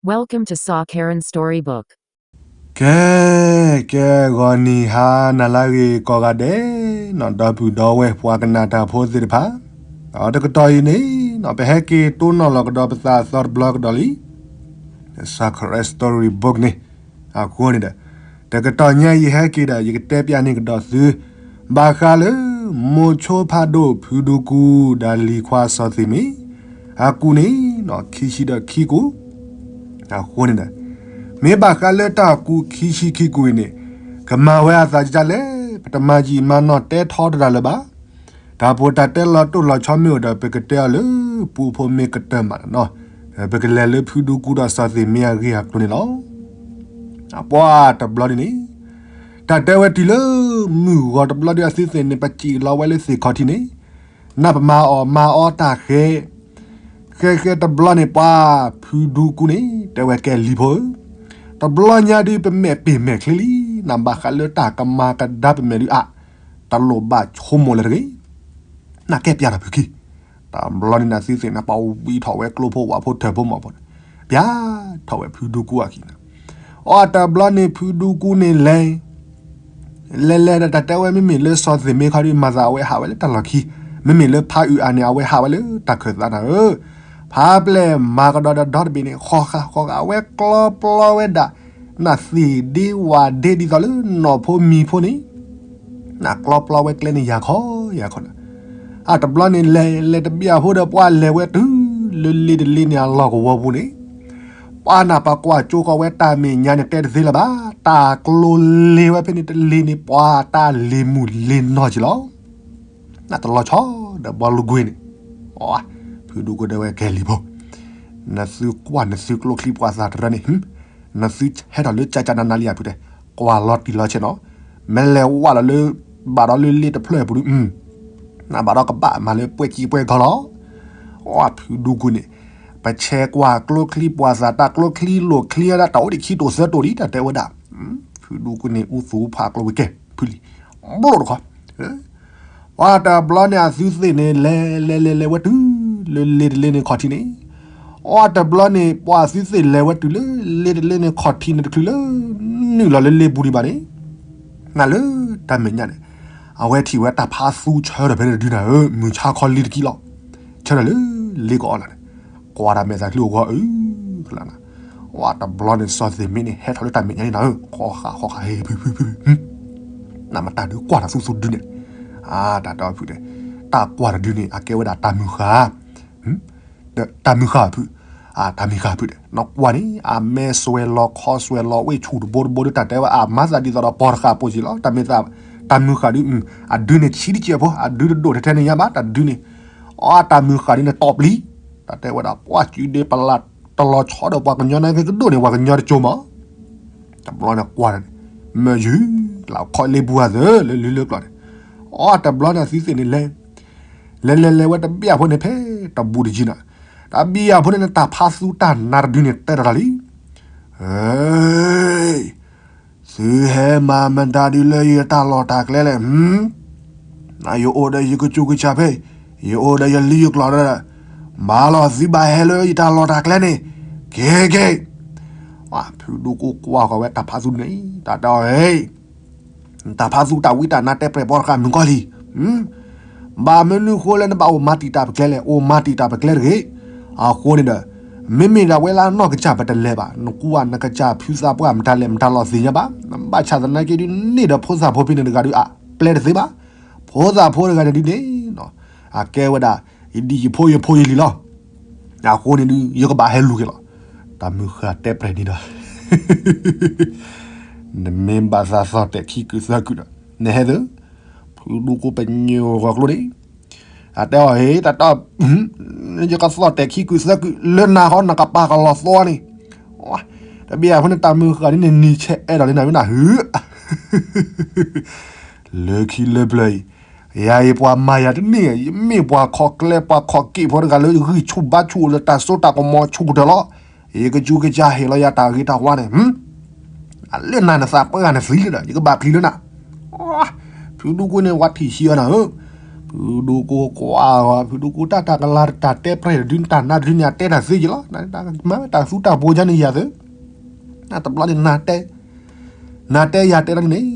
Welcome to Saw Karen Storybook. ကဲ, ကဲ, ဂီၤနံၤဟါနၤလၢအဂ့ၤကိးဂၤဒဲး, နီၢ်ဒီပုၢ်ဒီဝဲၢ် ပှၤကနၣ်တၢ်ဖိသ့ၣ်တဖၣ်, တကတီၢ်အံၤန့ၣ်, ပဟဲက့ၤတိၢ်နီၣ်လီၤကဒီးပသးအသီတဘျီကဒီးလံ, Saw Karen Storybook န့ၣ်, အဃိန့ၣ်ဒီး, တကတီၢ်ညါအံၤဟဲက့ၤဒီး ယကတဲပျးန့ၢ်ကဒီးသု ဘၣ်ဃးလၢ မိၤဆိဖးဒိၣ် ဖုဒူကူ ဒီးလံၤခွါစီၤသ့ၣ်မ့ၢ် အကူၣ်န့ၣ် ခံဆံဒီးခံကူၣ်, အဃိန့ၣ်ဒီး, မ့ၢ်ဘၣ်ဃးလၢတၢ်ကူၣ်ခံဆံခံကူၣ်အံၤန့ၣ်, ကမၤဝဲအသးဒ်လဲၣ်, ပတမၤယံာ်မၤနီၢ်တဲထီတၢ်လၢၤဘၣ်. တၢ်ပီးတၢ်တဲလီၤတိၢ်လီၤဆီမ့ၢ်အိၣ်ဒီး ပကတဲအီၤလၢ ပူဖိမ့ၢ်ကတၢၢ်မးနီၤ, ပကလဲၤလၢဖုဒူကူဒီးစီၤသ့ၣ်မ့ၢ်အဂ့ၢ်အကျိၤန့ၣ်လီၤ. အပှၤတဘျီန့ၣ်န့ၣ်, တၢ်တဲဝဲတုၤလၢ မုၢ်ဂီၤတဘျီဒီးအသုသ့ၣ်န့ၣ် ပစံးလီၤဝဲလၢသ့ၣ်ခီၣ်ထံးန့ၣ်, နၢ်ပမၤအီၣ်မၤအီတၢ်ဃဲ, ဃဲဃဲတဘျီန့ၣ် ပှၤဖုဒူကူန့ၣ် တဲဝဲကဲလံၤဖိဧၢ, တဘျီညါဒုး ပမဲာ်ပ့ၢ်မဲာ်ချ့လံ, နဘၣ်ဃးလၢတၢ်ကမၤကဒါပမဲာ်ဒုးအါ, တလိၣ်ဘၣ်ဆိကမိၣ်လၢၤတဂ့ၤ. နကဲပျးတၢ်ဖုခံ, တဘျီန့ၣ်နသုသ့ၣ်န့ၣ် ပှၤဝံထီၣ်ဝဲကျိဖိဝၣ်ဖိထၢၣ်ဖိမီၢ်ဖိန့ၣ်, ပျးထီၣ်ဝဲဖုဒူကူအခံန့ၣ်, အီၣ်တဘျီန့ၣ်ဖုဒူကူန့ၣ်လဲၤ လဲၤလဲၤဒီးတၢ်တဲဝဲ မ့မ့ၢ်လၢစီၤသ့ၣ်မ့ၢ်ခီဒုး မၤသးအဝဲဟးဝဲလၢတၢ်လီၢ်ခံ, မ့မ့ၢ်လၢဖးအုးအါန့ၣ် အဝဲဟးဝဲလၢတၢ်ခၢၣ်သးနၤဧၢ, ဖးပျဲၢ်မၤကဒီးဒီဒီတဘ့ၣ်န့ၣ် ဃီဃာ်ဃီဃာ် အဝဲကျီပျီဝဲဒၣ် နသ့ၣ်ဒ့ဝၣ်ဒ့ဒ်သိးလၢနီၢ်ဖိမံၤဖိန့ၣ် နကျီပျီဝဲကျဲန့ၣ် ယၤခီယၤခီနၤ, အတဘျီန့ၣ်လဲၤလဲၤတဘျီအဖိဒီး ပှၤလဲၤဝဲတုၤလၢလ့တလ့န့ၣ် အလီၢ်ကဝီၤပူၤန့ၣ်, ပှၤနၢ်ပှၤကွၢ်ကၠိကီးဝဲတၢ်မဲာ်ညါန့ၣ် တဲတသ့လၢၤဘၣ်, တၢ်ကျိၤလ့ၤဝဲဖဲန့ၣ်တလ့ၤန့ၣ် ပှၤတၢ်လ့ၤမုၢ်လ့ၤနီၢ်က့ၤလီၤ. နတလီၤဆီဒီးဘီလူကွ့န့ၣ်, အီ, ဖုဒူကူတဲဝဲကဲလံၤဖိ, နသုကွၢ်နသုကျိချံပှၤသးတရၢန့ၣ်, နသုဟဲထီၣ်လၢကၠၢ်ကၠၢ်နးနးလံအဖုတဲ, ကွၢ်လီၤတံၢ်လီၤဆဲးနီၤ, မ့ၢ်လဲၤဝဲလီၤလၢ ဘၣ်ဒီးလၢလ့တဖျၢၣ်အပူၤဒုး, နဘၣ်ဒီးကဘၣ်မၤလၢပှဲၤကံပှဲၤကီလီၤ. အီ, ဖုဒူကူန့ၣ်, ပဆဲးကွၢ်ကျိချံပှၤသး တၢ်ကျိချံလိာ်ချံဒၣ် တၢ်အိၣ်ဒံးခံတိာ်သၢတိာ်လံ တၢ်တဲဝဲဒၣ်, ဖုဒူကူန့ၣ် အူသူဖးကျိဝံၤကဲ ဖုလံၤ, ဘျီတခီ ပှၤတဘျီန့ၣ် အသုသ့ၣ်န့ၣ် လဲၤလဲၤလဲၤလဲၤဝဲတုၤလၢလ့တလ့န့ၣ်ခီၣ်ထံးန့ၣ်, အီတဘျီန့ၣ် ပှၤအသုသ့ၣ်လဲၤဝဲတုၤလၢလ့တလ့န့ၣ်ခီၣ်ထံးန့ၣ်တချုးလၢ နုာ်လီၤလၢလ့ပူၤဒံးဘၣ်န့ၣ်, နလၢတၢ်မဲာ်ညါန့ၣ်, အဝဲထံၣ်ဝဲတၢ်ဖးသူဆၢထၢၣ်ဖဲန့ၣ်တဒုနၤဧၢ, မုၢ်ဆါခီလံတကံလီၤ, ဆၢထၢၣ်လၢလ့ကအီၣ်လၢ်န့ၣ်, ကွၢ်တၢ်မဲာ်သးချုးအဂီၢ်အုကလးနၤ, အီတဘျီန့ၣ် စီၤသ့ၣ်မ့ၢ်န့ၣ် ဟဲထီၣ်လၢတၢ်မဲာ်ညါန့ၣ်နၤဧၢ, ဃီဃာ်ဃီဃာ် ဟ့ၣ်ဖုဖုဖု နမတၢ်ဒုးကွၢ်တၢ်သူသူဒုန့ၣ်, အတၢ်တဲဖုတဲ, တၢ်ကွၢ်တဒုန့ၣ် အကဲဝဲဒၣ်တၢ်မုၢ်ဃၢ်, တၢ်မုၢ်ဃၢ်ဖု, တၢ်မုၢ်ဃၢ်ဖုတဲ, နကွၢ်န့ၣ် အမဲစွဲးလီၤခီစွဲးလီၤဝ့ၢ်ဆူၣ်တဘိတဘိဒု တၢ်တဲဝဲအမၤသးဒ်သိးဒီးပီၤတဃာ်ပိာ်စံးလီၤ, တၢ်မ့ၢ်သး, တၢ်မုၢ်ဃၢ်ဒု, အဒုန့ၣ်ဆံးတကဲးဖိ, အဒုတဒိၣ်ထဲထဲန့ၣ်ညါဘၣ်, တၢ်ဒုန့ၣ်, အီတၢ်မုၢ်ဃၢ်ဒုန့ၣ်တီၢ်ပျံၤ, တၢ်တဲဝဲဒၣ် ပှၤစုဒ့ပလၢ်တလီၤဆီဒီးပှၤကညီန့ၣ်ကဒိၣ်န့ၣ် ပှၤကညီတကၠိမး တဘျီန့ၣ်ကွၢ်န့ၣ်, မ့ၢ်ယုၢ်လၢခီလ့ပူၤအသၢလၢလံလၢကျီၢ်န့ၣ်, အီတဘျီန့ၣ် အသုသ့ၣ်န့ၣ်လဲၤ, လဲၤလဲၤလဲၤဝဲတဘျီအဖိန့ၣ်ဖဲတဘူးတယံၤနၤ, တဘျီအဖိန့ၣ် တၢ်ဖးသူတၢ်နါတဒုန့ၣ် တဲတၢ်တၢ်လံ, သုဟဲမၤမတၤဒုလၢယတၢ်လီၢ်တၢ်ကျဲလဲၣ်, ယအိၣ်ဒီးယကစူးကစၢ်ဖဲ, ယအိၣ်ဒီးယလံယကျိာ်ဒီး, ဘၣ်လီၤသုဘၣ်ဟဲလၢယတၢ်လီၢ်တၢ်ကျဲန့ၣ်, က့ၤက့ၤ, ဖုဒူကူကွၢ်ဃီၤဝဲတၢ်ဖးသူန့ၣ် တၢ်တဲအီၤ, တၢ်ဖးသူတၢ်ဝံတၢ်နါတဲပြဲၢ်ပီတဃာ်မုၢ်ကီၢ်လံ, ဘၣ်မနုၤဃိလၢနဘၣ်အိၣ်မၤတံာ်တာ်ပကျဲလဲၣ်, အိၣ်မၤတံာ်တာ်ပကျဲတဂ့ၤ, အဃိန့ၣ်ဒီး, မ့မ့ၢ်ဒၣ်ဝဲလၢအနီၢ်ကစၢ်ပတလဲၤဘၣ်, နကွၢ်နကစၢ်ဖုသးပှၢ်မတၤလဲၣ်မတၤလီၤသ့ၣ်ညါဘၣ်, ဘၣ်ဆၣ်သနာ်က့ဒုန့ၣ်ဒီးဖိသၣ်ဖိဖဲန့ၣ်တဂၤဒုအပျဲတသ့ဘၣ်, ဖိသၣ်ဖိတဂၤန့ၣ်ဒုန့ၣ်, အကဲဝဲဒၣ်, ယဒံၣ်ယဖိယဖိယလံၤလီၤ အဃိန့ၣ်ဒု ယကဘၣ်ဟဲလူၤက့ၤလီၤ, တၢ်မုၢ်ဃၢ်တဲပြဲၢ်န့ၣ်ဒီး, နမ့ၢ်ဘၣ်သးသီၣ်တဲာ်ခံကုာ်သၢကုာ်ဒီး, နဟဲသၢ, ဖုဒူကူပညိၣ်ဂီၤကျိန့ၣ်, အတဲအီၤဟ့ၣ်တၢ်တီ, ယကသီၣ်တဲာ်ခံကုာ်သၢကုာ်လၢနၤဃီ နကပာ်ကလီၤသီန့ၣ်, တဘျီအဖိန့ၣ်တၢ်မုၢ်ဃၢ်ဒ်န့ၣ် နံၤဆဲးအဲၣ်ဒိးလံနၤဝဲနၤဟု လၢခံလၢပျၢၤအံၤ, ယၤအံၤပှၤမၤယၤတန့ၢ်, ယမ့ၢ်ပှၤခီၣ်ကျဲပှၤခီၣ်က့ၣ်ဖိတဂၤလၢဂံၢ်ဆူၣ်ဘါဆူၣ်လၢတၢ်စိတၢ်ကမီၤဆူၣ်ကတၢၢ်လီၤ, ယကစူးကစၢ်ဟ့ၣ်လီၤယၤတၢ်ဂ့ၤတၢ်ဝါန့ၣ်, အလၢနၤနသးပှၢ်နသံလၢဒီး ယကဘၣ်ပျံၤလၢနၤ, ဖုဒူကူန့ၣ် ပှၤထံၣ်ဆံးအီၤနၤဧၢ, ပ ဖုဒူကိကွၢ်ဂီၤ ဖုဒူကိတၢ်တၢ်ကလၤတၢ်တဲပြဲၢ်တဒု တၢ်နါတဒုန့ၣ် အတဲတၢ်သ့က့ၤလီၤ. မၤဝဲတၢ်သူတၢ်ပှိၤယါန့ၣ်ယၤသ့, နတဘျီန့ၣ် နတဲယၤတဲလီၤန့ၣ်,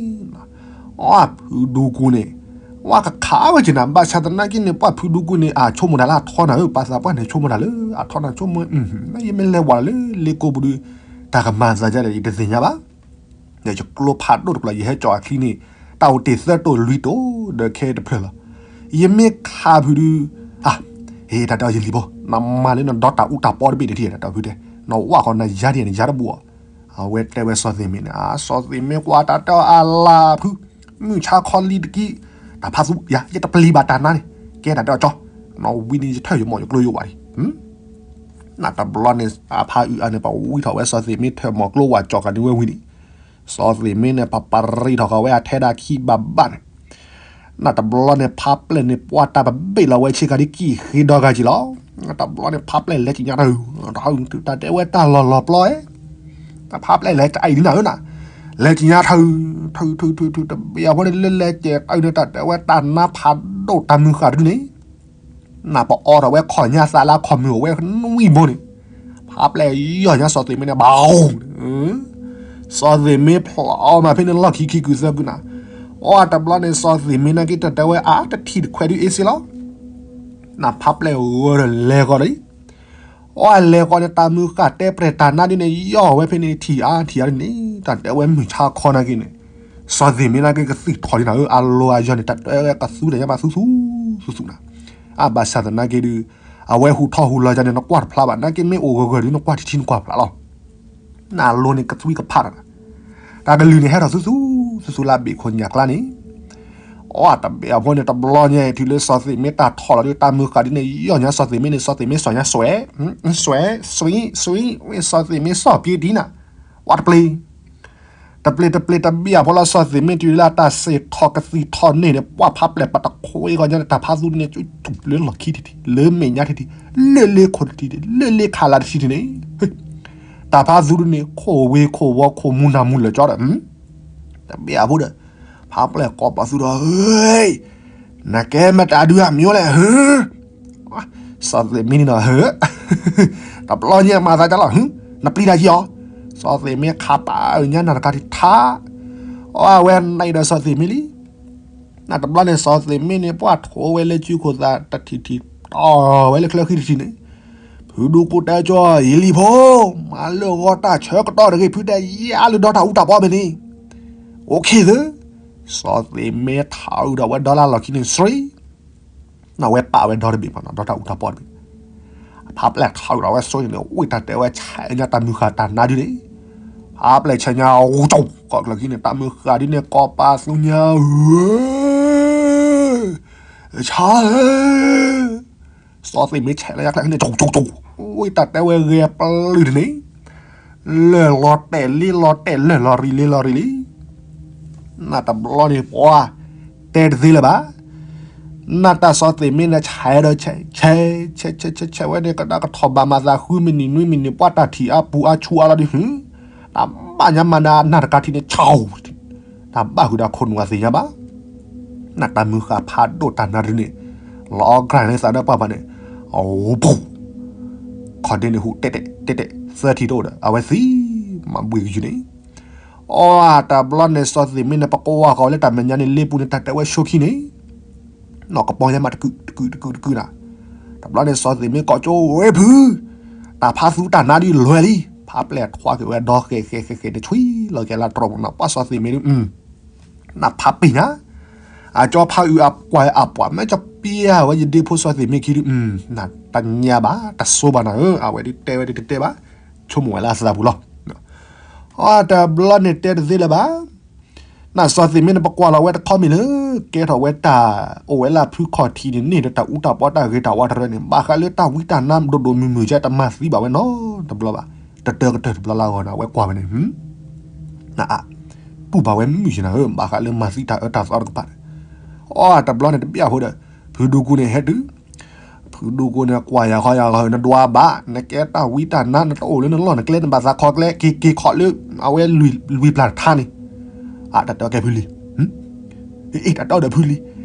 အဖုဒူကိန့ၣ် ဝဲကခးဝဲက့ၤနၤ ဘၣ်ဆၣ်သနာ်က့န့ၣ် ပှၤဖုဒူကိန့ၣ် အဆိကမိၣ်တၢ်လၢအထီနၤဧၢ, ပှၤသးပှၢ်န့ၣ်ဆိကမိၣ်တၢ်လၢ အထီနၤဆိကမိၣ်, ယမ့ၢ်လဲၤဝဲလၢလ့ကိပူၤဒု တၢ်ကမၤသးဒ်လဲၣ် ယတသ့ၣ်ညါဘၣ်. ယကျိဖးဒိၣ်တကျိၤ ယဟဲကၠီအချံန့ၣ် တၢ်အိၣ်တ့ၢ်သၢတိၢ်လွံၢ်တိၢ် ဒီးခဲတဖျၢၣ်လီၤ. ယမ့ၢ်ခးဖုဒု အ ဟ့ၣ်တၢ်တဲအီၤယလံၤဖိ နမၤလၢနဒီတၢ်အူတၢ်ပီတဘ့ၣ်န့ၣ်ထံၣ် တၢ်တဲဖုတဲ နဝၢ်ဃီနယါဒ်န့ၣ် ယါတဘူၣ်အီၤ. အဝဲတဲဝဲစီၤသ့ၣ်မ့န့ၣ် အ စီၤသ့ၣ်မ့ကွၢ်တၢ်တဲအီၤအလၤဖု မုၢ်ဆါခီလံတက့ၢ်, တၢ်ဖးသူယၤ ယတပျံၤဘၣ်တၢ်နါန့ၣ် ကဲတၢ်တဲအီၤကၠီ, နဝံၤန့ၣ်ယထၢၣ်ယမီၢ်ယကျိယဝးလံ နတဘျီန့ၣ် အဖါအုးအါန့ၣ် ပဝံထီၣ်ဝဲစီၤသ့ၣ်မ့ထၢၣ်မီၢ်ကျိဝးကၠီၤကၤန့ၣ်ဝဲဝံၤန့ၣ်, စီၤသ့ၣ်မ့န့ၣ် ပပရံးထီၣ်ဃီၤဝဲအထဲဒၣ်ခံဘၣ်ဘၣ်န့ၣ်, နတဘျီန့ၣ် ဖးပျဲၢ်န့ၣ် ပှၤတၢ်ပဘ့ၣ်လီၤဝဲဆ့ကၤဒ်ကံၢ်ဃ့ဒီဂၤက့ၤလီၤ. နတဘျီန့ၣ် ဖးပျဲၢ်လဲၤကညးတၢ် တၢ်တဲဝဲတၢ်လီၤလီၤပျီဧဲ, တၢ်ဖးပျဲၢ်လဲၤတၢ်အံၤဒ်နၤဧၢနၤ, လဲၤကညးထၢ ထၢ ထၢ ထၢ ထၢ တဘ့ၣ်အဖိန့ၣ် လၢလဲၤကဲးတၢ်အံၤန့ၣ် တၢ်တဲဝဲတၢ်နါဖးဒိၣ်တၢ်မုၢ်ဃာ်တဒုန့ၣ် နပအီထီၣ်ဝဲခီၣ်ညါသးလၢခီၣ်မုၢ်အိၣ်ဝဲနွံဘိန့ၣ်, ဖးပျဲၢ်ယီၢ်ညါစီၤသ့ၣ်မ့န့ၣ် ဘၣ်, စီၤသ့ၣ်မ့ဖျိးအီၤမးဖဲန့ၣ်လီၢ်ခံခံကုာ်သၢကုာ်နၤ, အီတဘျီန့ၣ် စီၤသ့ၣ်မ့နာ်က့တၢ်တဲဝဲအါ တထံၣ်တခွဲးဒုအ့စ့လီၤ. နဖးပျဲၢ်ဂီၤဒီးလဲၤဃီၤဒီး အီလဲၤဃီၤန့ၣ် တၢ်မုၢ်ဃာ်တဲပြဲၢ်တၢ်နါဒ်န့ၣ် ယီၢ်ဝဲဖဲန့ၣ်ထံၣ်အါထံၣ်အါဒ်န့ၣ် တၢ်တဲဝဲမုၢ်ဆါခီနာ်က့န့ၣ် စီၤသ့ၣ်မ့နာ်က့ကသံၣ်ထီၣ်ဒ်နၤဧၢ အလီၢ်အယီၢ်န့ၣ် တၢ်တဲဝဲကသူတၢ်ညါဘၣ်သူသူသူသူနၤ, အဘၣ်ဆၣ်သနာ်က့ဒု အဝဲဟူးထီၣ်ဟူးလီၤယၤန့ၣ် နကွၢ်တဖျါဘၣ် နာ်က့မ့ၢ်အိၣ်ဂၢၢ်ဂၢၢ်ဒု နကွၢ်ထံထံနကွၢ်ဖျါလီၤ. နလိၤန့ၣ်ကသွံကဖးတၢ်နၤ, တၢ်ကလုၢ်န့ၣ်ဟဲထီၣ်သူသူသူသူလၢအဘ့ၣ်ခိၣ်ညၣ်ကျါန့ၣ်, အီတဘ့ၣ်အဖိန့ၣ် တဘျီညါ တုၤလၢစီၤသ့ၣ်မ့တၢ်ထီၣ်လီၤဒု တၢ်မုၢ်ဃာ်ဒ်န့ၣ် ယီၢ်ညါစီၤသ့ၣ်မ့န့ၣ် စီၤသ့ၣ်မ့စီၤညါစွဲး, စွဲး စွံ စွံ ဝဲစီၤသ့ၣ်မ့စီၤပ့တံနၤ, ဝဲတပျ့ၤ တပျ့ၤတပျ့ၤတဘ့ၣ်အဖိလီၤ စီၤသ့ၣ်မ့တုၤလၢတၢ်စ့ၢ်ထီၣ်ကသံၣ်ထီၣ်န့ၣ်န့ၣ် ပှၤဖးပျဲၢ်ပတခွ့ဂီၢ်ညါန့ၣ် တၢ်ဖးသူန့ၣ် လၢလီၢ်ခံထံထံ လၢမဲာ်ညါထံထံ လၢလ့ခိၣ်ထံထံ လၢလ့ခးလးတထံထံန့ၣ်, တၢ်ဖးသူဒ်န့ၣ် ခိၣ်ဝ့ခိၣ်ဝီခိၣ်မူနၤမူလၢာ်ကၠီဒီး တဘ့ၣ်အဖိဒီး ဖးပျဲၢ်ကိးပသူဒီး နကဲမတၤဒုအမံၤလဲၣ် စီၤသ့ၣ်မ့န့ၣ်ဒီး တဘျီညါမၤသးဒ်လီၤ နပျံၤတၢ်ယံၤအီၤ, စီၤသ့ၣ်မ့ခးပာ်ညါနၢ်တကါထံထါ, အီဝဲနံၤဒီးစီၤသ့ၣ်မ့လံ, နတဘျီန့ၣ် စီၤသ့ၣ်မ့န့ၣ် ပှၤထိးဝဲလၢစုခိၣ်သးတထံၣ်ထံၣ် တီၢ်ဝဲလၢချၢဃံတထံၣ်န့ၣ်, ဖုဒူကိတဲကၠီ ယလံၤဖိ, မၤလၢဂီၤတၢ်ဆၢကတီၢ်တဂ့ၤ ဖုတဲယါလၢဒီတၢ်အူတၢ်ပီမ့ၢ်န့ၣ်, အိၣ်ခ့သၢ, စီၤသ့ၣ်မ့ထးအုးဒီးဝဲဒီလၢလီၢ်ခံန့ၣ် စရံ နဝဲပာ်ဝဲဒီတဘ့ၣ်မးနီၤ ဒီတၢ်အူတၢ်ပီတဘ့ၣ်, ဖးပျဲၢ်ထးအုးဒီးဝဲစိန့ၣ် ဝံၣ်တၢ်တဲဝဲဆဲးညါတၢ်မုၢ်ဃာ်တၢ်နါဒ်န့ၣ်, ဖးပျဲၢ်ဆဲးညါ ကၠီကၠီကၠီကၠီန့ၣ် တၢ်မုၢ်ဃာ်ဒ်န့ၣ် ကိးပသူညါဧၢ, ဆါဧၢ, စီၤသ့ၣ်မ့ဆဲးလၢညါကျဲန့ၣ် ကၠီကၠီကၠီ, ဝံၣ်တၢ်တဲဝဲဂဲၤပျုၢ်တန့ၣ် လၢၢ်လီၤတဲာ်လ့လီၤတဲာ် လၢၢ်လီၤရံလ့လီၤရံလံ, နတဘျီန့ၣ်ပှၤ တဲတသ့လၢၤဘၣ်, နတၢ်စီၤသ့ၣ်မ့န့ၣ် ဆဲးဒီးဆဲး ဆဲး ဆဲး ဆဲး ဆဲးဝဲန့ၣ် ကဒါကထီၣ်ဘၣ်မၤသးဃုမံးနံးနွံမံးနံး ပှၤတၢ်ထံၣ်အါပူၤအါဆူအါလီၤဒ်, တၢ်ဘၣ်ညါမၤနၤနၢ်တကါထံန့ၣ် ဆၢ, တၢ်ဘၣ်ဃုာ်ဒီးခိၣ်နူာ်အသ့ၣ်ညါဘၣ်, နတၢ်မုၢ်ဃာ်ဖးဒိၣ်တၢ်နါဒ်န့ၣ် လီၤအီၣ်ကြၢ်န့ၣ်သးဒီးပှၤဘၣ်န့ၣ်, အပူၤ ခီၣ်ဒ့န့ၣ်ဟူးတဲာ်တဲာ်တဲာ်တဲာ် သၢထံၣ်တအိၣ်ဒီး အဝဲသံ မၤဘှံးကယူၤန့ၣ်, အီတဘျီန့ၣ် စီၤသ့ၣ်မ့န့ၣ် ပကွၢ်ဃီၤလၢတၢ်မဲာ်ညါန့ၣ် လ့ပူၤန့ၣ် တၢ်တဲဝဲဆိခံန့ၣ်, နီၢ်ကပီၤညါမးတကုာ်တကုာ်တကုာ်တကုာ်နၤ, တဘျီန့ၣ် စီၤသ့ၣ်မ့ကိးကၠိဝဲဖု, တၢ်ဖးသူတၢ်နါဒ်လဲၤလံ, ဖးပျဲၢ်ထွါက့ၤဝဲဒီဃဲၤဃဲၤဃဲၤဃဲၤန့ၣ် ဆွံလီၤက့ၤလၢတြီမနီၤ ပှၤစီၤသ့ၣ်မ့ဒ် နဖးပ့ၢ်ညါ, အကၠီဖးအုးအကွၢ်အပှၤ မ့ၢ်ကပျဲဝဲယဒ့ဖိစီၤသ့ၣ်မ့ခံဒ်, တညါဘၣ် တဆိဘၣ်နၤဧၢ, အဝဲဒ်တဲဝဲဒ်တတဲဘၣ်, ဆိကမိၣ်ဝဲလၢအသးပူၤလီၤ. အီတဘျီန့ၣ်တဲတသ့လၢၤဘၣ်, နစီၤသ့ၣ်မ့န့ၣ် ပကွၢ်လီၤဝဲတခီမ့ၢ်လၢ ကဲထီၣ်ဝဲတၢ် အိၣ်ဝဲလၢဖုခီၣ်ထံးန့ၣ်န့ၣ်ဒီး တၢ်အူတၢ်ပီတၢ်ဂ့ၤတၢ်ဝးတရၢန့ၣ် ဘၣ်ဃးလၢတၢ်ဝံတၢ်နါဒိၣ်ဒိၣ်မုၢ်မုၢ်ကဲ တမၤသံဘၣ်ဝဲနီတဘျီဘၣ်, တတၢၢ်ကတၢၢ်တဘျီလၢအဂီၢ်န့ၣ် အဝဲကွၢ်ဝဲန့ၣ် နအါ, တူၢ်ဘၣ်ဝဲမုၢ်ယနၤဧၢ, ဘၣ်ဃးလၢမၤသံတၢ်အၢတၢ်သီတကပၤန့ၣ်, အီတဘျီန့ၣ်တဘ့ၣ်အဃိဒီး ဖုဒူကိန့ၣ်ဟဲတုၤ, ဖုဒူကိန့ၣ် ကွၢ်ယၤဃီယၤဃီ နဒွးဘၣ် နကဲတၢ်ဝံတၢ်နါ နတအိၣ်လၢနလီၢ်နကျဲ နဘၣ်သးခီကျဲ က့ၤက့ၤခီၣ်လၢ အဝဲလွံၢ်ပျၢ်တထါန့ၣ်, အတၢ်တဲအီၤကဲဖုလံ, အတၢ်တဲအီၤဒီးဖုလံ,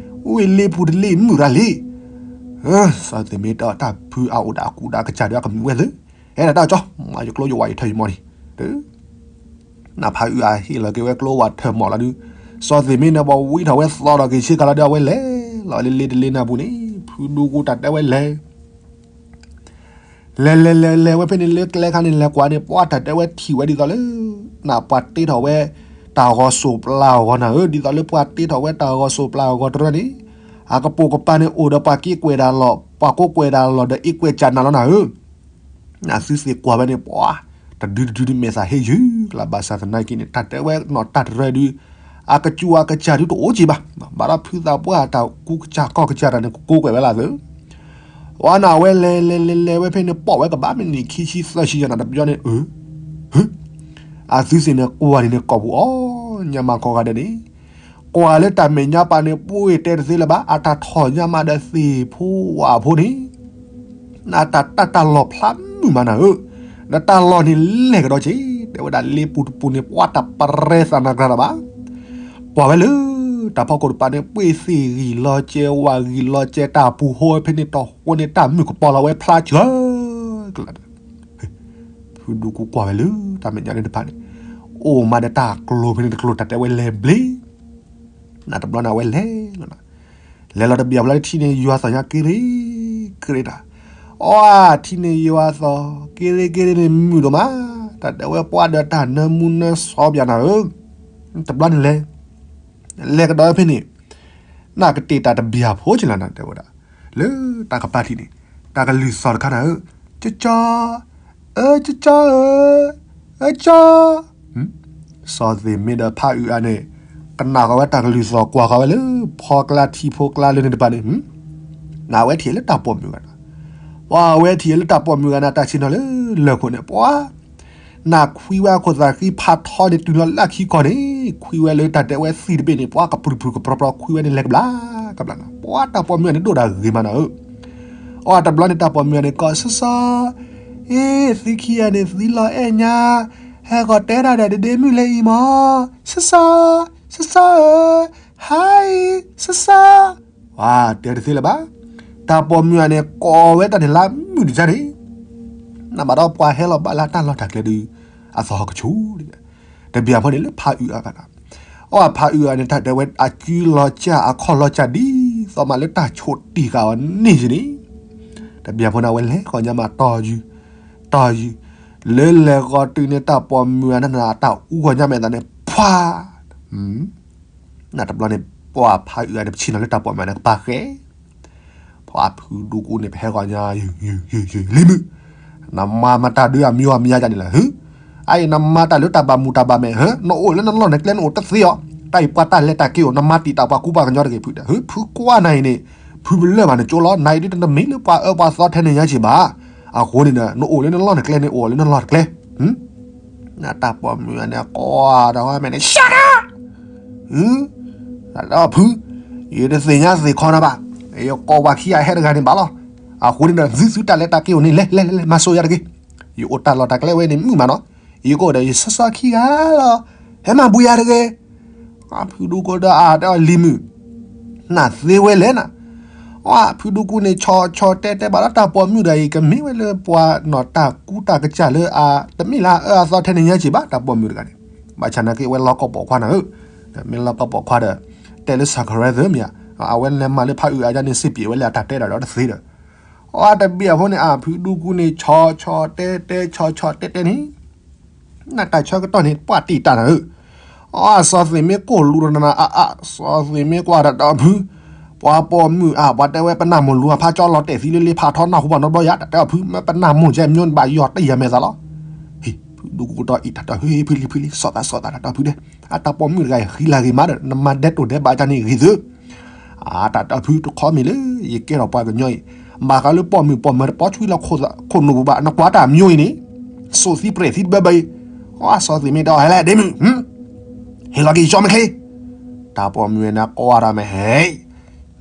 အိၣ်လ့ပူၤတလ့ၣ်မုာ်ရၤလံ. စီၤသ့းမ့ၢ်တဲအီၤ တၢ်ဖုအအိၣ်ဒီးအကူဒီးအကစၢ်ဒီးအကမုာ်ဝဲသ့, ဟဲဒၣ်တၢ်ကၠီ, မၤယကျိယဝါယထၢယမီၢ်န့ၣ်, နဖးအုးအဟ့ၣ်လီၤက့ၤဝဲကျိဝါထၢမီၢ်လီၤဒုး, စီၤသ့းမ့ၢ်န့ၣ် ပှၤဝံထီၣ်ဝဲသီဒီးက့ၤဆ့ကၤလီၤဒီး အဝဲလဲၤလီၤဝဲလၢလ့တလ့နၢ်ပူၤန့ၣ် ဖုဒူကူတၢ်တဲဝဲလဲၤ လဲၤလဲၤလဲၤလဲၤဝဲဖဲန့ၣ်လၢကျဲခါန့ၣ် လဲၤကွၢ်န့ၣ် ပှၤတၢ်တဲဝဲထံၣ်ဝဲဒ်သိးလၢ နပှၤတ့ထီၣ်ဝဲ တၢ်ဂီၤစိးပျၢ်အဂီၤနၤဧၢ, ဒ်သိးလၢပှၤတ့ထီၣ်ဝဲတၢ်ဂီၤစိးပျၢ်အဂီၤတရၢန့ၣ် အကပိာ်ကပၤန့ၣ်အိၣ်ဒီးပှၤက့ကွဲးတၢ်လီၢ်, ပှၤကိးကွဲးတၢ်လီၢ်ဒီးအ့ကွဲးကၢ်နၤလီၤနၤဧၢ. နသုသ့ၣ်ကွၢ်ဝဲန့ၣ် ပှၤတဒုတဒုန့ၣ်မဲာ်သၣ်ဟ့ယုၢ်ကလး ဘၣ်ဆၣ်သနာ်က့န့ၣ် တၢ်တဲဝဲနီၢ်တၢ်တရၢဒုး အကစူၢ်အကစၢ်ဒုးတအိၣ်က့ဘၣ်, ဘၣ်ဒီးဖုသးပှၢ်တၢ်ကူကစၢ်ကီၢ်ကစၢ်တၢ်န့ၣ် ကကိးကွဲးဝဲလၢသၢ အဝဲန့ၣ်ဝဲလဲၤလဲၤလဲၤလဲၤဝဲဖဲန့ၣ် ပိာ်ဝဲကဘၣ်မ့ၢ်နံၣ်ခံဆံသၢဆံယၤနၤတပျီန့ၣ် အၢ အသုသ့ၣ်န့ၣ်ကွၢ်န့ၣ်န့ၣ် ကိာ်ပူၤအီၤညါမးခီဂၤဒဲးန့ၣ်, ကွၢ်လၢတၢ်မဲာ်ညါပၤန့ၣ် ပှ့ၤတဲတသ့လၢၤဘၣ်, အတၢ်ထီၣ်ညါမးဒီးသ့ၣ်ဖိဝၣ်ဖိန့ၣ် နတၢ်တၢ်တၢ်လီၢ်ဖျါမုာ်မးနၤဧၢ, ဒီးတၢ်လီၢ်န့ၣ်လဲၤကဒီးက့ၤ တဲဝဲဒၣ်လ့ပူၤတပူၤန့ၣ် ပှၤတပရဲသးနၤကြၤတၢ်ဘၣ် ကွၢ်ဝဲလၢ တၢ်ဖီခိၣ်တပၤန့ၣ် ပှ့ၤသ့ၣ်ဂံၢ်လီၤကဲ ဝၣ်ဂံၢ်လီၤကဲ တၢ်ပူၤဟိဝဲဖဲန့ၣ် တီၢ်ဃိန့ၣ် တၢ်မုၢ်ကပီၤလီၤဝဲဖျါစၢၤ ဖုဒူကူကွၢ်ဝဲလၢ တၢ်မဲာ်ညါန့ၣ်တဖၣ်န့ၣ် အိၣ်မးဒီးတၢ်ကျိၤဖဲန့ၣ်တကျိၤ တၢ်တဲဝဲလဲၤဘျ့ နတဘျီန့ၣ်အဝဲလဲၤလီၤနၤ, လဲၤလီၤတဘျီဘျီလၢထံန့ၣ်ယွၤသီၣ်ညါက့ရ့က့ရ့တၢ်, အီထံန့ၣ်ယွၤသီၣ် က့ရ့က့ရ့န့ၣ်မုာ်ဒိၣ်မး, တၢ်တဲဝဲပှၤဒီးတၢ်နၢမူနၢစီပျၢ်နၤဧၢ, တဘျီန့ၣ်လဲၤ လဲၤကဒီးဖဲန့ၣ် နကတ့ၢ်တၢ်တဘျၣ်ဖိကလၢနၤတဲဝဲဒၣ်, လၢတၢ်ကပၤထံးန့ၣ် တၢ်ကလုၢ်သီၣ်တခါနၤဧၢ, ကၠီကၠီ, အၢကၠီကၠီဧၢ, အၢကၠီ, စီၤသ့ၣ်မ့ၢ်ဒီးဖးအုးအါန့ၣ် ကနၣ်ဃီၤဝဲတၢ်ကလုၢ်သီၣ်ကွၢ်ဃီၤဝဲလၢ ဖီကျါထံဖိကျါလၢန့ၣ်တဖၣ်န့ၣ်, နဝဲထံၣ်လၢတၢ်ပိာ်မုၣ်ဂၤနၤ, ပှၤဝဲထံၣ်လၢတၢ်ပိာ်မုၣ်ဂၤနၤ တၢ်ဆ့ၣ်နီၤလၢလၢၢ်ခိၣ်န့ၣ် ပှၤ နခွံဝဲအခိၣ်သးဃံဖးထီန့ၣ် တုၤလီၤလၢခံခီန့ၣ် ခွံဝဲလၢတၢ်တဲဝဲသံတဘ့ၣ်န့ၣ် ပှၤကပြုၢ်ပြုၢ်ကပြီၤပြီၤ ခွံဝဲန့ၣ်လဲၤကဘျၣ်ကဘျၣ်နၤ, ပှၤတၢ်ပိာ်မုၣ်ဂၤန့ၣ်ဒိၣ်ဒၣ်ဂ့ၤမးနၤဧၢ, အီတဘျီန့ၣ်တၢ်ပိာ်မုၣ်ဂၤန့ၣ် ကိးစီၤစီၤ, အ့ သုခံဂၤန့ၣ်သံလီၤအဲၣ်ညါ, ဟဲဂီၤတဲဒၣ်ဒီးတဒ့မုၣ်လၢအံၤမး, စီၤစီၤ, စီၤစီၤဧၢ, ဟါအံၤ, စီၤစီၤ ပှၤတဲတသ့လၢၤဘၣ်, တၢ်ပိာ်မုၣ်ဂၤန့ၣ် ကိးဝဲတၢ်န့ၣ်လၢမုၢ်တကါန့ၣ်, နဘၣ်ဒီးပှၤဟဲလီၤဘၣ်လၢတၢ်လီၢ်တၢ်ကျဲဒုး, အသီၣ်ဟီၣ်ကဆူၣ်, တဘျီဖိန့ၣ်လၢဖးအုးအါဂၤနၤ, အီဖးအုးအါန့ၣ် တၢ်တဲဝဲအကုလီၤကၢ်အခီၣ်လီၤကၢ်ဒ်သိးမးလၢတၢ်ဆိးတံၢ်ဃာ်အီၤန့ၣ်က့ၤန့ၣ်, တဘျီဖိန့ၣ်အဝဲလဲၤဃီၤညါမးတီၢ်ယုၢ်, တီၢ်ယုၢ်, လၢလဲၤဃီၤတုၤန့ၣ် တၢ်ပိာ်မုၣ်ဂၤန့ၣ် အတၢ်အူဃီၤညါမဲာ်သးန့ၣ် ဖှါ နတဘျီန့ၣ် ပှၤဖးအုးဂၤန့ၣ် ပဆ့ၣ်နီၤလၢတၢ်ပိာ်မုၣ်ဂၤန့ၣ် ကပၤဃဲ, ပှၤဖုဒူကူန့ၣ် ပဟဲဂီၤညါ ယုၢ်ယုၢ်ယုၢ်ယုၢ် လံမုၣ်, နမၤမတၤဒုးအမံၤအမံၤယါန့ၣ်လၢ ဟု, အအံၤ နမၤတၢ်လၢတၢ်ဘၣ်မူးတၢ်ဘၣ်မဲာ် ဟု, နအိၣ်လၢနလီၢ်နကျဲနအိၣ်တသ့အီၤ, တၢ်အံၤပှၤတၢ်လဲၤတၢ်က့ၤအိၣ် နမၤတံာ်တာ်ပှၤကူပှၤကညီတဂ့ၤဖုဒီး ဟု ဖုကွၢ်နၤအံၤန့ၣ် ဖုပလၢၢ်ဘၣ်နကၠိလီၤ နၤအံၤဒ်တမ့ၢ်လၢပှၤအၢပှၤသီထဲန့ၣ်ညါက့ၤဘၣ်, အဃိန့ၣ်ဒီး နအိၣ်လၢနလီၢ်နကျဲန့ၣ် အိၣ်လၢနလီၢ်တကျဲ, နတၢ်ပိာ်မုၣ်ဂၤန့ၣ် ကွၢ်ဒီးဝဲမဲာ်န့ၣ် ရှဲဒၣ် တၢ်ဒီးဖု, ယတသ့ၣ်ညါသ့ၣ်ခီနၤဘၣ်, ယကိးပှၤခံဂၤဟဲတဂၤန့ၣ်ဘၣ်လီၤ, အဃိန့ၣ်ဒီး သုသုတၢ်လဲၤတၢ်က့ၤအိၣ်န့ၣ် လဲၤလဲၤလဲၤလဲၤ မၤစိာ်ယၤတဂ့ၤ, ယအိၣ်တၢ်လီၢ်တၢ်ကျဲဝဲန့ၣ်မုာ်မးနီၤ, ယကအိၣ်ဒီးယစီစီခံဂၤလီၤ, ဟဲမၤဘှံးယၤတဂ့ၤ, ဖုဒူကူဒီးအတဲအီၤလံမုၣ် နသ့ဝဲလဲၣ်နၤ, အဖုဒူကူန့ၣ် ဆီဆီတဲတဲဘၣ်ဒီးတၢ်ပိာ်မုၣ်တဂၤအံၤ ကမ့ၢ်ဝဲလၢပှၤနီၢ်တၢ်ကူတၢ်ကစၢ်လၢအတမ့ၢ်လၢအအၢအသီထဲန့ၣ်ညါက့ၤဘၣ် တၢ်ပိာ်မုၣ်တဂၤန့ၣ်, ဘၣ်ဆၣ်နာ်က့အဝဲလီၤကီၢ်ပိာ်ခွါနၤဧၢ, မ့ၢ်လီၤကီၢ်ပိာ်ခွါဒီး တဲလၢ စကရၢသၢမ့ၢ်ဧါ, အဝဲလဲၤမၤလၢဖးအုးအါန့ၣ် စ့ပျံးဝဲလၢအတၢ်တဲဒၣ်ဒီးတသ့ဒီး, အတဘ့ၣ်အဖိန့ၣ် အဖုဒူကူန့ၣ် ဆီဆီတဲတဲ ဆီဆီတဲတဲန့ၣ် နတၢ်ဆၢကတီၢ်န့ၣ် ပှၤတံာ်တာ်နၤဧၢ, အစီၤသ့ၣ်မ့ၢ်ကိၢ်လူၤဒီးနၤအါအါ စီၤသ့ၣ်မ့ၢ်ကွၢ်ဒီးဒီးဖု, ပှၤပိာ်မုၣ်အါ ပှၤတဲဝဲပနၢ်မိၢ်လူၤအဖးကၠီလီၤတဲာ်သံလၢလ့ဖးထီနၢ်ဟူဘၣ်နီတဘျီယါ တၢ်တဲအီၤဖု မ့ၢ်ပနၢ်မိၢ်ကဲမၠိနဘၣ်ယီၤတယၤမဲာ်သးလီၤ, ဟ့ၣ် ဖုဒူကူတီၢ်အံၤတၢ်တီၢ် ဟ့ၣ် ဖုလံ ဖုလံ စီၤသး စီၤသး တၢ်တီၢ်ဖုဒဲး, အတၢ်ပိာ်မုၣ်တဂၤအံၤ ဃံလၤဂ့ၤမးဒီး နမၤဒဲးတိၢ်ဒဲးဘးကန့ၣ်ဂ့ၤသု အတၢ်တီၢ်ဖုတခီမ့ၢ်လၢ ယကဲထီၣ်ပှၤကညီအံၤ, ဘၣ်ဃးလၢပိာ်မုၣ်ပိာ်မၢၤတပီဆွံလီၤခိၣ်နူာ်ပူၤဘၣ် နကွၢ်တၢ်မၠိအံၤန့ၣ်, စိာ်သံပြဲးသံတဘၢဘၢအံၤ, အစီၤသ့ၣ်မ့ၢ်တဲအီၤ ဟဲလဲၣ်ဒ့မုၣ်, ဟ့ၣ်လီၤက့ၤယကၠီမ့ၢ်ချ့, တၢ်ပိာ်မုၣ်န့ၣ်ကွၢ်ဒီးမ့ၢ်ဟဲ,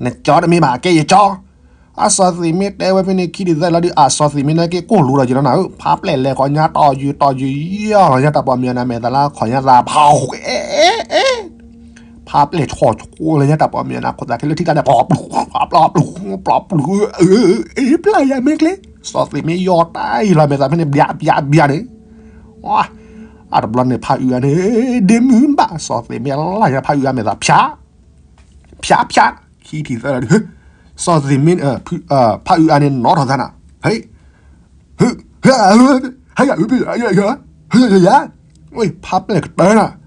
နကၠီတမ့ၢ်ဘၣ် ကဲယကၠီ အစီၤသ့ၣ်မ့ၢ်တဲဝဲဖဲန့ၣ်ခံဒုးသၢလီၤဒုး အစီၤသ့ၣ်မ့ၢ်နာ်က့ကိၢ်လူၤဒီးယနီၤနၤဧၢ, ဖးပျဲၢ်လဲၤခီညါတီၢ်ယုာ်တီၢ်ယုာ်ယီၤလီၤညါ တၢ်ပိာ်မုၣ်န့ၣ် မဲာ်သးလၢခီညါသး ဖး ဖးပျဲၢ်ဆီၣ်ဆိလၢညါတၢ်ပိာ်မုၣ်အနၢ်ခိသးခဲလၢာ်ထံၣ်ကါန့ၣ် ပျီပျီပျီပျီပျီပျီ အ့ ပျၢ်ယၤမ့ၢ်ကျဲ, စီၤသ့ၣ်မ့ၢ်ယီၤတၢ်အံၤလီၤမဲာ်သးဖဲန့ၣ် ဘျါဘျါဘျါန့ၣ်, အတဘျီန့ၣ်ဖးအုးအါန့ၣ် ဒ့မုၢ်ဘၣ် စီၤသ့ၣ်မ့ၢ်လၢညါဖးအုးအါမဲာ်သး ဖၠး ဖၠးဖၠး ခံထံၣ်သၢလီၤဒုး, စီၤသ့ၣ်မ့ၢ် ဖးအုးအါန့ၣ်နီၣ်ထီၣ်သးနၤ, ဟဲ ဟဲ ဟဲ ဟဲ ဟဲ ဟဲ ဟဲ ဟဲ ဟဲ ဖးပျဲၢ်ကတၢၢ်နၤ,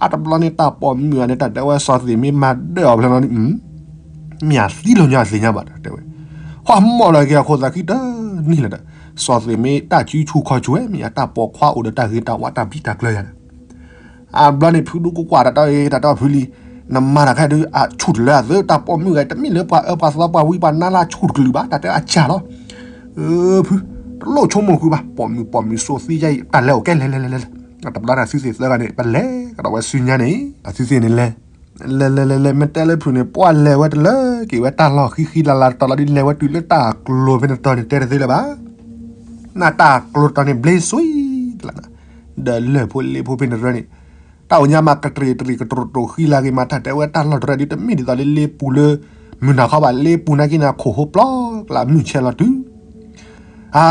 အတဘျီန့ၣ်တၢ်ပိာ်မုၣ်အါန့ၣ် တၢ်တဲဝဲစီၤသ့ၣ်မ့ၢ်မၤဒၢၣ်အီၤဖဲလီၤန့ၣ်, မ့ၢ်အသံလီၤညါသ့ၣ်ညါဘၣ် တၢ်တဲဝဲ, ဟီၣ်မီၣ်လီၤက့ၤအခိၣ်သးခံတနံၣ်လၢၤဒီး, စီၤသ့ၣ်မ့ၢ်တၢ်စုဆူၣ်ခီၣ်ဆူၣ်ဝဲ မ့ၢ်အတၢ်ပိာ်ခွါအိၣ်ဒီးတၢ်ဂ့ၤတၢ်ဝါတၢ်ဘံၣ်တၢ်ကျၢၤယၤန့ၣ် အဘျီန့ၣ် ဖုဒူကူကွၢ်တၢ်တီအံၤ တၢ်တီဖုလံ, နမၤတၢ်ခဲဒုး အဆူၣ်တလၢအသး တၢ်ပိာ်မုၣ်ဂၤ တမ့ၢ်လၢပှၤအၢပှၤသီပှၤဝံပှၤနါလၢအဆူၣ်တကလုာ်ဘၣ် တၢ်တဲအစၢ်လီၤ. အၢ ဖု တလိၣ်ဆိကမိၣ်ဃုဘၣ် ပိာ်မုၣ်ပိာ်မုၣ်စိသံယါအံၤ တၢ်လဲၤအိၣ်ကဲလဲၤလဲၤလဲၤလဲၤလဲၤ, တဘျီန့ၣ်အသုသ့ၣ်သၢဂၤန့ၣ် ပလဲၤကဒီးဝဲစုညါန့ၣ် အသုသ့ၣ်န့ၣ်လဲၤ လဲၤလဲၤလဲၤလဲၤ မ့ၢ်တဲလၢဖုန့ၣ် ပှၢ်လဲၤဝဲတလၢက့ၤဝဲတၢ်လီၢ်ဃံဃံလၤလၤတတီၤလီၤဒုး လဲၤဝဲတုၤလၢတၢ်ကျိၤဖဲန့ၣ်တတီၤန့ၣ် တဲတသ့လၢၤဘၣ် နတၢ်ကျိၤတတီၤန့ၣ် ဘျ့စွံလးနၤ, ဒီးလၢၢ်ဖိလ့ဖိဖဲန့ၣ်တရၢန့ၣ်, တၢ်အိၣ်ညါမးကတြီၤတရံးကတြီၤတိၤဃံလၤဂ့ၤမး တၢ်တဲဝဲတၢ်လီၢ်တရၢဒုး တမ့ၢ်ဒ်သိးလၢလ့ပူၤလၢ မုၢ်နၤခီဘၣ် လ့ပူၤနာ်က့န့ၣ်ခိၣ်ဟိပျီကလးမုၢ်ဆဲးလီၤတုၤ အါ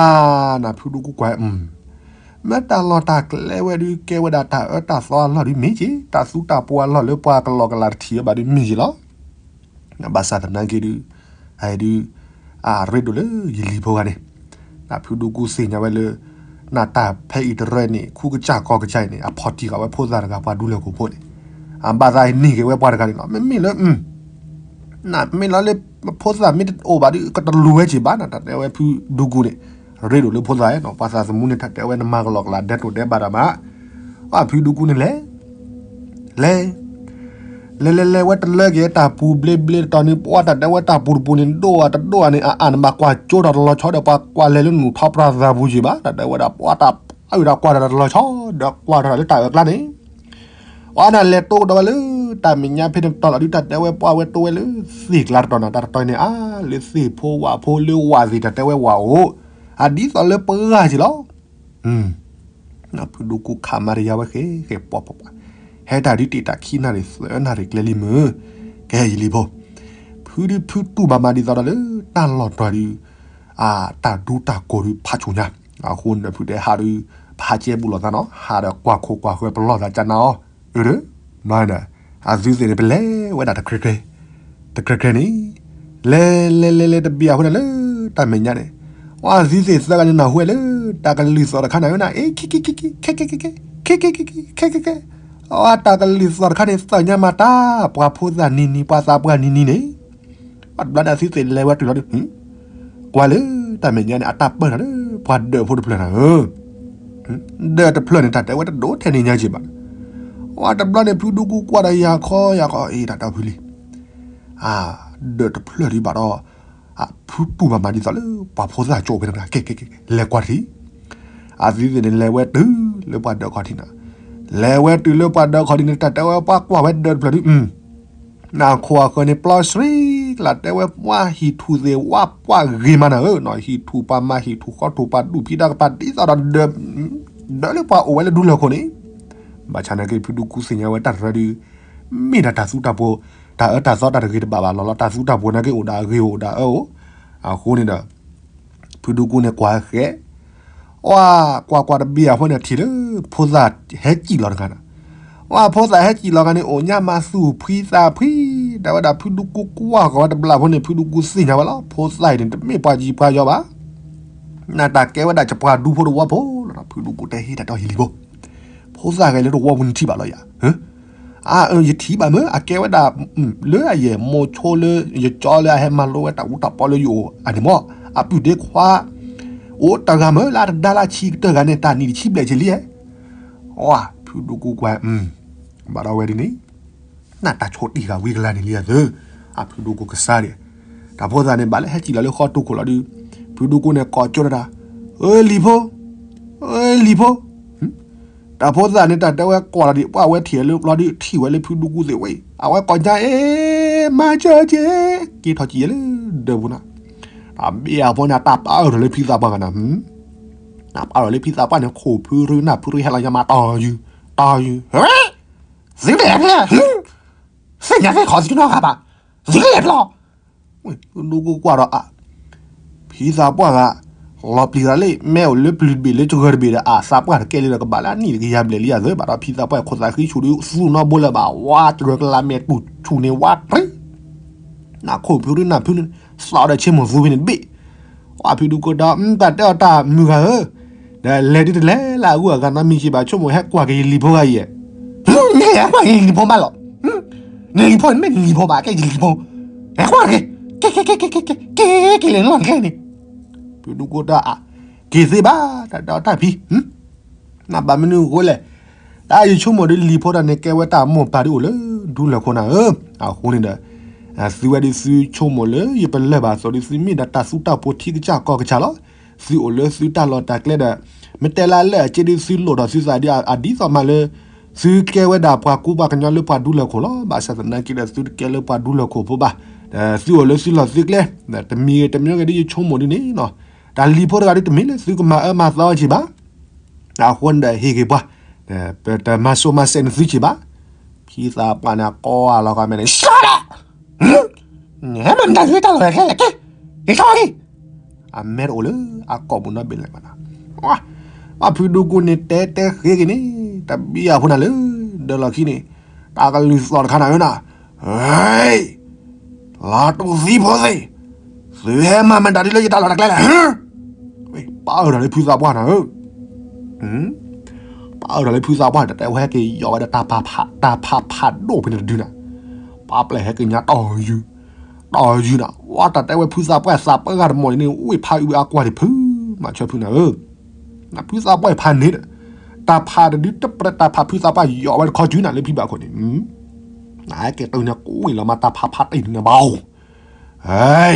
နဖုဒူကူကွၢ် မ့ၢ်တၢ်လီၢ်တၢ်ကျဲဝဲဒုး ကဲဝဲဒၣ်တၢ်အၢတၢ်သီအလီၢ်ဒုးမ့ၢ်က့ၤ တၢ်သူတၢ်ပှီၤအလီၢ်လၢပှၤကလီကလးတထံၣ်ဝဲဘၣ်ဒုးမ့ၢ်က့ၤလီၤ. ဘၣ်ဆၣ်သနာ်က့ဒုး အဒုး အရ့ဒိၣ်လၢယလံၤဖိဂၤန့ၣ် နဖုဒူကူသ့ၣ်ညါဝဲလၢ နတၢ်ဖဲအံၤတရၢန့ၣ် ခူကစၢ်ကီကစၢ်အံၤန့ၣ် အဖီၣ်တံၢ်ဃာ်ဝဲဖိသၣ်တဂၤပှၤဒူလၢၢ်ခိၣ်ဖိန့ၣ် အဘၣ်သးန့ၢ်က့ၤဝဲပှၤတဂၤန့ၣ်လီၤ. မ့မ့ၢ်လၢ နမ့ၢ်လီၤလၢ ဖိသၣ်မ့ၢ်တအိၣ်ဘၣ်ဒီး ကတလူၤဝဲက့ၤဘၣ်နီၤ တၢ်တဲဝဲဖုဒူကူန့ၣ် ရ့ဒိၣ်လၢဖိသၣ်နီၤ ပှၤသးသမူန့ၣ် တၢ်တဲဝဲနမၤကလီကလးဒဲးတိၢ်ဒဲးဘးဒီးမး အဖုဒူကူန့ၣ်လဲၤ လဲၤ လဲၤလဲၤလဲၤဝဲတလၢက့ၤတၢ်ပူၤဘျ့ဘျ့တတီၤန့ၣ် ပှၤတၢ်တဲဝဲတၢ်ပူၤတပူၤန့ၣ် ဒိၣ်အတဒိၣ်အန့ၣ် အအၢၣ်နဘၣ်ကွၢ်ကၠိတၢ်တလီၤဆီဒီး ပှၤကွၢ်လဲၤလၢနူၢ်ထီပြၤသးပူၤက့ၤဘၣ် တၢ်တဲဝဲဒၣ်ပှၤတၢ်အၢၣ်တၢ်ကွၢ်တၢ်တလီၤဆီ ဒီးကွၢ်တၢ်လၢတၢ်အၢၣ်ကျါန့ၣ် ပှၤနၢ်လဲၤတိၢ်ကဒီးဝဲလၢ တၢ်မဲာ်ညါဖဲန့ၣ်တတီၤလီၤဒုး တၢ်တဲဝဲပှၤဝဲတိၢ်ဝဲလၢ သ့ၣ်ကျါတတီၤနၤ တၢ်တတီၤန့ၣ် အါ လၢသ့ၣ်ဖိဝၣ်ဖိလၢဝၣ်သ့ၣ် တၢ်တဲဝဲဝၣ်အိၣ် အဒ်သိးလၢပဂၢ်က့ၤလီၤ. ဖုဒူကူခးမၤတယၤဝဲဃဲဃဲပှၤပှၤပှၤ ဟဲတၢ်ဒုးတ့ၢ်တၢ်ခံနၣ်ရံၣ် သၢနၣ်ရံၣ်ကျဲလံမုၢ် ကဟဲယလံၤဖိ ဖုဒုးဖုတူၢ်ဘၣ်မးဒ်သိးဒီးလၢ တၢ်လီၢ်တတီၤဒုး အတၢ်ဒူတၢ်ကိၢ်ဒုးဖးဆိၣ်ညါ အဃိန့ၣ်ဒီးဖုတဲဟးဒုး ဖးကဲဘူးလိာ်သးနီၤ ဟးဒီးကွၢ်ခိၣ်ကွၢ်ဃၢၤပလီၢ်သးကနါအီၤ အၢ ဒီး အသုသ့ၣ်န့ၣ် ပလဲၤဝဲဒၣ်တကြဲကြဲ တကြဲကြဲန့ၣ် လဲၤလဲၤလဲၤလဲၤတဘ့ၣ်အဃိန့ၣ်လၢ တၢ်မဲာ်ညါန့ၣ် အသုသ့ၣ်သၢဂၤန့ၣ်နၢ်ဟူဝဲလၢ တၢ်ကလုၢ်သီၣ်တခါန့ၣ် ဝဲနၤ အ့ ခံ ခံ ခံ ခံ ခံ ခံ ခံ ခံ ခံ ခံ ခံ ခံ ခံ ခံ ခံ ခံ အတၢ်ကလုၢ်သီၣ်တခါန့ၣ် သၢၣ်ညါမၤတၢ် ပှၤဖိသၣ်နံၤနံၤ ပှၤသးပှၢ်နံၤနံၤန့ၣ် အတဘျီန့ၣ် အသုသ့ၣ်လဲၤဝဲတုၤလီၤဒုး ကွၢ်လၢ တၢ်မဲာ်ညါန့ၣ် အတၢ်ပၢၢ်နၤလၢ ပှၤဒၢးဖိတဖျၢၣ်နၤဧၢ ဒၢးတဖျၢၣ်န့ၣ် တၢ်တဲဝဲတဒိးထဲန့ၣ်ညါက့ၤဘၣ် အတဘျီန့ၣ် ဖုဒူကူကွၢ်ဒီးယၤခီယၤခီ အ့ တၢ်တီဖုလံ အဒၢးတဖျၢၣ်ဒုးဘၣ်ဒီး အဖုတူၢ်ဘၣ်မးဒ်သိးလၢ ပှၤဖိသၣ်ကၠိဖဲန့ၣ် ကဲကဲကဲ လဲၤကွၢ်ထံၣ် အသုသ့ၣ်န့ၣ် လဲၤဝဲတုၤလၢပှၤဒၢးခီၣ်ထံးနၤ လဲၤဝဲတုၤလၢပှၤဒၢးခီၣ်ထံးန့ၣ် တၢ်တဲဝဲပှၤကွၢ်ဝဲဒၢးတဖျၢၣ်ဒုး နၢ်ခိၣ်အဃၢၤန့ၣ် ပျီဆှံကျါ တဲဝဲပှၤဟံၣ်ထူၣ်သ့ၣ်ဝါပှၢ်ဂ့ၤမးနၤဧၢ နီၢ်ဟံၣ်ထူၣ်ပှၤမၤဟံၣ်ထူၣ်ဃီထူၣ်ပှၤဒူၣ်ဖံးတၢ်ကပၤဒ်သိးဒီး ဒၢးလၢပှၤအိၣ်ဝဲလၢဒူလၢၢ်ခိၣ်န့ၣ် ဘၣ်ဆၣ်နာ်က့ ဖုဒူကူသ့ၣ်ညါဝဲတၢ်တရၢဒုး မ့ၢ်ဒၣ်တၢ်သူတၢ်ပှီၤ တၢ်အၢတၢ်သီတၢ်တဂ့ၤတဘၣ်ဘၣ်လီၤလီၤ တၢ်သူတၢ်ပှီၤနာ်က့အိၣ်ဒၣ်အဂ့ၤအိၣ်ဒၣ်အၢအိၣ် အဃိန့ၣ်ဒီး ဖုဒူကူန့ၣ်ကွၢ်ဃဲ အကွၢ်ကွၢ်တဘ့ၣ်အဃိန့ၣ် ထံၣ်လၢ ဖိသၣ်ဟဲစံၣ်လီၤတဂၤန့ၣ် အဖိသၣ်ဟဲစံၣ်လီၤဂၤန့ၣ် အိၣ်ညါမၤသူၣ်ဖှံသးဖှံ တဲဝဲဒၣ်ဖုဒူကူကွၢ်ဃီၤဝဲတဘျီဖိန့ၣ် ဖုဒူကူသ့ၣ်ညါဝဲလီၤ ဖိသၣ်အံၤန့ၣ် တမ့ၢ်ပှၤကံပှၤယီၤဘၣ် နတၢ်ကဲဝဲဒၣ်ပှၤဒူဖိတဝီဖိလီၤ ဖုဒူကူတဲဟ့ၣ်တၢ်တီယလံၤဖိ ဖိသၣ်ဂဲၤလၢတဝီပူၤနထံၣ်ဘၣ်လီၤယၤ အၢ ယထံၣ်ဘၣ်မ့ၢ် အကဲဝဲဒၣ် လၢအယဲၢ်မိၤဆိလၢ ယကၠီလၢအဟဲမၤလိဝဲတၢ်အူတၢ်ပီလၢယအိၣ်အန့ၣ်မ့ၢ် အပုၢ်ဒ့ခွါ အိၣ်တဂၤမ့ၢ်လၢအတဒါလၢဆံကတၢၢ်ဂၤန့ၣ် တၢ်နံၣ်တဆံဘျဲၣ်ဆံလံ အဖုဒူကူကွၢ် ဘၣ်ဒီးဝဲဒ်န့ၣ် နတၢ်ဆိၣ်တံၢ်ဃာ်ဝံကလၤန့ၣ်လံအသၢ အဖုဒူကူကစၢ်ဒၣ် တၢ်ဖိသၣ်န့ၣ် ဘၣ်လၢဟဲစံၣ်လီၤလၢဃီတိၢ်ခိၣ်လီၤဒုး ဖုဒူကူန့ၣ် ကိးကၠိတၢ် အၢ လံၤဖိ အၢ လံၤဖိ တၢ်ဖိသၣ်န့ၣ် တၢ်တဲဝဲကွၢ်လီၤဒံး ပှၢ်ဝဲထံၣ်လၢပျီဒုး ထံၣ်ဝဲလၢဖုဒူကူသ့ၣ်ဝဲ အဝဲကိးညါအ့ မၤစၢၤက့ၤ က့ၤထီၣ်ကံၣ်ယဲလၢဒၢးပူၤနၤ တၢ်ဘ့ၣ်အဖိန့ၣ် တၢ်ပာ်အၢၣ်ထီၣ်လၢဖံသးပှၢ်ဂၤနၤ တၢ်ပာ်အၢၣ်လၢဖံသးပှၢ်န့ၣ် ခိၣ်ဖုရူနၢ်ဖုရူဟဲလီၤညါမး တီၢ်ယုာ် တီၢ်ယုာ် သုလဲၣ် တသ့ၣ်ညါသ့ၣ်ခီသုနီတဂၤဘၣ်, သုကလဲၤတလီၤ. ဖုဒူကိကွၢ်ဒီးအါ, ဖံသးပှၢ်ဂၤ လီၤပျံၤသးလံ မ့ၢ်အိၣ်လၢပျုၤတဘ့ၣ်လၢကဂၢၢ်တဘ့ၣ်ဒီး အသးပှၢ်တကဲလံဒီး ကဘၣ်လၢအနံၣ်တကယၤဘျဲၣ်လံယၤသၢဘၣ်ဒီး ဖံသးပှၢ်ခိၣ်သးဃံဆူၣ်ဒီး သူနီတဘိလၢၤဘၣ် ဝါတရၢကလးမဲာ်တူၢ်ဆူၣ်န့ၣ်ဝါတရံ နခိၣ်ဖုရံနၢ်ဖုန့ၣ် သးဒီးဆ့မိၣ်သူဖဲန့ၣ်တဘ့ၣ်, ဝါဖုဒူကိဒီး တၢ်တဲအီၤတၢ်မုၢ်ဂၤဧၢ, ဒီးလဲၤဒုတလဲၤလၢအဂုၤအဂၤနီတမံၤက့ၤဘၣ် ဆိကမိၣ်ဟဲကွၢ်က့ၤယလံၤဖိဂၤအံၤ, နဟဲကွၢ်က့ၤယလံၤဖိမးလီၤ, နလံၤဖိန့ၣ်မ့ၢ်နလံၤဖိဘၣ် ကဲယလံၤဖိ, ဟဲကွၢ်က့ၤ, က့ၤက့ၤက့ၤက့ၤက့ၤက့ၤက့ၤလဲၤလီၤနကဲန့ၣ်, ဖုဒူကိဒီးအါ, က့ၤသ့ဘၣ် တၢ်တဲအီၤတၢ်ဖံ နဘၣ်မနုၤအဃိလဲၣ်, တၢ်ယဆိကမိၣ်ဒီးလံၤဖိတၢ်န့ၣ် ကဲဝဲတၢ်မိၢ်ပၢ်ဒ်အိၣ်လၢဒူလၢၢ်ခိၣ်နၤဧၢ, အဃိန့ၣ်ဒီး သုဝဲဒ်သုဆိကမိၣ်လၢယပလၢၢ်ဘၣ်အသိးဒီး သုမ့ၢ်ဒၣ်တၢ်သူတၢ်ဖိထံကစၢ်ကီၢ်ကစၢ်လီၤ, သုအိၣ်လၢသုတၢ်လီၢ်တၢ်ကျဲဒီး မ့ၢ်တဲလၢအလၢၢ်အက့ဒ်သုလိၣ်ထီၣ်သုသးဒီးအဒ်သိးမးလၢ သုကဲဝဲဒၣ်ပှၤကူပှၤကညီလၢပှၤဒူလၢၢ်ခိၣ်လီၤ, ဘၣ်ဆၣ်သနာ်က့ဒီးသုတကဲလၢပှၤဒူလၢၢ်ခိၣ်ဖိဘၣ်, သုအိၣ်လၢသုလီၢ်သုကျဲ, တမံၤဂ့ၤတမံၤဂ့ၤဒ်ယဆိကမိၣ်ဒ်န့ၣ်, တၢ်လံၤဖိတဂၤဒ်တမ့ၢ်လၢသုကမၤအၢမၤသီဝဲက့ၤဘၣ် အဃိန့ၣ်ဒီးဟ့ၣ်က့ၤပှၤ, ပတမၤစိမၤစဲးနသုက့ၤဘၣ်, ဖံသးပှၢ်န့ၣ်ကိးအါလီၤကီးမဲာ်န့ၣ် ရှောက်လေ, နဟဲမၤမတၤလၢတၢ်လီၢ်တၢ်ကျဲလဲၣ်က့, က့ၤထီၣ်က့ၤ, အမဲာ်တအိၣ်လၢအကိာ်ပူၤနီတဘ့ၣ်လဲၣ်မးနီၤ, ပှၤဖုဒူကိန့ၣ်တဲတဲဃ့က့ၤန့ၣ်, တဘံယၤဖိနၤလၢ ဒၢလီၢ်ခံန့ၣ်, တၢ်ကလုၢ်သီၣ်တခါနၤဧၢနၤ, ဟဲ လီၤတူၢ်သံဖိသ့ၣ်, သုဟဲမၤမတၤဒ်လၢယတၢ်လီၢ်တၢ်ကျဲလဲၣ်, ပာ်အၢၣ်တၢ်လၢဖုသးပှၢ်နၤဧၢ, ပာ်အၢၣ်တၢ်လၢဖုသးပှၢ် တၢ်တဲဝဲဟဲက့ၤယီၤဝဲဒီး တၢ်ဖးဖးဒိၣ်ဖဲန့ၣ်တဒုနၤ, ပာ်ပျဲၢ်ဟဲက့ၤညါတီၢ်ယုၢ်, တီၢ်ယုၢ်နၤ, ဝဲတၢ်တဲဝဲဖုသးပှၢ်သးပှၢ်ဂၤတမီၢ်န့ၣ် အိၣ်ဖးအုးအကွၢ်န့ၣ်ဖု, မၤဆၢဖုနၤဧၢ, နဖုသးပှၢ်ဖးန့ၣ်ဒီး, တၢ်ဖးတဒုတပျဲတၢ်ဖးဖုသးပှၢ်ယီၤဝဲတခီစုနၤလၢဖံဘၣ်ခိၣ်န့ၣ် နဟဲက့ၤတုၤန့ၣ် ကွံာ်လီၤမးတၢ်ဖးဖးတံၢ်န့ၣ်ဘၣ်အိၣ်, ဟဲ,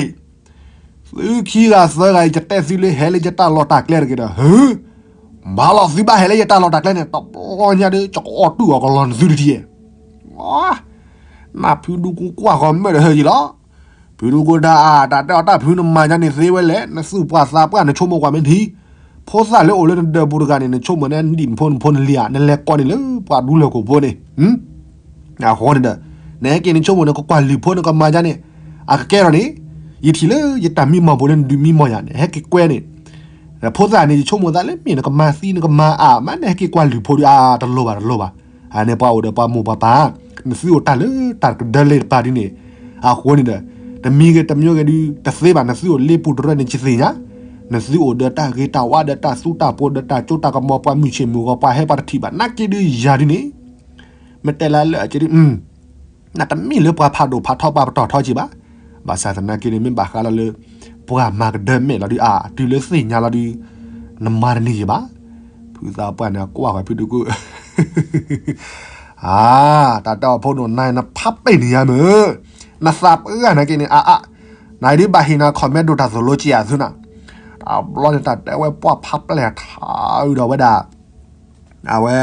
သုခံဂၤသၢဂၤအံၤ ယတဲသုလၢဟဲလၢယတၢ်လီၢ်တၢ်ကျဲတဂ့ၤဒီး ဟၢ, မၤလီၤသုဘၣ်ဟဲလၢယတၢ်လီၢ်တၢ်ကျဲန့ၣ် တဘျီညါဒီး ယကအီၣ်တူၢ်အီၤကလီၤနသုတထံၣ်, နဖုဒူကိကွၢ်ဃီမ့ၢ်ဒီးဟၢယံၤလီၤ, ဖုဒူကိဒၣ်အါ တၢ်တဲအီၤတၢ်ဖုနမၤညါန့ၣ်သ့ဝဲလဲၣ်, နသူၣ်ပှၢ်သးပှၢ်နဆိကမိၣ်ကွၢ်မ့ၢ်ထံ, ဖိသၣ်လၢအိၣ်လၢနဒၢးပူၤတဂၤန့ၣ် နဆိကမိၣ်န့ၣ် နဒံၣ်နဖိနဖိနလံၤဧါ, နလဲၤကိးန့ၣ်လၢပှၤဒူလၢၢ်ခိၣ်ဖိန့ၣ် အဃိန့ၣ်ဒီး နဟဲက့ၤနဆိကမိၣ်နကကွၢ်လုၢ်ဖိနကမၤယါန့ၣ်, အကကဲထီၣ်န့ၣ်, ယထံၣ်လၢယတၢ်မံမီၢ်ပူၤလၢနဒုးမံမီၢ်ယၤန့ၣ် ဟဲက့ၤကွဲန့ၣ်, ဖိသၣ်န့ၣ် ယဆိကမိၣ်သးလၢမ့ၢ်နကမၤသံနကမၤအါ မ့ၢ်နဟဲက့ၤကွၢ်လုၢ်ဖိဒုး အါ တလိၣ်ဘၣ်တလိၣ်ဘၣ်, အန့ၣ်ပှၤအိၣ်ဒီးပှၤမိၢ်ပှၤပၢ်, နသုအိၣ်တၢ်လၢတၢ်ကဒၢလဲတပၤဒ်န့ၣ်, အဃိန့ၣ်ဒီး, တမံၤဂ့ၤတမံၤဂ့ၤဒုး တသ့ဘၣ် နသုအိၣ်လ့ပူၤတရၢန့ၣ်ယသ့ၣ်ညါ, နသုအိၣ်ဒီးတၢ်ဂ့ၤတၢ်ဝါဒီးတၢ်သူတၢ်ပိၤဒီးတၢ်စိတၢ်ကမီၤ ပှၤမုၢ်ဆ့ၣ်မုၢ်ဂီၤ ပှၤဟဲပှၤတထံၣ်ဘၣ် နာ်က့ဒုးယၤဒ်န့ၣ်, မ့ၢ်တဲလၢလၢအက့ဒုး နတမ့ၢ်လၢပှၤဖးဒိၣ်ဖးထီပှၤပတီၢ်ထီက့ၤဘၣ်, ဘၣ်ဆၣ်သနာ်က့န့ၣ် မ့ၢ်ဘၣ်ဃးလီၤလၢ ပှၤမၤကဒၢမဲာ်လီၤဒုး အတုၤလၢသ့ၣ်ညါလီၤဒုး နမၤတန့ၢ်ယဘၣ်, ဖုသးပှၢ်န့ၣ်ကွၢ်ဝဲဖုဒူကိ အါ, တၢ်တဲအီၤဖိဒိၣ်နၤ နဖးပဲာ်န့ၢ်ယၤမ့ၢ်, နသးပှၢ်နာ်က့န့ၣ် အါအါ, နဒုးဘၣ်ဟ့ၣ်နၤ comment ဒိၣ်တၢ်သိၣ်လိက့ၤယၤသုနၤ, တဘျီန့ၣ် တၢ်တဲဝဲပှၢ်ဖးပျဲၢ်ထီဒီးဝဲဒၣ် အဝဲ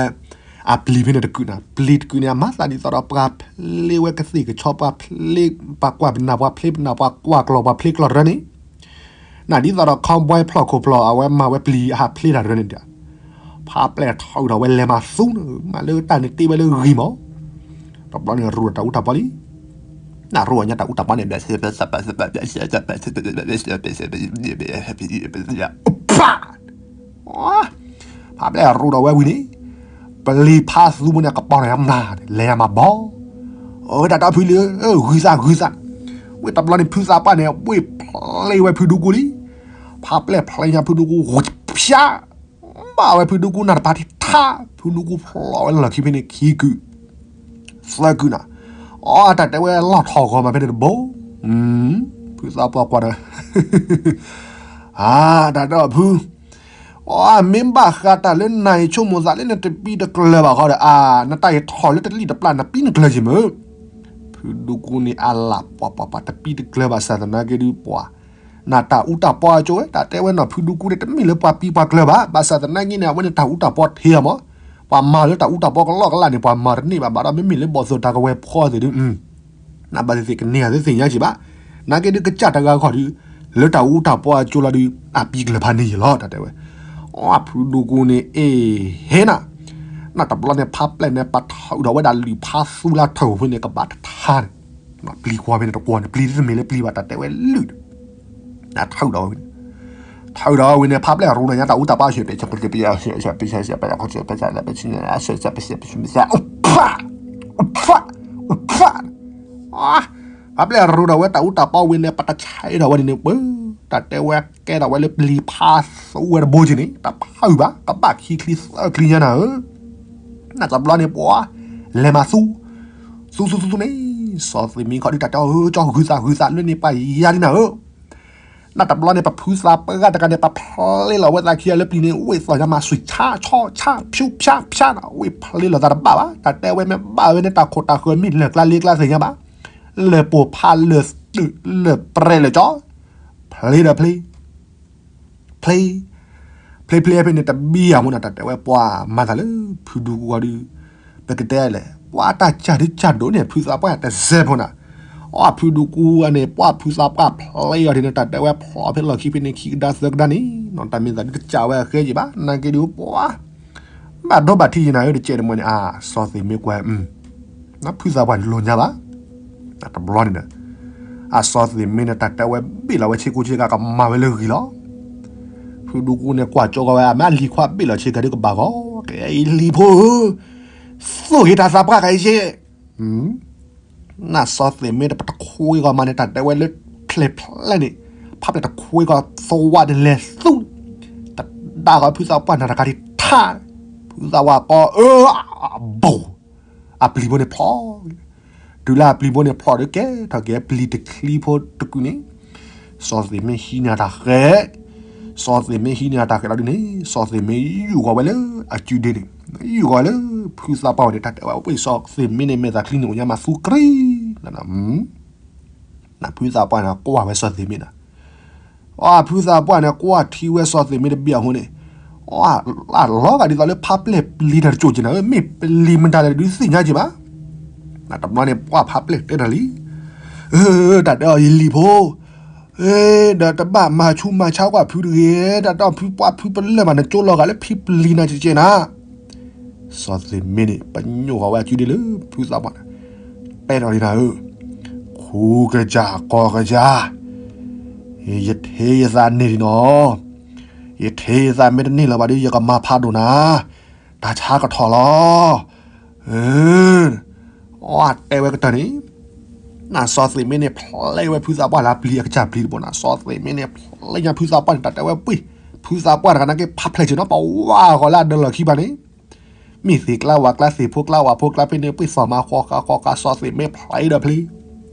အပျံၤဖဲန့ၣ်တကုာ်နၤ, ပျံၤတကုာ်န့ၣ် အမၤသးဒ်သိးဒီးပှၤဖျ့ဝဲကသ့ၣ်ကဆီ ပှၤဖျ့ ပှၤကွၢ်ပနၢ် ပှၤဖျ့ပနၢ် ပှၤကွၢ်ကျီၢ် ပှၤဖျ့ကျီၢ်တရၢန့ၣ်, နဒ်သိးဒီး cowboy ဖျီၣ်ခိၣ်ဖျီၣ် အဝဲမၤဝဲပျံၤအဟးဖျ့တၢ်တရၢန့ၣ်ဒီး, ဖးပျဲၢ်ထီဒီးဝဲလဲၤမၤသူန့ၣ် မၤလၢတၢ်န့ၣ်တ့ဝဲလၢဂ့ၤမး, တဘျီန့ၣ်ရူၢ်ဒီးတၢ်အူတၢ်ပီလံ, နရူၢ်အညါတၢ်အူတၢ်ပီန့ၣ် ဖးပျဲၢ်ရူၢ်ဒီးဝဲဝံၤန့ၣ်, ပျံၤဖးသူမူန့ၣ် ကပီၤန့ၣ်မျးန့ၣ် လဲၤယၤမၤဘီ, အဝဲတၢ်ဒီဖုလံ, ဂုၤသးဂုၤသး, ဝဲတဘျီန့ၣ် ဖုသးပှၢ်န့ၣ် ဝ့ၢ်ဖျ့ဝဲဖုဒူကိလံ, ဖးပျဲၢ်ဖျ့ညါဖုဒူကိ ဂီၤဖၠါ, ဘၣ်ဝဲဖုဒူကိနၢ်တပၤထံထါ, ဖုဒူကိဖျိးဝဲလၢလီၢ်ခံဖဲန့ၣ်ခံကုာ် သၢကုာ်နၤ, အတၢ်တဲဝဲလီၢ်ထီၣ်ဂီၤမးဖဲန့ၣ်တဘိ, ဖုသးပှၢ်ကွၢ်ဒီး အါ, တၢ်တဲအီၤဖု, အမ့ၢ်ဘၣ်ဃးတၢ်လၢနၤအံၤဆိကမိၣ်သးလၢနတပံတကျၢၤဘၣ်ဃီဒီး အါ, နတၢ်အံၤထီၣ်လၢတလံၣ်တပျၢ် နပံနကျၢၤက့ၤမ့ၢ်, ဖုဒူကိန့ၣ်အလၣ်ပှၤပှၤပှၤတပံတကျၢၤဘၣ်ဆၣ်သနာ်က့ဒုးပှၤ, နတၢ်အူတၢ်ပီအကၠိဝဲ တၢ်တဲဝဲနီၢ်ဖုဒူကိန့ၣ် တမ့ၢ်လၢပှၤပံပှၤကျၢၤဘၣ်, ဘၣ်ဆၣ်သနာ်က့န့ၣ် အဝဲန့ၣ်တၢ်အူတၢ်ပီထံအမး, ပှၤမၤလၢတၢ်အူတၢ်ပီကလီကလးန့ၣ် ပှၤမၤတန့ၢ်ဘၣ် ဘၣ်ဒီးမ့မ့ၢ်လၢဘီၣ်သိၣ်တၢ်ကဝဲၤဖီသ့ၣ်ဒုး နဘၣ်သ့ၣ်သ့ၣ်ကန့ၢ်ဂၤသ့ၣ်သ့ၣ်ညါက့ၤဘၣ်, နာ်က့ဒုးကစၢ်တဂၤခီၣ်ဒုး လၢတၢ်အူတၢ်ပီအကၠိလီၤဒုး အပံကျၢၤဖးန့ၢ်ယလီၤ တၢ်တဲဝဲ, အဖုဒူကိန့ၣ် အ့ၣ် ဟဲနၤ, နတဘျီန့ၣ် ဖါပျဲၢ်န့ၣ် ပထုးဒီးဝဲဒၣ်လုၢ်ဖးသူလၢထုးဖဲန့ၣ် ကဘၣ်တထါန့ၣ်, ပျံၤကွၢ်ဖဲန့ၣ်တကွီၢ်န့ၣ် ပျံၤတမ့ၢ်လၢပျံၤဘၣ် တၢ်တဲဝဲလုၢ်ဒီး နထုးဒီးဝဲန့ၣ်, ထုးဒီးဝဲန့ၣ် ဖါပျဲၢ်ရူန့ၣ်ညါ တၢ်အူတၢ်ပီၢ် ဖါပျဲၢ်ရူဒီးဝဲ တၢ်အူတၢ်ပီၢ်ဝဲန့ၣ် ပတဆဲးဒီးဝဲန့ၣ် ပ တၢ်တဲဝဲကဲထီၣ်ဝဲလၢပျံၤဖးသူဝဲတဘိက့န့ၣ် တဖုးဘၣ် ကဘၣ်ခံချံသၢချံညါနၤဧၢ, နတဘျီန့ၣ်ပှၤ လဲၤမၤသူ သူသူသူသူန့ၣ် စီၤသ့ၣ်မ့ၢ်ခီဒုး တၢ်တဲအီၤ ကၠီဂုၤသးဂုၤသးလၢန့ၣ် ပှၤယါလံနၤဧၢ, နတဘျီန့ၣ် ပဖုသးပှၢ်တဂၤန့ၣ် ပဖျ့လီၤဝဲသးခံဂၤလၢပျံၤန့ၣ် ဝ့ၢ်သီၣ်ညါမၤဆွံး ဆါဆီဆါ ဖၠူဖၠါဖၠါနီၤ ဝ့ၢ်ဖျ့လီၤသးတဘၣ်ဘၣ် တၢ်တဲဝဲမ့ၢ်ဘၣ်ဝဲန့ၣ် တၢ်ခိၣ်တၢ်ဃၢၤမ့ၢ်လၢာ်ကျါလ့ကျါသ့ၣ်ညါဘၣ်, လၢာ်ပိာ်ဖးလၢာ်တုးလၢာ်ပြဲးလၢာ်ကၠီ, ဖျ့ဒီးဖျ့ ဖျ့ ဖျ့ဖျ့ဖဲန့ၣ် တဘံၣ်အမူနၤ တၢ်တဲဝဲပှၤမၤသးလၢ ဖုဒူကူအီၤဒုး ပကတဲလဲၣ် ပှၤတၢ်စၢ်ဒုးစၢ်ဒိၣ်န့ၣ် ဖုသးပှၢ်တစဲးဖိနၤ, အီၣ်ဖုဒူကူအန့ၣ် ပှၤဖုသးပှၢ်ဖျ့အီၤဒ်န့ၣ် တၢ်တဲဝဲဖျိးဖဲလီၢ်ခံဖဲန့ၣ် ခံကဒါသၢကဒါန့ၣ်နီၤ တၢ်မ့ၢ်သးဒုးတစၢ်ဝဲအဃဲယံၤဘၣ် နာ်က့ဒုးပှၤ ဘၣ်ဒိဘၣ်ထံးယံၤနၤဧၢ တကဲးတမှဲၤန့ၣ် အါ စီၤသ့ၣ်မ့ၢ်ကွၢ် ဖုသးပှၢ်န့ၣ်လိၣ်ညါဘၣ်, တဘျီန့ၣ်ဒီး အစီၤသ့ၣ်မ့ၢ်န့ၣ် တၢ်တဲဝဲဘ့ၣ်လီၤဝဲဆ့ကူဆ့ကၤ ကမၤဝဲလၢဂံၢ်လီၤ, ဖုဒူကူန့ၣ် ကွၢ်ကၠိကီးဝဲ အမ့ၢ်အလံၤခွါဘ့ၣ်လီၤဆ့ကၤဒုးကဘၣ်ဂီၤ ကဲအံၤလံၤဖိဧၢ, သိၣ်က့ၤတၢ်သးပှၢ်ကါအံၤက့ နစီၤသ့ၣ်မ့ၢ်န့ၣ် ပတခွ့ကီးမးန့ၣ် တၢ်တဲဝဲလၢဖျဲၣ်ဖျဲၣ်န့ၣ် ဖးဖျဲၣ်တခွ့ကီးသဝးန့ၣ်လဲၤသူ တဒါကီးဖုသးပှၢ်နၤတခါဒံးထါ, ဖုသးပှၢ်ကီးအၢ ဘိၣ်, အပျံၤဖိန့ၣ်ဖျိး, တုၤလၢအပျံၤဖိန့ၣ်ဖျိးဒုးကဲထီၣ်က့ၤပျံၤတချံဖိတကုာ်န့ၣ် စီၤသ့ၣ်မ့ၢ်ဟံးန့ၢ်တၢ်ဃဲး, စီၤသ့ၣ်မ့ၢ်ဟံးန့ၢ်တၢ်ဃဲးလီၤဒုးန့ၣ် စီၤသ့ၣ်မ့ၢ်ယူၢ်ဃီၤဝဲလၢအစုဒ့န့ၣ်, ယူၢ်ဃီၤဝဲလၢဖုသးပှၢ်ဝဲန့ၣ် တၢ်တဲဝဲ ဝ့ၢ်စီၤသ့ၣ်မ့ၢ်န့ၣ် မဲာ်သးချံန့ၣ် အိၣ်ညါမၤသူကြံ နဖုသးပှၢ်န့ၣ် ကွၢ်ဝဲစီၤသ့ၣ်မ့ၢ်နၤ, အဖုသးပှၢ်န့ၣ် ကွၢ်ထံဝဲစီၤသ့ၣ်မ့ၢ်တဘ့ၣ်အဃိန့ၣ်, အလီၤဂာ်ဒ်သိးလၢဖးပျဲၢ်ပျံၤတၢ်တစိၢ်က့နၤဧၢ မ့ၢ်ပျံၤမတၤလဲၣ်ဒုးသ့ၣ်ညါက့ဘၣ်, နတဘျီန့ၣ် ပှၢ်ဖးပျဲၢ်တဲတၢ်လံ, တၢ်တဲအီၤယလံၤဖိ ဒီးတဘၣ်မၤဆူးမၤဆါကွၢ်ဖုတဂ့ၤ, တၢ်တဲအီၤဖုပှၢ်ဖုပလၢၢ်ဘၣ်န့ၣ် ကၠိလီၤဂာ်လၢဖံပျံၤနၤကကဲနၤ, စီၤသ့ၣ်မ့ၢ်န့ၣ် ပညိၣ်ဃီၤဝဲအစုဒ့လၢဖုသးပှၢ်န့ၣ်, တဲထီၣ်လံနၤဧၢ, ခူကစၢ်ကီၢ်ကစၢ်, ယထ့ယသးန့ၢ်လံနီၤ, ယထ့ယသးမ့ၢ်တန့ၢ်လၢၤဘၣ်ဒီး ယကမၤဖးဒိၣ်နၤ, တၢ်ဆါကထီၣ်လီၤ, အတဲဝဲကတၢၢ်န့ၣ်, နစီၤသ့ၣ်မ့ၢ်န့ၣ် ဖျဲဝဲဖုသးပှၢ်လၢပျံၤအကစၢ်ပျံၤတဘိနၤ, စီၤသ့ၣ်မ့ၢ်န့ၣ် ဖျဲညါဖုသးပှၢ်န့ၣ် တၢ်တဲဝဲပှ့ၢ်, ဖုသးပှၢ်တဂၤနာ်က့ ဖးဖျဲၣ်ဆ့ၣ်နီၤ ပဝါဂီၤလၢအဒၢးလီၢ်ခံဘၣ်န့ၣ်, မ့ၢ်သ့ၣ်ကျါဝၣ်ကျါ သ့ၣ်ဖိကျါဝၣ်ဖိကျါဖဲန့ၣ် ပှ့ၢ်သီၣ်မၤဃီဃာ်ဃီဃာ် စီၤသ့ၣ်မ့ၢ်ဖျဲဒီးဖျ့,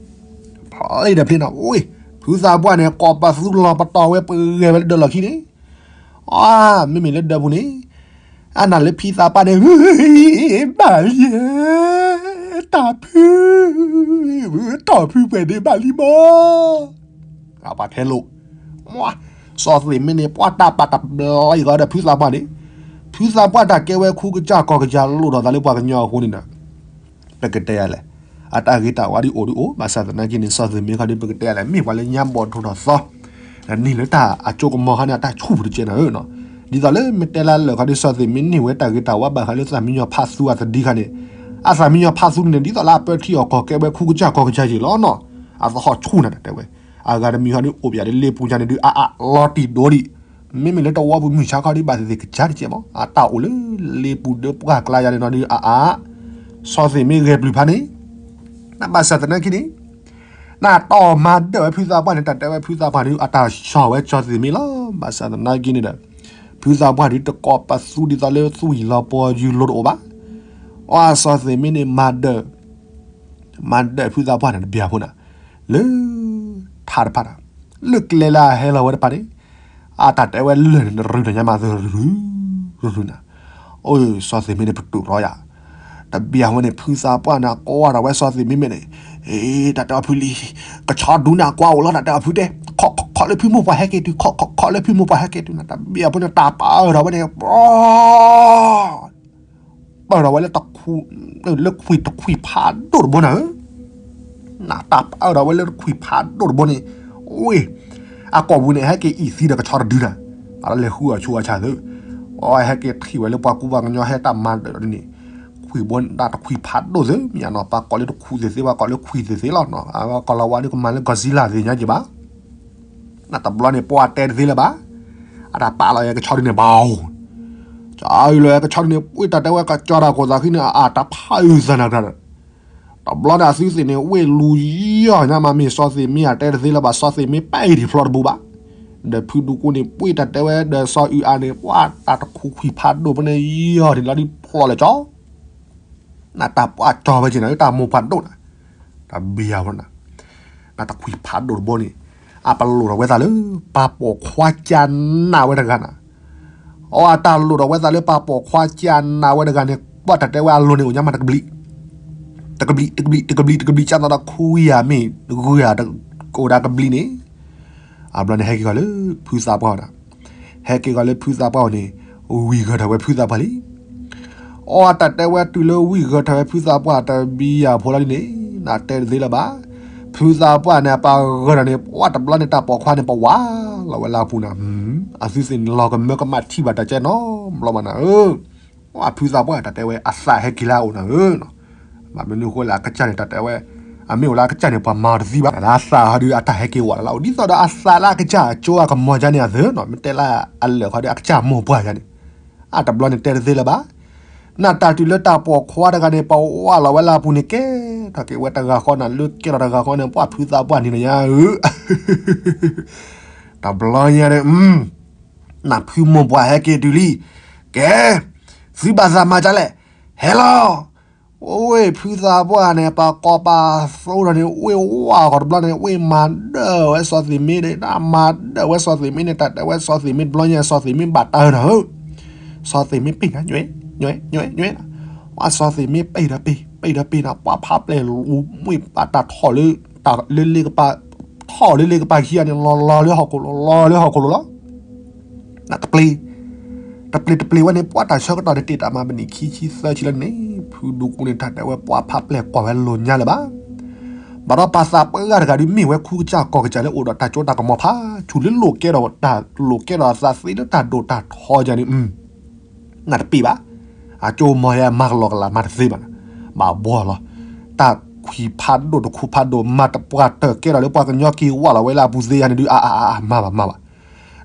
ဖျဲဒီးဖျ့နီၤ, ဝ့ၢ်, ဖုသးပှၢ်န့ၣ် ကိးပသူလီၤပတီၢ်ဝဲ ပဂဲၤဝဲလၢဒၢးလီၢ်ခံန့ၣ်, အါ, မ့မ့ၢ်လၢဒၢးပူၤန့ၣ်, အနၢ်လၢဖုသးပှၢ်န့ၣ်, ဘၣ်ယဲ, တၢ်ဖု, တီၢ်ဖုပှဲၤဒ့ဘၣ်လံမီၢ် အပှၤထဲလိာ်, စီၤသ့ၣ်မ့ၢ်န့ၣ် ပှၤတၢ်ပာ်တဘျီအံၤဂီၤဒီးဖုသးပှၢ်န့ၣ်, ဖုသးပှၢ်တၢ်ကဲဝဲခူကစၢ်ကီၢ်ကစၢ်လိၣ်ထီၣ်သးလၢပှၤကညီအဃိန့ၣ်ဒီး, ပကတဲယၤလဲၣ်, အတၢ်ဂ့ၤတၢ်ဝါဒ်အိၣ်ဒ်အိၣ် ဘၣ်ဆၣ်သနာ်က့န့ၣ် စီၤသ့ၣ်မ့ၢ်ခီဒ်ပကတဲယၤလဲၣ် မ့ၢ်ပှၤလၢညါဘီၣ်ဒိၣ်ထီၣ်သီ, ဒီးန့ၢ်လၢတၢ်အစိကမီၤခါန့ၣ် အတၢ်ဆူၣ်ပူၤတကဲနၤဧၢနီၤ, ဒ်သိးလၢမ့ၢ်တဲလၢလၢာ်ခီဒ်စီၤသ့ၣ်မ့ၢ်န့ၢ်ဝဲတၢ်ဂ့ၤတၢ်ဝါဘၣ်ဃးလၢသၣ်မံညီၤဖးသူအသဒံခါန့ၣ်, အသၣ်မံညီၤဖးသူန့ၣ် ဒ်သိးလၢအပၢထံအီၣ်ကီၢ်ကဲဝဲခူကစၢ်ကီၢ်ကစၢ်ယ့ၣ်လီၤနီၤ, အသဟီၣ်ဆူၣ်နၤတၢ်တဲဝဲ, အဂၤတမံၤခီဒ်အိၣ်ပယၤလၢလ့ပူၤယၤန့ၣ်ဒုး အအလီၤတံၢ်ဒိၣ်ဒံး, မ့မ့ၢ်လၢတဝီပူၤမုၢ်ဆါခီဒ်ဘၣ်သ့ၣ်သ့ၣ်ကစၢ်တကဲမီၢ် အတၢ်အိၣ်လၢလ့ပူၤဒၢပှၢ်ကျါယၤန့ၣ်နီၤဒုး အအါ, စီၤသ့ၣ်မ့ၢ်ဂဲၤပျုၤဖးန့ၣ်, နဘၣ်ဆၣ်သနာ်က့န့ၣ် နတီၢ်မၤဒၢးဝဲဖုသးပှၢ်န့ၣ် တၢ်တဲဝဲဖုသးပှၢ်န့ၣ် အတၢ်ဆှီဝဲစီၤသ့ၣ်မ့ၢ်လီၤ, ဘၣ်ဆၣ်သနာ်က့န့ၣ်ဒီး, ဖုသးပှၢ်ဒုးတကိးပသူဒ်သိးလၢသူၣ်ယံၤလီၤပီၤယံၤလိၤတအိၣ်ဘၣ်, အစီၤသ့ၣ်မ့ၢ်န့ၣ်မၤဒၢး, မၤဒၢးဖုသးပှၢ်န့ၣ်တဘျီဖိနၤ, လၢ, ထးတဖၣ်နၤ, လၢကျဲလၢအဟဲလီၤဝဲတဖၣ်န့ၣ်, အတၢ်တဲဝဲလၢာ်န့ၣ် ရူၢ်တညါမးသရူၢ်, ရူၢ်နၤ, အိၣ် စီၤသ့ၣ်မ့ၢ်န့ၣ်ပတုာ်ရီယၤ တဘျီဝဲန့ၣ် ဖုသးပှၢ်န့ၣ် ကွၢ်ဒီးဝဲစီၤသ့ၣ်မ့ၢ်န့ၣ်, တၢ်တဲအီၤဖုလံၤ, ကဆီဒူန့ၣ်အကွၢ်အိၣ်လီၤ တၢ်တဲအီၤဖုတဲ, ခီၣ်ခီၣ်ခီၣ်လၢဖုမိၢ်ပှၢ်ဟဲက့ၤတုၤ ခီၣ်ခီၣ်ခီၣ်လၢဖုမိၢ်ပှၢ်ဟဲက့ၤတုၤနၤ တဘျီဖိန့ၣ် တၢ်ပာ်အၢၣ်ဒီးဝဲန့ၣ် ပၢၢ်ဒီးဝဲလၢတခွံ, လၢခွံတခွံဖးဒိၣ်တဘိနၤဧၢ, နတၢ်ပာ်အၢၣ်ဒီးဝဲလၢတခွံဖးဒိၣ်တဘိန့ၣ်, ဝ့ၢ်, အကိာ်ပူၤန့ၣ် ဟဲက့ၤအံၤသံဒီးကဆီတဒုနၤ, အလဲၤဃုအီၤဆူအီၤဆၣ်သၢ, အဝဲဟဲက့ၤထံၣ်ဝဲလၢပှၤကူပှၤကညီဟဲတၢ်မၤဒၢးဒီးဒ်န့ၣ်, ကွံာ်ဘိန့ၣ် တၢ်တခွံဖးဒိၣ်သ့မ့ၢ်နီၤ, ပှၤကိးလၢတခူသ့ၣ်သ့, ပှၤကိးလၢခွံသ့ၣ်သ့လီၤနီၤ, အဝဲကိးလီၤဝါဒုးကမၤလၢ Godzilla သ့ၣ်ညါက့ၤဘၣ်. နတဘျီန့ၣ် ပှၤတဲတသ့လၢၤဘၣ်, အတၢ်ပာ်လီၤယဲကဆီဒုန့ၣ် ဘၣ်ဧိၤ, ကၠီလီၤယဲကဆီဒုန့ၣ် ဝ့ၢ်တၢ်တဲဝဲကကၠီတၢ်ကိၢ်သးဃံန့ၣ် အတၢ်ဖးအုးသးနၤကတၢၢ် တဘျီန့ၣ် အသုသ့ၣ်န့ၣ် ဝ့ၢ်လူၤယီၢ်ညါမး မ့ၢ်စီၤသ့ၣ်မ့ၢ်အတဲတသ့လၢၤဘၣ်, စီၤသ့ၣ်မ့ၢ်ပဲာ်ထံဖျီတဘူးဘၣ်. ဒီးဖုဒူကိန့ၣ် ပှ့ၢ်တၢ်တဲဝဲဒီးစီၤအုးအါန့ၣ် ပှၤတၢ်တခူခွံဖးဒိၣ်ဖဲန့ၣ် ယီၢ်ထံလီၤဒုးဖျီလၢကၠီ, နတၢ်ပှၢ်ကၠီဝဲက့ၤနၤ တၢ်မိၢ်ပှၢ်ဒိၣ်နၤ, တၢ်ဘံယၤဖိနၤ နတၢ်တခွံဖးဒိၣ်တဘိန့ၣ် အပလိာ်ထီၣ်ဝဲသးလၢ ပၢ်ပိာ်ခွါကၠါနးဝဲတဂၤနၤ, အီ အတၢ်လိာ်ထီၣ်ဝဲသးလၢပၢ်ပိာ်ခွါကၠါနးဝဲတဂၤန့ၣ် ပှၤတၢ်တဲဝဲအလိၤန့ၣ် အိၣ်ညါမးတကဘျံး, တကဘျံး တကဘျံး တကဘျံး ကၠါသးဒီးခူဝံယၤမ့ၢ် ဂုၤယၤ ကအိၣ်ဒၣ်ကဘျံးန့ၣ်, အဘျီန့ၣ် ဟဲက့ၤဂီၤလၢဖုသးပှၢ်အီၤနၤ, ဟဲက့ၤဂီၤလၢဖုသးပှၢ်အီၤန့ၣ် ဝံၤဂၢၢ်ထီၣ်ဝဲဖုသးပှၢ်လံ အီတၢ်တဲဝဲတုၤလၢဝံၤဂၢၢ်ထီၣ်ဝဲဖုသးပှၢ်တဘံယၤဖိလီၤဒ်န့ၣ် နတဲတသ့လၢၤဘၣ်. ဖုသးပှၢ်န့ၣ် အပၢ်ဂၢၢ်ထီၣ်န့ၣ် ပှၤတဘျီန့ၣ်တၢ်ပိာ်ခွါန့ၣ် ပဝးလီၤဝဲလၢအပူၤနၤ, အသုသ့ၣ်န့ၣ်လီၤကမၢကမၣ်ထံၣ်ဘၣ်တၢ်ကဲနီတဘျီဘၣ်နၤဧၢ, အဖုသးပှၢ်တၢ်တဲဝဲအသးဟဲက့ၤလၢအအိၣ်နၤဧၢ ဘၣ်မနုၤအဃိလဲၣ် အကစၢ်န့ၣ် တၢ်တဲဝဲ အမ့ၢ်အိၣ်လၢအကစၢ်န့ၣ် ပှၤမၤတသံဘၣ်, လၢအသးဟီဒုး အတၢ်ဟဲက့ၤဝးလၢအအိၣ် ဒ်သိးဒီးအသးလၢအကစၢ်အကၠိအကမီၤကါန့ၣ်အသၢနီၤ, မ့ၢ်တဲလၢအလၢာ်ခီဒီး အကစၢ်မိၢ်ပှၢ်ယါန့ၣ်, အတဘျီန့ၣ်တဲတသ့လၢၤဘၣ်. နတၢ်တုၤလၢတၢ်ပိာ်ခွါတဂၤန့ၣ် ပဝးလီၤဝဲလၢအပူၤန့ၣ် ကဲထီၣ်က့ၤဝဲတဂၤဃီနၤ, လၢကဲထီၣ်တဂၤဃီန့ၣ် ပှၤဖုသးပှၢ်န့ၣ်နၤညါဧၢ တဘျီညါန့ၣ် နဖုမိၢ်ပှၢ်ဟဲက့ၤတုၤလံ, ကဲ, သုဘၣ်သးမၤဒ်လဲၣ်, ဟဲလီၤ. အိၣ်ဝဲဖုသးပှၢ်န့ၣ် ပာ်ကီၤပာ်သိဒီးန့ၣ် ဝ့ၢ်ဝါဃီၤတဘျီန့ၣ် ဝ့ၢ်မၤဒၢၣ်ဝဲစီၤသ့ၣ်မ့ၢ်ဒီး တၢ်မၤဒၢၣ်ဝဲစီၤသ့ၣ်မ့ၢ်န့ၣ် တၢ်တဲဝဲစီၤသ့ၣ်မ့ၢ်တဘျီညါ စီၤသ့ၣ်မ့ၢ်ဘၣ်တၢ်နၤဧၢ, စီၤသ့ၣ်မ့ၢ်ပ့ၢ်ညါ ညွဲ ညွဲ ညွဲ ညွဲ ပှၤစီၤသ့ၣ်မ့ၢ်ပ့ၢ်ဒီးပ့ၢ် ပ့ၢ်ဒီးပ့ၢ်နၤ ပှၤဖးပျဲၢ်လူၤမွံၢ်ပာ်တၢ်ထီၣ်လၢ လၢလ့ကပၤ ထီၣ်လၢလ့ကပၤခံဂၤန့ၣ် လီၤလီၤလၢဟီၣ်ခိၣ်လီၤ လီၤလၢဟီၣ်ခိၣ်လိၤလီၤ. နတပျ့ၤ တပျ့ၤတပျ့ၤဝဲန့ၣ် ပှၤတၢ်ဆၢကတီၢ်န့ၣ် တ့ၢ်တၢ်မၤပနံၣ်ခံဆံသၢဆံလၢန့ၣ် ဖုဒူကိန့ၣ် တၢ်တဲဝဲပှၤဖးပျဲၢ်ကွၢ်ဝဲလိၤညါလၢၤဘၣ်. ဘၣ်ဒီးပှၤသးပှၢ်တဂၤဒုး မ့ၢ်ဝဲခူကစၢ်ကီၢ်ကစၢ်လၢအိၣ်ဒီးတၢ်စိတၢ်ကမီၤဖး ဆူၣ်လၢလိာ်ကဲဒီးတၢ်လိာ်ကဲဒီးအသးသ့လၢတၢ်ဒိၣ်တၢ်ထီယါန့ၣ် နတပျ့ၤဘၣ်. အကၠိမီၤယါမၤကလီကလီမၤတသ့ဘၣ်နၤ, ဘၣ်ဘှီလီၤ. တၢ်ခွံဖးဒိၣ်တခူဖးဒိၣ် မၤတပှၢ်တၢၢ်ကဲဒီးလၢပှၤကညီက့ၤဝးလီၤဝဲလၢအပူၤသ့ယါန့ၣ်ဒုး အါအါအါအါ မၤဘၣ်မၤဘၣ်.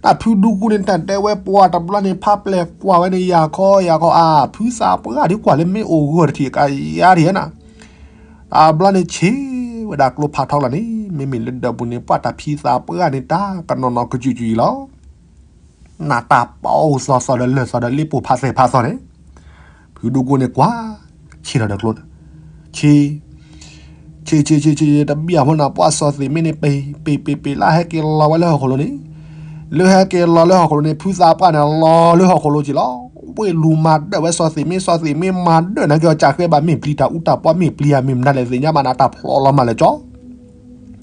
တၢ်ဖုဒူကိန့ၣ် တၢ်တဲဝဲပှၤတဘျီန့ၣ် ဖးပျဲၢ်ကွၢ်ဝဲန့ၣ် ယၤခီယၤခီ အါ ဖုသးပှၢ်ဒုးကွၢ်လၢမ့ၢ်အိၣ်ဂၢၢ်တထံၣ်ကယါထံၣ်နၤ. တဘျီန့ၣ်ဆ့ဝဲဒၣ်ကျိဖးထီလီၤန့ၣ် မ့မ့ၢ်လၢဒၢးပူၤန့ၣ် ပှၤတၢ်ဖံသးပှၢ်န့ၣ် တၢ်ကနီၤနီၤကစူၤကစူၤအံၤလီၤ. နတၢ်ပီအိၣ်သီသီဒီးလၢာ်သီဒီးလ့ပူၤဖးသဲးဖးသီန့ၣ် ဖုဒူကိန့ၣ်ကွၢ် ဆ့ၣ်ထီၣ်ဒီးကျိ ဆ့ ဆ့ ဆ့ ဆ့ ဆ့ တဘံၣ်အဖိနၤ ပှၤစီၤသ့ၣ်မ့ၢ်န့ၣ် ပ့ၤ ပ့ၤ ပ့ၤ ပ့ၤ လၢဟဲက့ၤလီၤဝဲလၢဟီၣ်ခိၣ်လိၤန့ၣ်, လၢဟဲက့ၤလီၤလၢဟီၣ်ခိၣ်လိၤန့ၣ် ဖုသးပှၢ်န့ၣ် လီၤလၢဟီၣ်ခိၣ်လိၤက့ၤလီၤ. ဝ့ၢ်လူၤမၤဒၢၣ်ဝဲစီၤသ့ၣ်မ့ၢ် စီၤသ့ၣ်မ့ၢ်မၤဒၢၣ်နၤက့ၤအီၤ ကးဃဲဘၣ်မ့ၢ်ပျံၤတၢ်အူတၢ်ပီမ့ၢ်ပျံၤဧါမ့ၢ်မနုၤလဲၣ်သ့ၣ်ညါဘၣ်နၤ တၢ်ဖျီလီၤမၢ်လၢကၠီ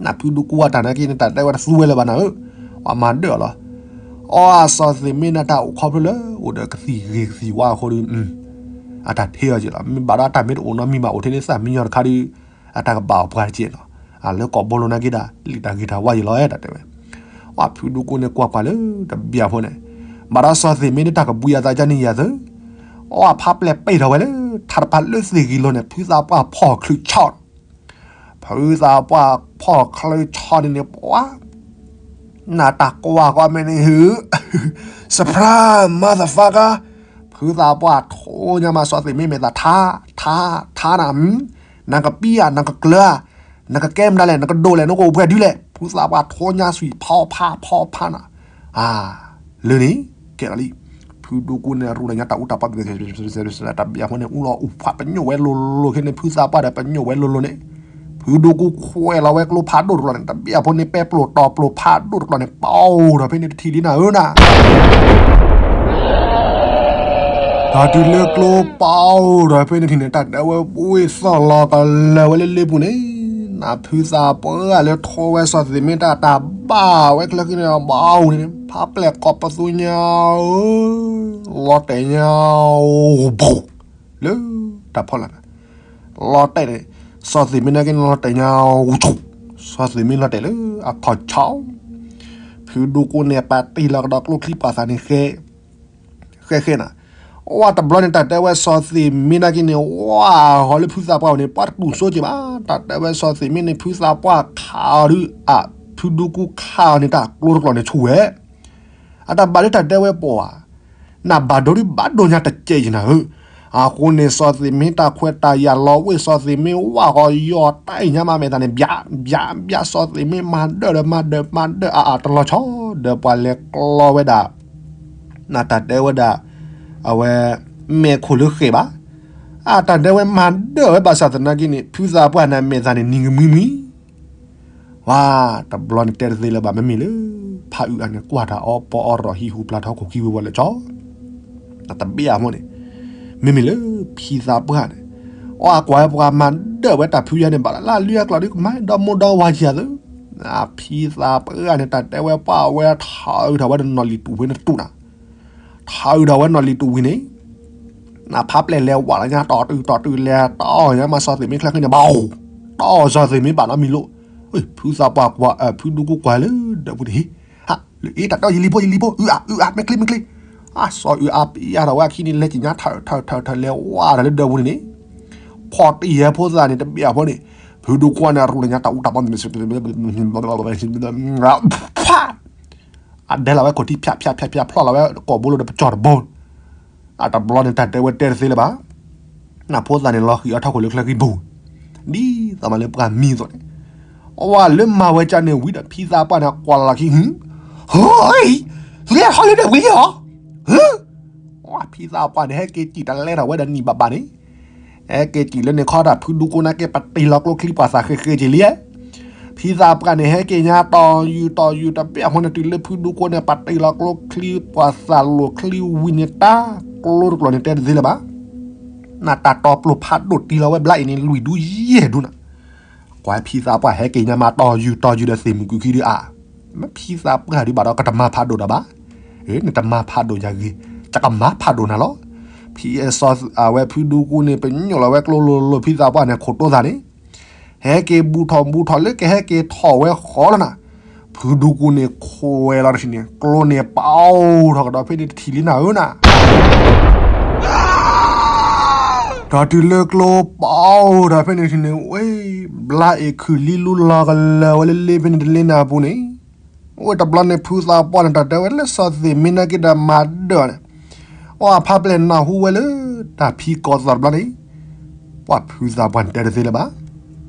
နဖုဒူကိအတၢ်နာ်က့န့ၣ် တၢ်တဲဝဲတသူဝဲလၢၤဘၣ်နၤဧၢ, ပှၤမၤဒၢၣ်အီၤလီၤ. အီ အစီၤသ့ၣ်မ့ၢ်န့ၣ် တၢ်အိၣ်ခီဖျိလၢ အိၣ်ဒီးကသံၣ်ဂ့ၤကသံၣ်ဝါအဃိဒီး အတၢ်ထ့အီၤက့ၤလီၤ. မ့ၢ်ဘၣ်ဒီးတၢ်မ့ၢ်တအိၣ်နီတမံၤဘၣ် အိၣ်ထဲန့ၣ်သၣ်မံညီတခါဒီး အတၢ်ကဘၣ်အီၤပှၤတက့ၢ်နီၤ. အလၢကိာ်ဘိလိၤနာ်က့ဒၣ် လံာ်တၢ်ဂ့ၤတၢ်ဝါယံၤလီၤ တၢ်တဲဝဲ ပှၤဖုဒူကိန့ၣ် ကွၢ်ကွၢ်လၢ တဘံၣ်အဖိန့ၣ်, ဘၣ်ဒီးစီၤသ့ၣ်မ့ၢ်န့ၣ် တၢ်ကဘှံးအသးကန့ၣ်ယၤသၢ, အီ အဖးပျဲၢ်ပ့ၢ်ထီၣ်ဝဲလၢ ထးတပၤလၢသ့ၣ်ဂံၢ်လိၤန့ၣ် ဖုသးပှၢ်ဖီၣ်ချုးဆီၣ် ဖုသးပှၢ်ဖီၣ်ချုးဆီၣ်န့ၣ်န့ၣ် ပှၤ နတၢ်ကွၢ်ကွၢ်မ့ၢ်န့ၣ်ဟု surprise motherfucker ဖုသးပှၢ်ထိညါမး စီၤသ့ၣ်မ့ၢ်မဲာ်သးထါ ထါ ထါနၤ, နကပံဧါ နကကျၢၤဧါ, နကကဲမနုၤလဲၣ် နကဒိးလဲၣ် နကအိၣ်ပှဲၤဒုလဲၣ် ဖုသးပှၢ်ထိညါ ဆွံၣ်ဖီဖးဖီဖးနၤ, အါ လၢန့ၣ် ကဲလီၤလံ. ဖုဒူကိန့ၣ် ရူၢ်လၢညါတၢ်အူတၢ်ပီ တဘံၣ်အဖိန့ၣ် အူလီၤအူဖး ပညိၣ်ဝဲလိၤလိၤခဲန့ၣ် ဖုသးပှၢ်ဒီး ပညိၣ်ဝဲလိၤလိၤန့ၣ်, ဖုဒူကိခွဲးလီၤဝဲကျိဖးဒိၣ်တကျီန့ၣ် တဘံၣ်အဖိန့ၣ် ပဲပျိာ်တီၤပျိာ်ဖးဒိၣ်တကျီန့ၣ် ပအိၣ်ဒီးဖဲန့ၣ်တထံၣ်လံနၤဧၢနၤ တၢ်တုၤလၢကျိပအိၣ်ဒီးဖဲန့ၣ်ထံၣ်န့ၣ် တၢ်ဒၢဝဲဘှ့ၣ်သီၣ်လီၤကလၢာ်ဝဲလၢလ့ပူၤန့ၣ်, နဖုသးပှၢ်လၢထိဝဲစီၤသ့ၣ်မ့ၢ်တၢ်တၢ်ဘၣ်ဝဲချၢဃံန့ၣ် ဘၣ်အူန့ၣ် ဖးပျဲၢ်ကိးပသူညါဧၢ, လီၤတဲာ်ညါ ဝူၤ လၢတၢ်ဖီလာ်န့ၣ် လီၤတဲာ်န့ၣ် စီၤသ့ၣ်မ့ၢ်နာ်က့န့ၣ် လီၤတဲာ်ညါ ဝူၤ စီၤသ့ၣ်မ့ၢ်လီၤတဲာ်လၢအခီၣ်ဆီ ဖုဒူကိန့ၣ် ပာ်တ့ၢ်လီၤကဒီးကျိချံပှၤသးန့ၣ် ဃဲ ဃဲဃဲနၤ, ဝဲတဘျီန့ၣ် တၢ်တဲဝဲစီၤသ့ၣ်မ့ၢ်နာ်က့န့ၣ် ဝါဟီလၢဖုသးပှၢ်အအိၣ်န့ၣ် ပှၤတတူၢ်စိက့ၤဘၣ်. တၢ်တဲဝဲစီၤသ့ၣ်မ့ၢ်န့ၣ် ဖုသးပှၢ်ခးအီၤဒုး အ ဖုဒူကိၢ်ခးအီၤန့ၣ် တၢ်ကျိတကျိၤန့ၣ်ဆူၣ်ဝဲ အတၢ်ဘၣ်လၢတၢ်တဲဝဲပှၤဧါ, နဘၣ်ဒိဒုးဘၣ်ဒိညါတကဲးယနၤဧၢ. အဃိန့ၣ် စီၤသ့ၣ်မ့ၢ်တၢ်ခွဲးတၢ်ယာ်လီၤဝ့ၢ် စီၤသ့ၣ်မ့ၢ်ဝၣ်ဃီယီၤတၢ်အံၤညါမးမဲာ်သးန့ၣ် ဘၣ်ဘၣ်ဘၣ် စီၤသ့ၣ်မ့ၢ်မၤဒၢၣ်ဒီးမၤဒၢၣ်မၤဒၢၣ်အါအါတလီၤဆီ ဒီးပှၤလဲၤကျီဝဲဒၣ် နတၢ်တဲဝဲဒၣ် အဝဲ မဲာ်ခိၣ်လၢဃဲၤဘၣ်. အတၢ်တဲဝဲမၤဒၢၣ်ဝဲဘၣ်ဆၣ်သနာ်က့န့ၣ် ဖုသးပှၢ်န့ၣ်မဲာ်သးန့ၣ်နံၤကမှံမှံ ဝါ တဘျီန့ၣ်တဲတသ့လၢၤဘၣ် မ့မ့ၢ်လၢ ဖးအုးအါန့ၣ် ကွၢ်တၢ်အီပီအီရီၣ်ဟံၣ်ဟူးဖျါထီခိၣ်ခံဝဲဝဲလၢကၠီ တဘ့ၣ်အမိၢ်န့ၣ် မ့မ့ၢ်လၢ ဖံသးပှၢ်န့ၣ် အီၣ်ကွၢ်ဝဲပှၤမၤဒၢၣ်ဝဲတၢ်ဖုယါန့ၣ် ဘၣ်လၢလၢအကျီဒ်ကမၤဒီမိၢ်ဒီဝၤယၤသၢ ဖံသးပှၢ်န့ၣ် တၢ်တဲဝဲပှၢ်ဝဲထးအုးထီၣ်ဝဲဒီးနီၣ်လံၤတူာ်ဝံၤန့ၣ်တတူာ်နၤ ထးအုးထီၣ်ဝဲနီၣ်လံၤတူာ်ဝံၤန့ၣ် နဖးပျဲၢ်လဲၤဝးလီၤညါတီၢ်တုၤတီၢ်တုၤလဲၤတီၢ်ညါမးစီၤသ့ၣ်မ့ၢ်ချၢဃံန့ၣ် ဘၣ်အိၣ် တီၢ်စီၤသ့ၣ်မ့ၢ်ဘၣ်နီတမံၤလိာ် ဖုသးပှၢ်ကွၢ် ဖုဒူကိၢ်ကွၢ်လၢဒၢးပူၤန့ၣ် ဟ့ၣ် ဟး လၢအ့ၣ်တၢ်တီယလံၤဖိယလံၤဖိ အုးအါ အုးအါ မ့ၢ်ချ့မ့ၢ်ချ့ အစီၤအုးအါပယါထီၣ်ဝဲအခံန့ၣ် လဲၤက့ၤညါထးထးထးထးလဲၤဝးဒီးလၢဒၢးပူၤန့ၣ်န့ၣ် ဖီၣ်တံၢ်ဟဲဖိသၣ်န့ၣ် တဘ့ၣ်အဖိန့ၣ် ဖုဒူကိၢ်န့ၣ် ရူးလီၤညါတၢ်အူတၢ်ပီ ဖး အဒဲလီၤဝဲခိၣ်ထံး ဖၠးဖၠးဖၠးဖၠး ဖျီၣ်လီၤဝဲကိာ်ဘိလိၤဒီးပကၠီၣ်တဘိ အတဘျီန့ၣ် တၢ်တဲဝဲတဲတသ့လၢၤဘၣ်. နဖိသၣ်န့ၣ် လီၤဃံၤအီၤထီၣ်ခိၣ်လၢချၢဃံပူၤ ဒ်သိးမးလၢပှၤမံအသိးန့ၣ် အဝဲလၢမၤဝဲကၠၢန့ၣ်ဝံၤဒီး ဖံသးပှၢ်န့ၣ် ကွၢ်လီၤခံ ဟူ ဟိ လဲၤထီၣ်လၢဒၢးဝံၤလံဧါ ဟူ ဖံသးပှၢ်န့ၣ် ဟဲက့ၤစံၣ်တလဲထီၣ်ဝဲဒီးနံၣ်ဘၣ်ဘၣ်န့ၣ် ဟဲက့ၤစံၣ်လၢန့ၣ်ခီတၢ် ဖုဒူကိၢ်န့ၣ်က့ၤ ပတ့ၢ်လီၤကျိချံပှၤသးဃ့ဃ့က့ၤလံ ဖံသးပှၢ်န့ၣ် ဟဲက့ၤညါတီၢ်ယူၤတီၢ်ယူၤတဘ့ၣ်အဃိန့ၣ် တုၤလၢဖုဒူကိၢ်န့ၣ် ပတ့ၢ်လီၤကျိချံပှၤသးလိၤချံဝံၤန့ၣ် တၢ်ကျိတကျိၤန့ၣ်တဲတသ့လၢၤဘၣ်. နတၢ်တီပျိဖးဒိၣ်တံၢ်လီၤဝဲဘျါအံၤန့ၣ် လွံၢ်ဒူယဲၢ်ဒူနၤ ကွၢ်ဖံသးပှၢ်ဟဲက့ၤညါမးတီၢ်ယူၤတီၢ်ယူၤဒီးသ့ၣ်မုၢ်ကုခံဒုအါ မ့ၢ်ဖံသးပှၢ်ဒုးဘၣ်ဒီးကတမၤဖးဒိၣ်ဒီးဘၣ်. နတမၤဖးဒိၣ်ယၤဂ့ၤ တကမၤဖးဒိၣ်နၤလီၤ. ဖံအစီၤအဝဲဖုဒူကိၢ်န့ၣ် ပညိၣ်လီၤဝဲကျိလိၤလိၤ ဖံသးပှၢ်န့ၣ် ခိၣ်တိသးန့ၣ် ဟဲက့ၤဘူးထီၣ်ဘူးထီၣ်လၢကဟဲက့ၤထီၣ်ဝဲဃီလီၤနၤ. ဖုဒူကိၢ်န့ၣ် ခိးဝဲလီၤတထံၣ်န့ၣ် ကျိန့ၣ်ပအိၣ်ထီၣ်ကဒီးဖဲန့ၣ်တထံၣ်လံနၤဧၢနၤ ဒီးတုၤလၢကျိပအိၣ်ထီၣ်ဖဲန့ၣ်တထံၣ်န့ၣ် ဝဲ ဘျါအ့ၣ်ခုၣ်လံလူလီၤကလၢာ်ဝဲလၢလ့ဖဲန့ၣ်တလ့နၤအပူၤန့ၣ် ဝဲတဘျီန့ၣ် ဖုသးပှၢ်န့ၣ် တၢ်တဲဝဲလၢစီၤသ့ၣ်မ့ၢ်နာ်က့ဒီးမၤဒၢၣ်န့ၣ် အဖးပျဲၢ်နၢ်ဟူဝဲလၢ တၢ်ဖံကီၢ်သီၣ်တဘျီန့ၣ် ပှၤဖုသးပှၢ်န့ၣ်တဲတသ့လၢၤဘၣ်.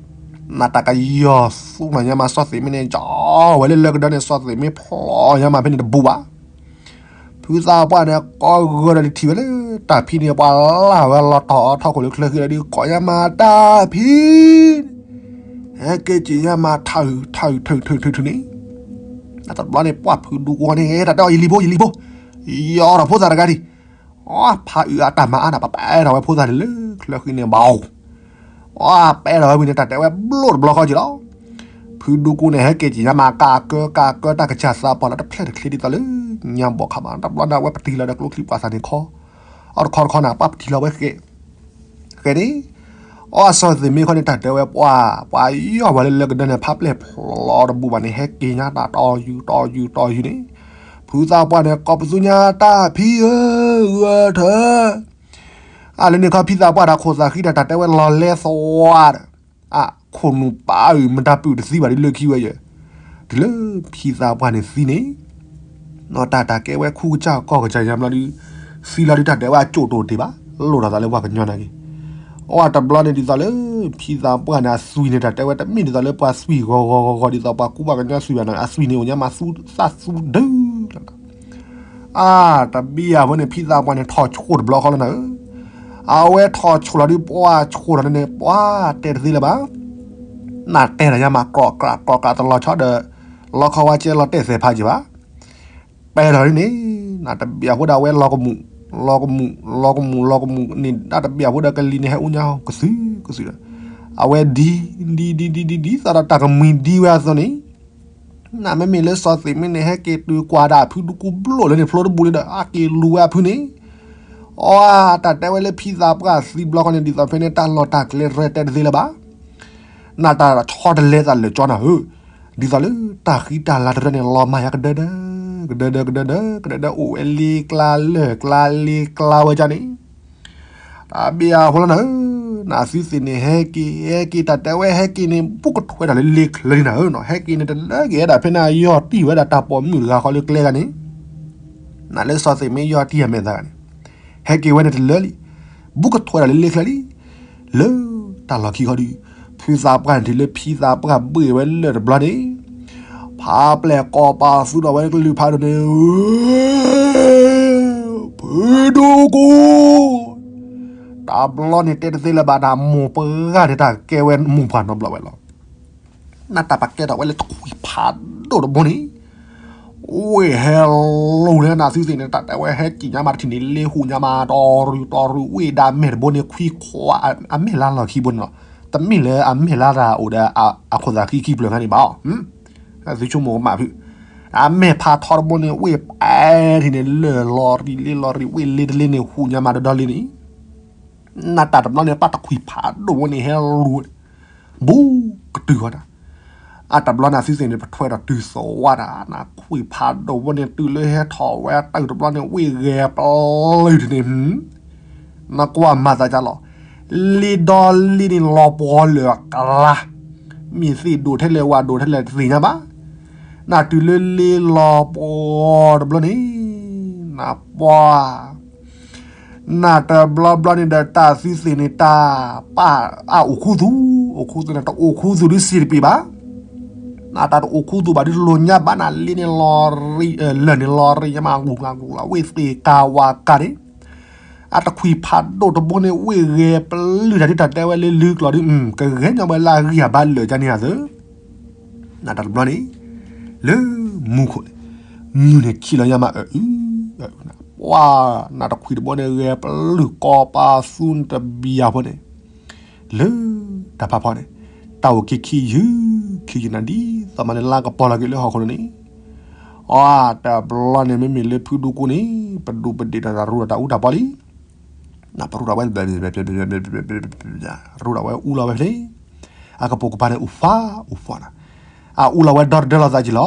နတၢ်ကယီၤသူနၤညါမး စီၤသ့ၣ်မ့ၢ်န့ၣ် ကၠီဝဲလၢလၢကဒၢန့ၣ် စီၤသ့ၣ်မ့ၢ်ဖျိညါမးဖဲန့ၣ်တဘူးဘၣ်. ဖုသးပှၢ်န့ၣ် ကိးဂၢၢ်ဒီးတထံၣ်ဝဲလၢ တၢ်ဖံန့ၣ် ပှၤလၢ်ဝဲလီၤတီၢ်ထီၣ်ခိၣ်လၢချၢဃံဒီး ကိးညါမးတၢ်ဖံ ဟဲက့ၤက့ၤညါမးထးဟုၣ်ထးဟုၣ်ထးဟုၣ်ထးဟုၣ်ထးဟုၣ်န့ၣ် တဘျီန့ၣ် ပှၤဖုဒူကိၢ်န့ၣ် တၢ်တဲအီၤယလံၤဖိ ယလံၤဖိ ယီၤထီၣ်ဖိသၣ်တဂၤဒံး အဖးအုးအတၢ်မၤအါနၤ ပပဲထီၣ်ဝဲဖိသၣ်န့ၣ်လၢချၢဃံန့ၣ်ဘၣ်အိၣ် အပဲထီၣ်ဝဲဝံၤန့ၣ် တၢ်တဲဝဲဘျိၣ်တဘျီဃီက့ၤလီၤ. ဖုဒူကိၢ်န့ၣ် ဟဲက့ၤက့ၤညါမးကးကၢကးကၢတၢ်ကစၢ်သးပှၢ်လီၤတဖျဲၣ်တချ့ဒ်သိးလၢ ညါဘီၣ်ခါမး တဘျီန့ၣ် အဝဲပတံၢ်လီၤဒီးကျိချံပှၤသးန့ၣ်ခီ အီတခီတခီနၤ ပှၤပတံၢ်လီၤဝဲဃဲ ဃဲန့ၣ် အီၣ်အစီၤသ့ၣ်မ့ၢ်ခီန့ၣ် တၢ်တဲဝဲပှၤ ပှၤယီၢ်ဝဲလၢလၢကဒၢန့ၣ် ဖးပျဲၢ်ဖျိတဘူးဘၣ်န့ၣ် ဟဲက့ၤညါတၢ်တီယူၤတီယူၤတီယူၤန့ၣ် ဖုသးပှၢ်န့ၣ် ကိးပသူညါတၢ်ဖံဧၢ ဂၢၢ်ထၢ အလၢန့ၣ်ခီဖံသးပှၢ်ဒီးခိၣ်သးဃံဒီး တၢ်တဲဝဲလီၤလဲသဝါဒီး အခိၣ်နူာ်ပာ်အုးမတၤပုၢ်တသံဘၣ်ဒ်လၢခံဝဲယဲၢ် တုၤလၢဖံသးပှၢ်န့ၣ်သံန့ၣ် နီၢ်တၢ်တၢ်ကဲဝဲခူကစၢ်ကီၢ်ကစၢ်ယါဘျီဒုး သံလီၤဒုးတၢ်တဲဝဲအကၠိၣ်တိၢ်တ့ၢ်ဘၣ် လိၣ်ထီၣ်သးလၢပှၤကညီနာ်က့ အဝဲတဘျီန့ၣ်ဒ်သိးလၢ ဖံသးပှၢ်န့ၣ် အသွံၣ်န့ၣ် တၢ်တဲဝဲတမ့ၢ်ဒ်သိးလၢပှၤသွံၣ်ဂီၤဂီၤဂီၤဂီၤဒ်သိးပှၤကူပှၤကညီသွံၣ်ဘၣ်နီၤ အသွံၣ်န့ၣ်အိၣ်ညါမးသူသၣ်သူဒုလီၤ အါ တဘံၣ်ယၤဖိန့ၣ် ဖံသးပှၢ်န့ၣ် ထီၣ်ဆိၣ်တဘျီဃီလီၤနၤဧၢ အဝဲထီၣ်ဆိၣ်လီၤဒုး ပှၢ်ဆိၣ်လီၤန့ၣ် ပှၢ်တဲတသ့လၢၤဘၣ် နတဲတၢ်ညါမး ကြီၢ်ကြးကြီၢ်ကြးတလီၤဆီဒီး လီခီဝါကဲလီၤတဲာ်သဲးဖးက့ၤဘၣ် ပဲထီၣ်ဒ်န့ၣ် နတဘံၣ်အဃိဒီးအဝဲလီၤကမူၣ် လီၤကမူၣ် လီၤကမူၣ် လီၤကမူၣ်န့ၣ် နတဘံၣ်အဃိဒီးကလံၤန့ၣ် ဟဲအူညါကသုၣ်ကသုၣ်ဒီး အဝဲဒ် ဒ် ဒ် ဒ် ဒ် ဒ်သိးဒီးတၢ်ကမှံၤဒ်ဝဲအသိးန့ၣ် နမ့မ့ၢ်လၢစီၤသ့ၣ်မ့ၢ်န့ၣ် ဟဲက့ၤတုၤကွၢ်ဒၣ်ဖုဒူကိၢ်ဘျိၣ်လၢန့ၣ် ဖျိတဘူးလံဒီး အက့ၤလူၤဝဲအဖုန့ၣ် အီ တၢ်တဲဝဲလၢဖံသးပှၢ်သံဘျီဃီန့ၣ် ဒ်သိးဖဲန့ၣ် တၢ်လီၢ်တၢ်ကျဲရဲၣ်တဲတသ့လၢၤဘၣ် နတၢ်ဆီတလဲသးလၢာ်ကၠီနၤဧၢ, ဒ်သိးလၢတၢ်ဃံတၢ်လၤတရၢန့ၣ် လီၤမၢ်ယၤကဒၢဒၢ ကဒၢဒၢကဒၢဒၢ ကဒၢဒၢအိၣ်ဝဲလ့ကျါလၢၢ်ကျါလ့ကျါဝဲဒၣ်န့ၣ်, တၢ်ဘၣ်အဖိလီၤနၤဧၢ, နသုသ့ၣ်န့ၣ် ဟဲက့ၤ ဟဲက့ၤ တၢ်တဲဝဲဟဲက့ၤန့ၣ် ဘူးကထွဲတၢ်လၢလ့ချၢလံနၤဧၢနီၤ, ဟဲက့ၤန့ၣ်တလၢက့ၤဝဲဒၣ်ဖဲန့ၣ် ယီၢ်တံၢ်ဝဲဒၣ်တၢ်ပိာ်မုၣ်တဂၤဃီလၢကျဲဂၤန့ၣ်, နလၢစီၤသ့ၣ်မ့ၢ်ယီၢ်တံၢ်အမဲာ်သၣ်ဂၤန့ၣ်, ဟဲက့ၤဝဲန့ၣ်တလၢလံ, ဘူးကထွဲတၢ်လၢလ့ချၢလံ. လၢတၢ်လီၢ်ခံခီဒီး ဖုသးပှၢ်န့ၣ်တုၤလၢဖံသးပှၢ်ဘှ့ၣ်ဝဲလၢၢ်တဘျီန့ၣ်, ဖးပျဲၢ်ကိးပၤသူဒီးဝဲကလုၢ်ဖးဒိၣ်န့ၣ်, ဖုဒူကူ, တဘျီန့ၣ်တဲတသ့လၢၤဘၣ် တၢ်မိၢ်ပှၢ်န့ၣ် တၢ်ကဲဝဲမိၢ်ပှၢ်နီတဘျီဝဲလီၤ. နတၢ်ပာ်ကဲထီၣ်ဝဲလၢတခွံၣ်ဖးဒိၣ်တဘိန့ၣ်, ဝ့ၢ်ဟဲလိၤလၢနသုသ့ၣ်န့ၣ် တၢ်တဲဝဲဟဲက့ၤညါမးတထံၣ်န့ၣ် လ့ဟူးညါမးတီရူၤတီရူၤ ဝ့ၢ်ဒၣ်မဲာ်တဘိန့ၣ် ခွံခွါ အမဲာ်လါလီၢ်ခံဘိန့ၣ်လီၤ. တမ့ၢ်လၢအမဲာ်လါတၢ်အိၣ်ဒီးအခိၣ်သးဃံခံဖျၢၣ်ခါန့ၣ်ဘၣ်အီၤ, သုဆိကမိၣ်ကမၣ်ဖု, အမဲာ်ဖးထီတဘိန့ၣ် ဝ့ၢ်ပဲာ်ထံၣ်န့ၣ် လၢၢ်လီၤရံၣ်လ့လီၤရံၣ် ဝ့ၢ်လ့တလ့န့ၣ် ဟူးညါမးဒီဒီလ့န့ၣ် နတၢ်တဘျီန့ၣ် ပၣ်တခွံၣ်ဖးဒိၣ်ဝဲန့ၣ် ဟဲလူၤ, ဘူးကတုၤဃီတၢ်, အတဘျီန့ၣ်သုသ့ၣ်န့ၣ် ပထွဲဒီးတုၤသဝါတၢ် နခွံၣ်ဖးဒိၣ်ဝဲန့ၣ် တုၤလၢဟဲထီၣ်ဝဲတၢ်တဘျီန့ၣ် ဝ့ၢ်ဂဲၤပျုၢ်ထံးန့ၣ်, နကွၢ်မၤသးကလီၤ, လ့ဒီလ့န့ၣ်လီၤပှီၤလၢအကျါ, မ့ၢ်သ့ၣ်ဒိၣ်ထဲလဲၣ်ဝၣ်ဒိၣ်ထဲလဲၣ်တသ့ၣ်ညါဘၣ်, နတုၤလၢလ့လီၤပှီၤတဘျီန့ၣ်, နပှၢ် နတဘျီဘျီန့ၣ်ဒီးတၢ်သုသ့ၣ်န့ၣ် တၢ်ပၢ်အအိၣ်ခူသူၣ်, အိၣ်ခူသူၣ်န့ၣ် တအိၣ်ခူသူၣ်ဒ်စံးတပ့ၤဘၣ်, နတၢ်တအိၣ်ခူသူၣ်ဘၣ်ဒ်တလိၣ်ညါဘၣ် နလ့န့ၣ်လီၤရံၣ်, လၢၢ်န့ၣ်လီၤရံၣ်ညါမး ဂူၤဂူၤလီၤ ဝ့ၢ်သ့ၣ်ကၤဝါကၤန့ၣ်, အတခွံၣ်ဖးဒိၣ်တဘိန့ၣ် ဝ့ၢ်ဂဲၤပျုၢ်တၢ်ဒ်တၢ်တဲဝဲလၢလၢကျိာ်ဒီး ကဂဲၤညီဝဲလၢအဂံၢ်အဘါလၢာ်ကန့ၣ်ဧါသၢ နတၢ်တဘျီန့ၣ်, လၢမူခိၣ်န့ၣ်, မုၢ်န့ၣ်ခံးလီၤညါမးအအု, ပှၢ်, နတခွံၣ်တဘိန့ၣ် ဂဲၤပျုၢ်ကိးပၤသူတဘံယၤဖိန့ၣ်, လၢတၢ်ဖးဖီန့ၣ်, တၢ်အိၣ်က့ၤခံယုၢ်, ခံယုၢ်နၤဒ်သိးမးန့ၣ် လါကပီၤလီၤက့ၤလၢဟီၣ်ခိၣ်လိၤန့ၣ်, အတဘျီန့ၣ် မ့မ့ၢ်လၢဖုဒူကူန့ၣ် ပဒူပဒ့ၣ်တၢ်ရူဒီးတၢ်အူတၢ်ပီလံ နပရူးဒၣ်ဝဲ, ရူးဒၣ်ဝဲအူလီၤဝဲဖဲန့ၣ်, အကပိာ်ကပၤန့ၣ် အူဖးအူဖီနၤ, အအူလီၤဝဲဒီတဒၢလီၤသးကံလီၤ,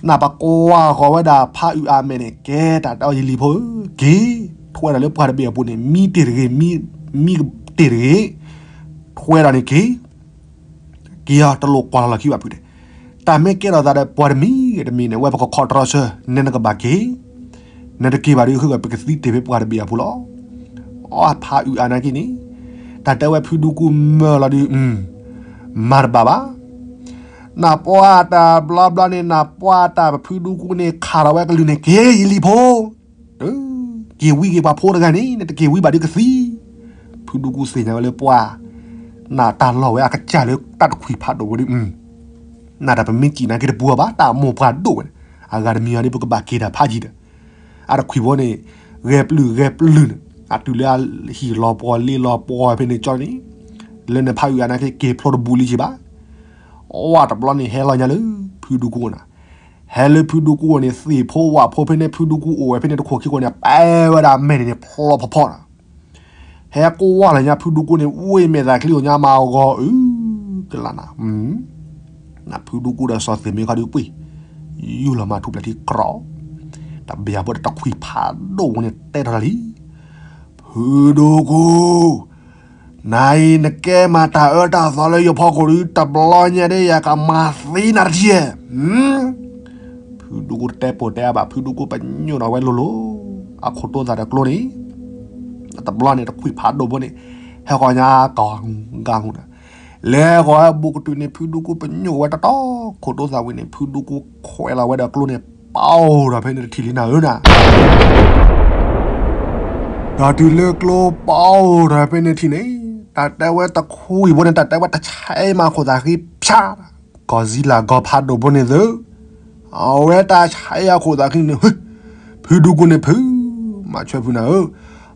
နပကွၢ်ဃီၤဝဲဒၣ်ဖးအုးအါမဲာ်န့ၣ် ကဲတၢ်တဲအီၤယလံၤဖိဧၢ, က့ၤ, ထွဲဒီးလၢပှၢ်တဘ့ၣ်အပူၤန့ၣ် မံတ့ၢ်တဂ့ၤ, မံတ့ၢ်တဂ့ၤ, ထွဲဒီးန့ၣ်က့ၤ က့ၤအီၤတလိၣ်ကွၢ်လီၤလီၢ်ခံဘၣ်ဖုတဲ, တၢ်မ့ၢ်ကဲထီၣ်သးဒီးပှၤတမံၤဂ့ၤတမံၤန့ၣ် ဝဲပကခီတြီဆၢ, နဲနကဘၣ်က့ၤ, နတက့ၤဘၣ်ဒီး ဃုဂၤပကသံတ့ၢ်ဖဲပှၢ်တဘ့ၣ်အပူၤလီၤ. အဖးအုးအါနာ်က့န့ၣ်, တၢ်တဲဝဲဖုဒူကူမၢလီၤဒီး, မၤတဘၣ်ဘၣ်. နပှၢ်တၢ်ဘျီဘျီန့ၣ် နပှၢ်တၢ်ဖုဒူကူန့ၣ် ခးထီၣ်ဝဲကလုၢ်န့ၣ် က့ၤယလံၤဖိ က့ၤဝံက့ၤပှၤဖိတဂၤန့ၣ် နတက့ၤဝံဘၣ်ဒုးကသံ. ဖုဒူကူသ့ၣ်ညါဝဲလၢပှၢ်, နတၢ်လီၢ်ဝဲအကစၢ်လၢတၢ်တခွံၣ်ဖးဒိၣ်ဝဲဒီး, နတၢ်ပမ့ၢ်စံၣ်နာ်က့တပူၤဘၣ် တၢ်မိၢ်ပှၢ်ဒိၣ်ဝဲန့ၣ်, အဂၤတမံၤအံၤဒ်ပကဘၣ်က့ၤတၢ်ဖးယံၤဒီး, အတခွံၣ်ဖိန့ၣ်, ဂဲၤပျုၢ်ဂဲၤပျုၢ်န့ၣ်, အတုၤလၢအဟံၣ်လီၤပှီၤလ့လီၤပှီၤဖဲန့ၣ်ကၠီန့ၣ်, လၢနဖးအုးအါနာ်က့က့ၤဖျိတဘူးလံက့ၤဘၣ်. အဝဲတဘျီန့ၣ် ဟဲလီၤညါလၢဖုဒူကူအအိၣ်နၤ ဟဲလၢဖုဒူကူအအိၣ်န့ၣ် သ့ၣ်ဖိဝၣ်ဖိဖဲန့ၣ် ဖုဒူကူအိၣ်ဝဲဖဲန့ၣ်တခိၣ်ခံခိၣ်န့ၣ် ပဲဝဲဒၣ်မဲာ်န့ၣ်န့ၣ် ဖျီဖီဖီနၤ. ဟဲကွၢ်လီၤညါဖုဒူကူန့ၣ် ဝ့ၢ်မဲာ်သၣ်ချံအိၣ်ညါမးအဂီၢ်အု, ကလၢနၤ, နဖုဒူကူဒီးစီၤသ့ၣ်မ့ၢ်ခီဒုးပှ့ၤ, ယူၢ်လီၤမၤထူၣ်ဖျဲးထံကြီ, တဘ့ၣ်အဖိဒီးတခွံၣ်ဖးဒိၣ်ဝဲန့ၣ်တဲထီၣ်တၢ်လံ ဖုဒူကူ, နၤအံၤနကဲမးတၢ်အၢတၢ်သီလၢယဖီခိၣ်ဒုး တဘျီညါဒ်ယကမၤသံနၤတထံၣ်ဧါ. ဖုဒူကူတတဲပိာ်တဲအါဘၣ် ဖုဒူကူပညိၣ်ဒီးဝဲလိၤလိၤ, အခိၣ်တိသၣ်ဒီးကျိန့ၣ်, တဘျီန့ၣ်တခွံၣ်ဖးဒိၣ်ဖိန့ၣ်, ဟဲဃီၤညါကီၢ်ဂၤမူနၤ, လဲၤဃီၤဝဲဘူးကတုၤန့ၣ် ဖုဒူကူပညိၣ်ဝဲတီတီ, ခိၣ်တိသၣ်ဝံၤန့ၣ် ဖုဒူကူခွဲးလီၤဝဲဒီးကျိန့ၣ် ပီၢ်ထီၣ်ဖဲန့ၣ်တထံၣ်လံနၤဧၢနၤ ဒီးတုၤလၢကျိပီၢ်ထီၣ်ဖဲန့ၣ်ထံၣ်န့ၣ်, တၢ်တဲဝဲတခွံၣ်ဖိန့ၣ် တၢ်တဲဝဲတဆဲးမးခိၣ်သၣ်ဃံဖၠါ, ကီၢ်စံလၢ်ကီၢ်ဖးဒိၣ်ဖိန့ၣ်သု, အဝဲတၢ်ဆဲးအခိၣ်သၣ်ဃံန့ၣ်, ဖုဒူကူန့ၣ်ဖု, မၤဆွဲဖုနၤဧၢ,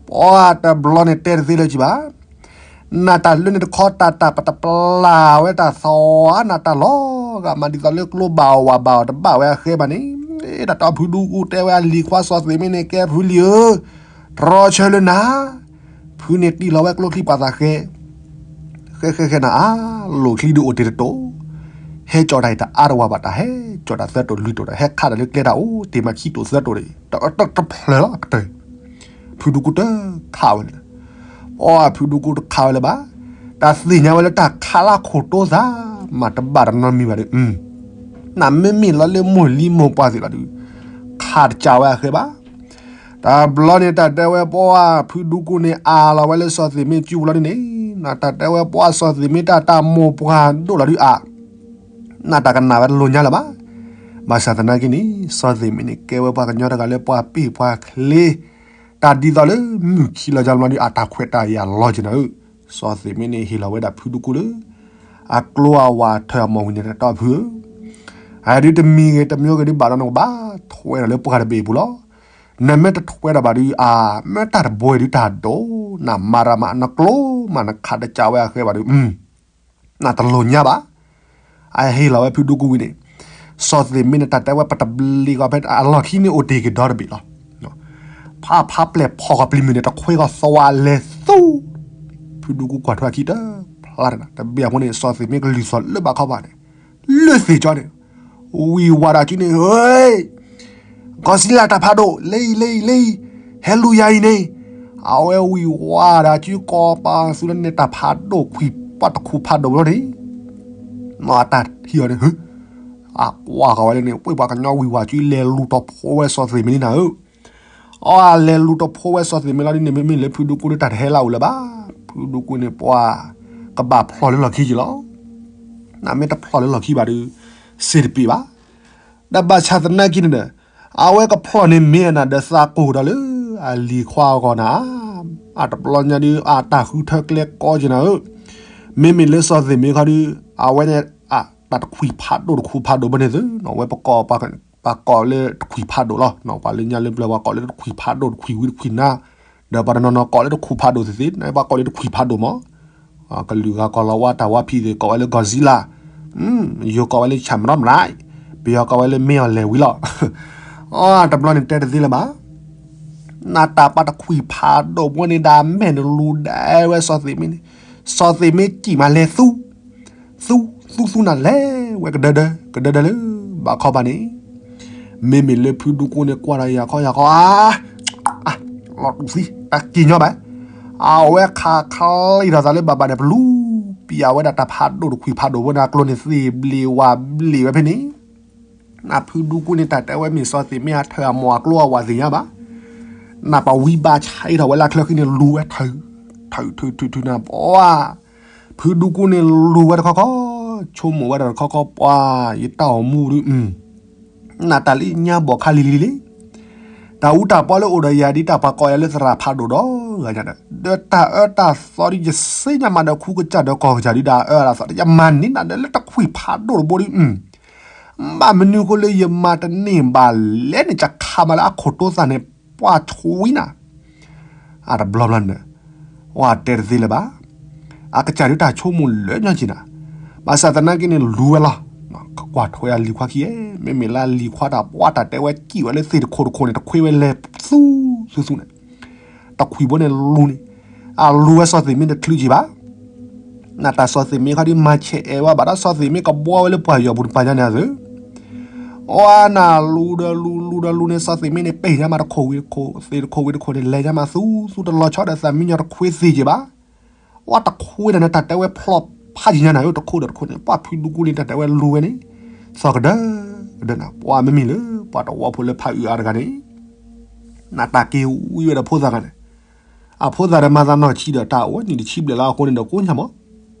ပှၤတဘျီန့ၣ်တဲတသ့လၢၤကံဘၣ် နတၢ်လၢန့ၣ်တခီ တၢ်တၢ်ပတပျၢ်ဝဲတၢ်သီဧါ နတၢ်လီၤဂာ်မးဒ်သိးလၢကျိဘၣ်အီၣ်ဝဲဘၣ်အီၣ်တဘၣ်ဝဲအဃဲဘၣ်န့ၣ်, တၢ်တီဖုဒူကူတဲဝဲအလံၤခွါစီၤသ့ၣ်မ့ၢ်န့ၣ် ကဲဖုလံၤဧၢ, တြီဆၢလၢနၤ, ဖုန့ၣ်တံၢ်လီၤဝဲကျိချံပှၤသးဃဲ, ဃဲဃဲဃဲနၤအါ, လိၣ်ချံဒုးအိၣ်တ့ၢ်တတိၢ်, ဟဲကၠီတၢ်အံၤတအါတဝၤဘၣ် တၢ်ဟဲ ကၠီၣ်တၢ်သၢတိာ်လွံၢ်တိာ်ဒီး ဟဲခးတၢ်လၢကျဲတၢ်အိၣ် တ့ၢ်မးခံတိာ်သၢတိာ်ဒီး တၢ်တဖျၢၣ်လီၤကတၢၢ် ဖုဒူကူတခးဝဲလၢ ပှၤဖုဒူကူတခးဝဲလၢၤဘၣ်. တၢ်သ့ၣ်ညါဝဲလၢတၢ်ခးလၢခိၣ်တိသး မၤတဘၣ်တနီတမံၤဘၣ်ဒီး နမ့မ့ၢ်လီၤလၢမိၢ်လံမိၢ်ပှၢ်သ့ၣ်လီၤဒီး ခးတကးဝဲအဃဲဘၣ်. တဘျီန့ၣ် တၢ်တဲဝဲပှၤဖုဒူကူန့ၣ် အးလီၤဝဲလၢစီၤသ့ၣ်မ့ၢ်စုပူၤလီၤဒ်န့ၣ်, နတၢ်တဲဝဲပှၤစီၤသ့ၣ်မ့ၢ်တၢ်တၢ်မိၢ်ပှၢ်ဒိၣ်လီၤဒုးအး နတၢ်ကနၣ်ဝဲတလိၤညါလၢၤဘၣ်. ဘၣ်ဆၣ်သနာ်က့န့ၣ် စီၤသ့ၣ်မ့ၢ်န့ၣ် ကဲဝဲပှၤကညီတဂၤလၢပှၤပ့ၢ်ပှၤချ့, တၢ်ဒ်သိးလၢမုၢ်ခံလီၤကၢ်ဘျီဒုး အတၢ်ခွဲးတၢ်ယာ်လီၤက့ၤနၤဧၢ. စီၤသ့ၣ်မ့ၢ်န့ၣ် ဟ့ၣ်လီၤဝဲဒၣ်ဖုဒူကူလၢ အကျိအဝၤထၢၣ်အမီၢ်ဝံၤန့ၣ် တၢ်တီဖုဧၢ, အဒုးတမံၤဂ့ၤတမံၤဂ့ၤဒုးဘၣ်ဒီးနကဘၣ်ထွဲဒီးလၢပှၢ်တဘ့ၣ်အပူၤလီၤ. နမ့ၢ်တထွဲဒီးဘၣ်ဒုး အမ့ၢ်တၢ်တဘှဲဒုးတၢ်ဒိၣ်, နမၤရၤမး နကျိမး နခးတကးဝဲအဃဲဘၣ်ဒီး နတလိၤညါဘၣ်. အဟ့ၣ်လီၤဝဲဖုဒူကူဝံၤန့ၣ်, စီၤသ့ၣ်မ့ၢ်န့ၣ် တၢ်တဲဝဲပတဘျံးကီးဖဲအလီၢ်ခံန့ၣ်အိၣ်တ့ၢ်က့ၤဒီတဘ့ၣ်လီၤ. ဖးဖးပျဲၢ်ဖီၣ်ကီၤပျံၤမုၢ်န့ၣ် တခွဲကီၤသွါလဲၤသူ, ဖုဒူကူကွၢ်ထွဲခံတဖျါတဘ့ၣ်အဃိန့ၣ် စီၤသ့ၣ်မ့ၢ်ကလုၢ်သီၣ်လၢဘၣ်ခီဘၣ်န့ၣ် လၢသ့ၣ်ကၠီန့ၣ် ဝံၤဝၤဒီးစုန့ၣ် ဧၢ, ကီၢ်စံလၢတၢ်ဖးဒိၣ် လၢအံၤ လၢအံၤ လၢအံၤ, ဟဲလူၤယၤအံၤန့ၣ်, အဝဲဝံၤဝၤဒီးစုကီၢ်ပာ်သူလၢန့ၣ် တၢ်ဖးဒိၣ်ခွံၣ်ပီၣ်တခူၣ်ဖးဒိၣ်ဘျီန့ၣ်, မ့ၢ်တၢ်ထံၣ်အီၤန့ၣ် အကွၢ်ဃီၤဝဲလၢန့ၣ် ပှ့ၤပှၤကညီဝံၤဝၤစုလဲၤလူၤတီၤဖိဝဲစီၤသ့ၣ်မ့ၢ်န့ၣ်နၤဧၢ. အီၤအလဲၤလူၤတီၤဖိဝဲစီၤသ့ၣ်မ့ၢ်လီၤဒ်န့ၣ် မ့မ့ၢ်လၢဖုဒူကူလၢတၢ်တဟဲလၢအအိၣ်လၢၤဘၣ်. ဖုဒူကူန့ၣ် ပှၤကဘၣ်ဖျီၣ်လၢလီၢ်ခံက့ၤလီၤ. နမ့ၢ်တဖျီၣ်လၢလီၢ်ခံဘၣ်ဒီး စ့တပ့ၤဘၣ်. ဒီးဘၣ်ဆၣ်သနာ်က့န့ၣ်ဒီး အဝဲကဖျီၣ်န့ၢ်မ့ၢ်အနၢ်ဒီးသးကိၢ်ဒီးလၢ အလံၤခွါအဂီၢ်နၤ, အတဘျီညါဒုး အတၢ်ဃုထၢကျဲကီက့ၤနၤဧၢ. မ့မ့ၢ်လၢစီၤသ့ၣ်မ့ၢ်ခီဒုး အဝဲန့ၣ် တၢ်တခွံၣ်ဖးဒိၣ်တခူၣ်ဖးဒိၣ်ဘၣ်န့ၣ်သု, ဝဲပကိး ပှၤကိးလၢတခွံၣ်ဖးဒိၣ်လီၤ. ပှၤလၢညါလၢပျၢၤပှၤကိးလၢတခွံၣ်ဖးဒိၣ်တခွံၣ်ဝံတခွံၣ်နါ, ဒီးပှၤတနီၤနီၤကိးလၢတခူၣ်ဖးဒိၣ်သ့ၣ်သ့ၣ် ပှၤကိးလၢတခွံၣ်ဖးဒိၣ်မး. ကလုာ်ဂၤကိးလီၤဝဲတၢ်ဝါဖံးသ့ၣ် ကိးဝဲလၢ Godzilla, ယိၤကိးဝဲလၢ ဆၣ်မရီမရၢ်, ပယီၤကိးဝဲလၢ မ့ၢ်အီၤလဲၤဝံၤလီၤ. အတဘျီန့ၣ်တဲတသ့လၢၤဘၣ်. နတၢ်ပှၤတခွံၣ်ဖးဒိၣ်ဘၣ်န့ၣ် ဒၣ်မဲာ်နလူၤဒဲဝဲစီၤသ့ၣ်မ့ၢ်န့ၣ်, စီၤသ့ၣ်မ့ၢ်စံၣ်မးလဲၤသူ သူ သူသူနၤလဲၤဝဲကဒၢဒၢ ကဒၢဒၢလၢ ဘၣ်ခီဘၣ်န့ၣ်, မ့မ့ၢ်လၢဖုဒူကူန့ၣ်ကွၢ်ဒီးယၤခီယၤခီ အါ, လီၤတူၢ်သံ တၢ်က့ၤညီဘၣ်. အဝဲခးခလံၣ်ထီၣ်သးလၢဘၣ်ဘၣ်န့ၣ် ပလူၤပျၢ်ဝဲဒၣ်တၢ်ဖးဒိၣ်တခွံၣ်ဖးဒိၣ်ဝဲန့ၣ်အကျိၤန့ၣ် သ့ၣ်ဘျ့ဝၣ်ဘျ့ဝဲဖဲန့ၣ်, နဖုဒူကူန့ၣ် တၢ်တဲဝဲမ့ၢ်စီၤသ့ၣ်မ့ၢ်အထၢၣ်အမီၢ်အကျိအဝၤသ့ၣ်ညါဘၣ်. နပှၤဝံဘၣ်ဆဲးထီၣ်ဝဲလၢချၢဃံန့ၣ် လူၤဝဲထၢၣ် ထၢၣ်ထၢၣ်ထၢၣ်ထၢၣ်နၤ ပှၤ ဖုဒူကူန့ၣ်လူၤဝဲတခီခီ, ဆိကမိၣ်ဝဲဒၣ်တခီခီ ပှၤ ယတၢ်အိၣ်မူဒုး, နတၢ်လၢညါဘီၣ်ခါလံၤလံၤလံၤ, တၢ်အူတၢ်ပီလၢအိၣ်ဒီးယၤဒ်တၢ်ပှၤကိးယၤလၢသရၣ်ဖးဒိၣ်ဒီးဂၤညါဒီး ဒီးတၢ်အၢတၢ်သီဒ်ယစ့ညါမးဒီး ခူကစၢ်ဒီးကီၢ်ကစၢ်ဒ်တၢ်အၢတၢ်သီဒ် ယမၤန့ၢ်နၤဒီးလၢတခွံၣ်ဖးဒိၣ်တဘိဒုး ဘၣ်မနုၤဃိလၢယမၤတန့ၢ်ဘၣ်လဲၣ်န့ၣ် ယခးမးလၢအခိၣ်တိသၣ်န့ၣ် ပှၤဆွံနၤ, အတဘျီဘျီန့ၣ်, ဝဲတဲတသ့လၢၤဘၣ်. အကစၢ်ဒုးတၢ်ဆိကမိၣ်လၢညီက့ၤနၤ, ဘၣ်ဆၣ်သနာ်က့န့ၣ်လူၤဝဲလီၤ. ကကွၢ်ထွဲအလံၤခွါခံဧဲ, မ့မ့ၢ်လၢအလံၤခွါတၢ်ပှၤတၢ်တဲဝဲစံၣ်ဝဲလၢသ့ၣ်တခိၣ်တခိၣ်န့ၣ် တခွံဝဲလဲၤသူသူသူန့ၣ်, တခွံဘိန့ၣ်လူၤန့ၣ်, အလူၤဝဲစီၤသ့ၣ်မ့ၢ်တချုးက့ၤဘၣ် နတၢ်စီၤသ့ၣ်မ့ၢ်ခီဒုးမၤဆဲးအဲၣ်ဝဲဘၣ်ဒီး စီၤသ့ၣ်မ့ၢ်ကဘှီဝဲလၢပှၢ်ယီၤပူၤတပၤညါန့ၣ်အသိး, အီနလူၤဒီးလူၤ လူၤဒီးလူၤန့ၣ် စီၤသ့ၣ်မ့ၢ်န့ၣ် ပ့ၢ်ညါမးတခိၣ်ဝံၤတခိၣ် သ့ၣ်တခိၣ်ဝံၤတခိၣ်န့ၣ် လဲၤညါမးသူသူတလီၤဆီဒီးသးမံညီတခွ့သ့ၣ်က့ၤဘၣ်. အီတခွ့ဒီးန့ၣ် တၢ်တဲဝဲဖျီၣ်ဖးယံၤညါန့ၣ်ဧၢ တခိၣ်ဒီးတခိၣ်န့ၣ် ပှၤဖုဒူကူန့ၣ် တၢ်တဲဝဲလူၤဝဲန့ၣ် သီၣ်ကဒၢ ကဒၢနၤ ပှၤမ့မ့ၢ်လၢ ပှၤတဝီဖိလၢဖးအုးအါတဂၤန့ၣ် နတၢ်က့ၤဝံဝဲဒီးဖိသၣ်ဂၤန့ၣ်, အဖိသၣ်ဒီးမၤသးနီၢ်ဆံးဒီးတၢ်အိၣ်နံၣ်တဆံဘျဲၣ်လၢအဃိန့ၣ်ဒီးကိးညါမး,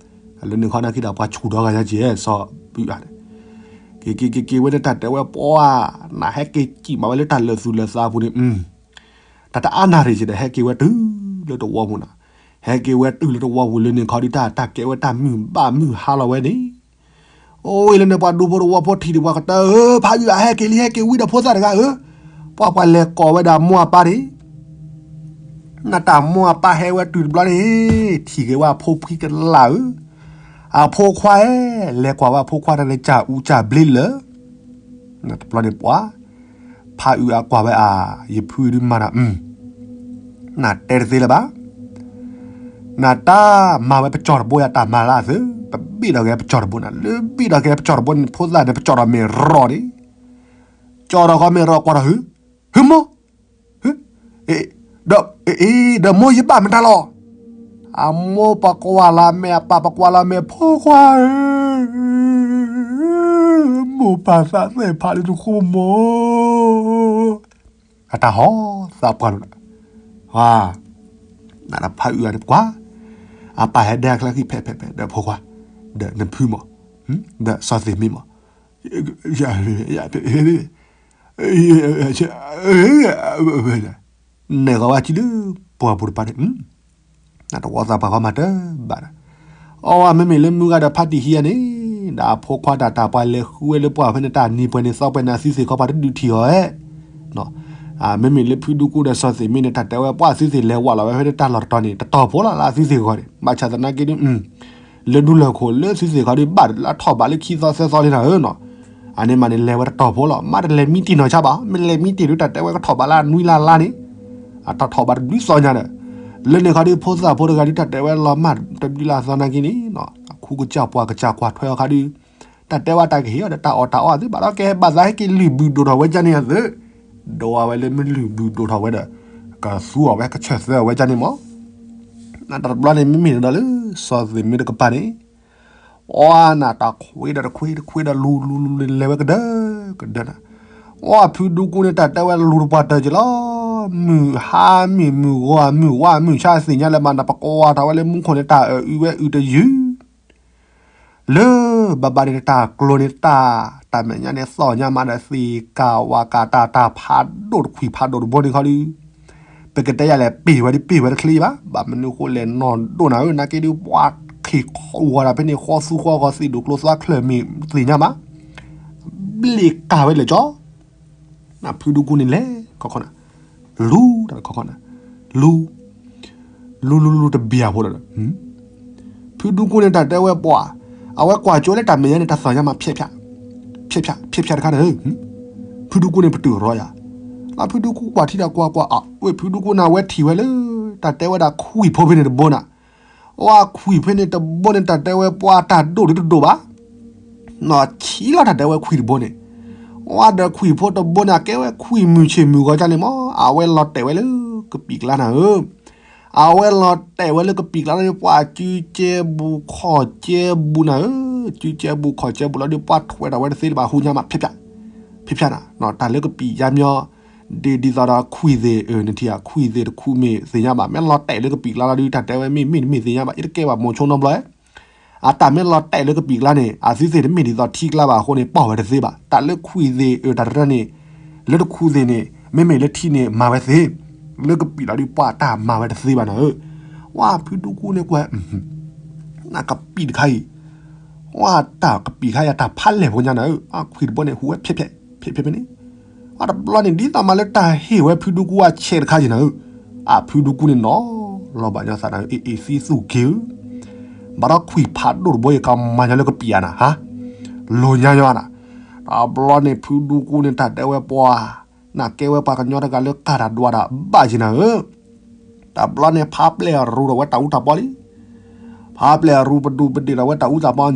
လၢန့ၣ်ခီနာ်က့ဒီးပှၤဆူၣ်ဒီဂၤညါက့ၤ စီၤဖးအုးအါန့ၣ်, က့ၤက့ၤက့ၤက့ၤဝဲန့ၣ် တၢ်တဲဝဲပှၤ နဟဲက့ၤစံၣ်မးဝဲလၢတၢ်လၢာ်သူၣ်လၢာ်သးအပူၤန့ၣ်, တၢ်တအါနၢ်ရံၣ်က့ၤဒီး ဟဲက့ၤဝဲတုၤလၢတဝီပူၤန့ၣ်, ဟဲက့ၤဝဲတုၤလၢတဝီပူၤလၢန့ၣ်ခီဒုး တၢ်တၢ်ကဲဝဲတၢ်မုာ်ဘၣ်မုာ်ဟါလီၤဝဲန့ၣ် အိၣ်အံၤလၢန့ၣ် ပှၤဒူဖိတဝီဖိထံၣ်ဒံးပှၤကတၢၢ်ဧၢ, ဖးအုးအါဟဲက့ၤလံ ဟဲက့ၤဝံဒီးဖိသၣ်တဂၤဧၢ, ပှၤပှၤလဲၤကိးဝဲဒၣ်မိၢ်အပၢ်န့ၣ်, နတၢ်မိၢ်အပၢ်ဟဲဝဲတုၤတဘျီန့ၣ်, ထံၣ်က့ၤဝဲအဖိခွါကလာ်ဧၢ, အဖိခွါဧၢ, လဲၤကွၢ်ဝဲအဖိခွါတၢ်န့ၣ် ကၢ်အူကၢ်ဘျ့လၢာ် တဘျီန့ၣ်ပှၤ ဖးအုးအါကွၢ်ဝဲအါ, ယဖုဒုးမၤတၢ်အုး, နတဲတသ့လၢၤဘၣ်. နတၢ်မၤဝဲပကၠီၣ်တဘိယၤတၢ်မၤလၢအသု, ပဘ့ၣ်ဒီးက့ၤပကၠီၣ်တဘိန့ၣ်, လၢဘ့ၣ်ဒီးက့ၤပကၠီၣ်တဘိန့ၣ် ဖိသၣ်န့ၣ် ပကၠီၣ်ဒီးမ့ၢ်ရီၣ်န့ၣ်, ကၠီထီၣ်ဃီမ့ၢ်ရီကွၢ်ထီၣ်ဟု, ဟုမိၢ်, ဒီး, ဒီးမိၢ်ယဘၣ်မတၤလီၤ. အမိၢ်ပကွၢ်လီၤမဲာ် အပၢ်ပကွၢ်လီၤမဲာ် ဖိခွါဧၢ, မိၢ်ပၢ်သးသ့ၣ်ဖးလၢနဃိမိၢ်, အတၢ်ဟီသးပှၢ်လိာ်လီၤ. နတဖးအုၣ်အါန့ၣ်ပကွၢ်, အပၢ်ဟဲဒဲအချၢဃံဖဲးဖဲးဖဲး ဒီးဖိခွါ, ဒီးနဖုမး, ဒီးစီၤသ့ၣ်မ့ၢ်မး, နဲၣ်ဃီဝဲကံလၢပှၢ်ပူၤတပၤန့ၣ်, နတဝီသးပှၢ်ဃီမၤတၢ်ဘၣ်ဒီး, အဝဲမ့မ့ၢ်လၢမုၢ်ဂၤဒီးဖါတံၢ်ဟံးအါန့ၣ်, ဒီးအဖိခွါတၢ်တၢ်ပှၤလဲၤဃုဝဲလၢပှၢ်ဖဲန့ၣ် တၢ်နံၤပှဲၤန့ၣ်သီပှဲၤန့ၣ် အသုသ့ၣ်ခီပှၤတဒုးထံၣ်အီၤဧဲ, မ့မ့ၢ်လၢဖုဒူကူဒီးစီၤသ့ၣ်မ့ၢ်န့ၣ် တၢ်တဲဝဲပှၢ်သုသ့ၣ်လဲၤဝးလီၤဝဲဖဲန့ၣ် တၢ်လီၢ်တတီၤန့ၣ် တတီၤဖိလီၤလၢအသုသ့ၣ်ဂီၢ်န့ၣ် ဘၣ်ဆၣ်သနာ်က့ဒုး လၢဒူလၢၢ်ခိၣ်လၢသုသ့ၣ်ခီဒုး ဘၣ်လၢထီၣ်ဘးလၢခံသီသၢသီလံနၤဧၢနီၤ, အန့ၣ်မးန့ၣ် လဲၤဝဲတတီၤဖိလီၤ. မ့ၢ်တလဲၤမံတ့ၢ်နီၢ်ဆါဘၣ်, မ့ၢ်လဲၤမံတ့ၢ်ဒုး တၢ်တဲဝဲကထီၣ်ဘးလၢအနွံလါလါန့ၣ်, အတၢ်ထီၣ်ဘးတဘျုးသီညါဒီး, လၢန့ၣ်ခီဒုး ဖိသၣ်ဖိတဂၤဒုး တၢ်တဲဝဲလီၤမၢ်တဘျုးလါသီနာ်က့န့ၣ်, အခူကစၢ်ပှၤကစၢ်ကွၢ်ထွဲအီၤခါဒုး တၢ်တဲဝဲတၢ်ကဟ့ၣ်အီၤဒီး တၢ်အီၣ်တၢ်အီအသုဘၣ်ဒီး ကဲဘၣ်သးဟဲက့ၤလုၢ်ဘုၣ်ဒိၣ်ထီၣ်ဝဲကန့ၣ်အသု, ဒိးဝဲလၢမ့ၢ်လုၢ်ဘုၣ်ဒိၣ်ထီၣ်ဝဲဒီး ကသူအီၤဝဲ ကဆၢၣ်သၢအီၤဝဲကန့ၣ်မး, တၢ်တဘျီန့ၣ် မ့မ့ၢ်န့ၣ်ဒီးလၢ စီၤသ့ၣ်မ့ၢ်တကပၤန့ၣ်, အီနၤတၢ်ခွ့ဒီးတခွ့ တခွ့ဒီးလူၤလူၤလူၤန့ၣ် လဲၤဝဲကဒၢကဒၢနၤ, အီဖုဒူကူန့ၣ် တၢ်တဲဝဲလူၤတပှၢ်တၢၢ်က့ၤလီၤ, မုၢ်ဟါမုၢ်မုၢ်ဂီၤမုၢ်ဝါမုၢ်ဆါသ့ၣ်ညါလၢၤဘၣ်နၤ ပကွၢ်ထီၣ်ဝဲလၢမူခိၣ်န့ၣ် တၢ်အုးဝဲအုးတယုၢ် လၢဘၣ်ဘၣ်န့ၣ် တၢ်ကျိၤန့ၣ်တၢ်, တၢ်မဲာ်ညါန့ၣ်သီၣ်ညါမးဒီး သ့ၣ်ကၢ်ဝၣ်ကၢ်တၢ် တၢ်ဖးဒိၣ်တခွံၣ်ဖးဒိၣ်တဘိန့ၣ်ခီဒုး, ပကတဲယၤလဲၣ် ပ့ၢ်ဝဲဒ်ပ့ၢ်ဝဲတချ့ဘၣ်, ဘၣ်မနုၤဃိလဲၣ်နီၢ်ဒိၣ်နၤဧၢ, နာ်က့ဒုး ပှၤခ့ၣ်ဃီၤတၢ်ဖဲန့ၣ် ဃီသူဃီဂီၤ သ့ၣ်ဒိၣ်ကျိၤသွါချၢၣ်မ့ၢ်သ့ၣ်ညါမး, ဘျ့ၣ်ကၢ်ဝဲလၢာ်ကၠီ နဖုဒူကူန့ၣ်လဲၤခီခီနၤ, လူၤတၢ်ခီခီနၤ, လူၤ, လူၤလူၤလူၤတဘျီဖိဒီး, ဖုဒူကူန့ၣ်တၢ်တဲဝဲပှၤ, အဝဲကွၢ်ကၠိလၢတၢ်မဲာ်ညါန့ၣ် တၢ်သီၣ်ညါမး ဖျဲးဖျဲး, ဖျဲးဖျဲးတခါန့ၣ်, ဖုဒူကူန့ၣ်ပတုာ်ရီယၤ, လၢဖုဒူကူကွၢ်ထံတၢ်ကွၢ်ကွၢ်အဝဲ ဖုဒူကူန့ၣ် အဝဲထံၣ်ဝဲလၢ တၢ်တဲဝဲဒၣ်ခွံၣ်ဖိဖဲန့ၣ်တဘိနၤ, အဝဲခွံၣ်ဖဲန့ၣ်တဘိန့ၣ် တၢ်တဲဝဲပှၤတၢ်ဒိၣ်ဒုးတဒိၣ်ဘၣ် နီၢ်ဆံးလီၤ တၢ်တဲဝဲခွံၣ်တဘိန့ၣ်, အဝဲဒီးခွံၣ်ဖိတဘိန့ၣ် အကဲဝဲခွံၣ်မုၢ်ဆ့ၣ်မုၢ်ဂီၤကန့ၣ်မး အဝဲလီၤတဲာ်ဝဲလၢကပံာ်ကျါနၤဧၢ, အဝဲလီၤတဲာ်ဝဲလၢကပံာ်ကျါန့ၣ် ပှၤစုကဲဘူးခီၣ်ကဲဘူးနၤဧၢ, စုကဲဘူးခီၣ်ကဲဘူးလီၤဒုး ပှၤထွဲထီၣ်ဝဲတသ့လၢၤဘၣ် ဟူညါမး ဖျဲးဖျဲး, ဖျဲးဖျဲးနၤ, တၢ်လၢကပံာ်ယါမီၤ ဒ်သိးဒီးခွံၣ်သ့ၣ်အၢ နထံၣ်ဧါ ခွံၣ်သ့ၣ်တခူမ့ၢ်သ့ၣ်ညါဘၣ် မ့ၢ်လီၤတဲာ်လၢကပံာ်ကျါလီၤဒုး တၢ်တဲဝဲမ့ၢ်မ့ၢ်တမ့ၢ်သ့ၣ်ညါဘၣ် အတကဲဘၣ်မိၤဆိနီတဘျီ, အတၢ်မ့ၢ်လီၤတဲာ်လၢကပံာ်ကျါန့ၣ် အသုသ့ၣ်တမ့ၢ်ဒ်သိးထံကျါဘၣ်အဃိန့ၣ် ပီၢ်ဝဲတသ့ဘၣ် တၢ်လၢခွံၣ်သ့ၣ်အၢတၢ်တရၢန့ၣ် လၢတခူသ့ၣ်န့ၣ် မ့မ့ၢ်လၢထံန့ၣ် မၤဝဲသ့, လၢကပံာ်လီၤဒုး ပှၤတၢ်မၤဝဲတသ့ဘၣ်နၤဧၢ, ဝဲဖုဒူကူန့ၣ်ကွၢ် နကပံာ်တခါအံၤ, ဝဲတၢ်ကပံာ်ခါယၤတၢ်ဖးလဲၢ်ဖိညါနၤဧၢ, အခွံၣ်တဘိန့ၣ် ဟူးဝဲဖျဲးဖျဲး ဖဲဖဲဖဲန့ၣ်, အတဘျီန့ၣ် ဒ်သိးမးလၢတၢ်ဟ့ၣ်ဝဲဖုဒူကူအဆဲးတခါက့ၤနၤဧၢ, အဖုဒူကူန့ၣ်နီၤလီၤဘၣ်ညီသးနၤဧၢ, အ့ၣ်အ့ၣ်သံသူၣ်က့ၤဧၢ, ဘၣ်ဒီးခွံၣ်ဖးဒိၣ်တဘိအံၤ ကမၤညီလၢကပံာ်ယၤနၤဟါ, လိၤညါညီနၤ, တဘျီန့ၣ်ဖုဒူကူန့ၣ် တၢ်တဲဝဲပှၤ, နကဲဝဲပှၤကညီတဂၤလၢကၢ်တၢ်ဒွးတၢ်ဘၣ်က့ၤနၤဧၢ တဘျီန့ၣ် ဖးပျဲၢ်အရူထီၣ်ဝဲတၢ်အူတၢ်ပီလံ. ဖးပျဲၢ်အရူပဒူပဒ့ၣ်ထီၣ်ဝဲတၢ်အူတၢ်ပီ, တဘျီ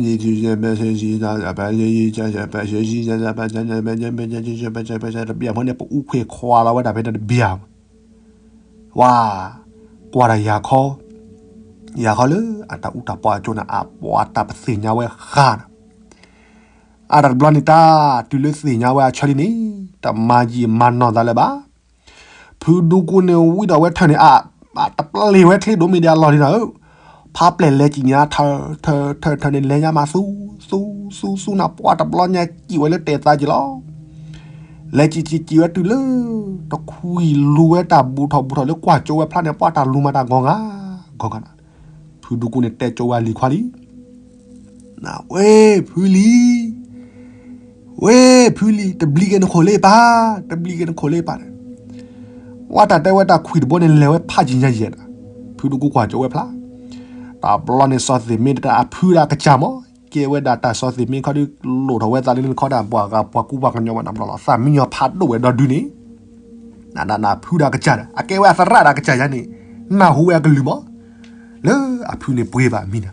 န့ၣ် ပအူခွံၣ်ခွါလီၤဝဲဒၣ်ဖဲန့ၣ်တဘျီ, ဝါ, ကွၢ်တၢ်ယၤခီ, ယၤခီလၢအတၢ်အူတၢ်ပီအကၠိန့ၣ် အပှၤတၢ်ပသ့ၣ်ညါဝဲဃါဒီး အတဘျီန့ၣ်တၢ်တုၤလၢသ့ၣ်ညါဝဲအဆၢလံန့ၣ် တမၤယံာ်မၤနီၢ်သးလၢၤဘၣ်. ဖုဒူကူန့ၣ်ဝံထီၣ်ဝဲထၢၣ်န့ၣ် အတပျ့ၤဝဲချ့ဒိၣ်မ့ၢ်ဒံးအလီၢ်လံနၤဧၢ, ဖးပျဲၢ်လဲၤကံၣ်ညါထၢၣ် ထၢၣ် ထၢၣ် ထၢၣ်န့ၣ်လဲၤညါမးသူ သူ သူ သူနၤ ပှၤတဘျီညါကံၣ်ဝဲလၢတဲာ်သးက့ၤလီၤ. လဲၤကံၣ်ကံၣ်ကံၣ်ဝဲတုၤလၢ တခွံၣ်လူၤဝဲတၢ်ဘူးထီၣ်ဘူးထီၣ်လၢကွၢ်ကၠိဝဲဖျါန့ၣ် ပှၤတၢ်လူၤမၤတၢ်ဂီၤဂၤ ဂီၤဂၤနၤ, ဖုဒူကူန့ၣ်တဲကၠိဝဲအလံၤခွါလံ ဝဲဖုလံၤ, ဝဲဖုလံၤ, တဘျံးက့ၤနခိၣ်လၢပၢ်, တဘျံးက့ၤနခိၣ်လၢပၢ်န့ၣ်, ဝဲတၢ်တဲဝဲတၢ်ခွံၣ်တဘိန့ၣ် လဲၤဝဲဖးကံၢ်ညါယဲၢ်ဒီး ဖုဒူကူကွၢ်ကၠိဝဲဖျါ, တဘျီန့ၣ်စီၤသ့ၣ်မ့ၢ်တၢ်အဖုဒၣ်ကစၢ်မး, ကဲဝဲဒၣ်တၢ်စီၤသ့ၣ်မ့ၢ်ခီဒုး လိၣ်ထီၣ်ဝဲသးလၢနခီဒၣ်ပှၤဂၤပှၤကူပှၤကညီဝဲနၤဘျီလီၤ, သးမံညီဖးဒိၣ်ဝဲဒီဒုန့ၣ် နနဖုဒၣ်ကစၢ်ဒီး အကဲဝဲအသရၣ်ဒၣ်ကစၢ်ယါန့ၣ်, နၢ်ဟူဝဲအကလုၢ်မး, လၢအဖုန့ၣ်ပှ့ၤဘၣ်မံၤနၤ,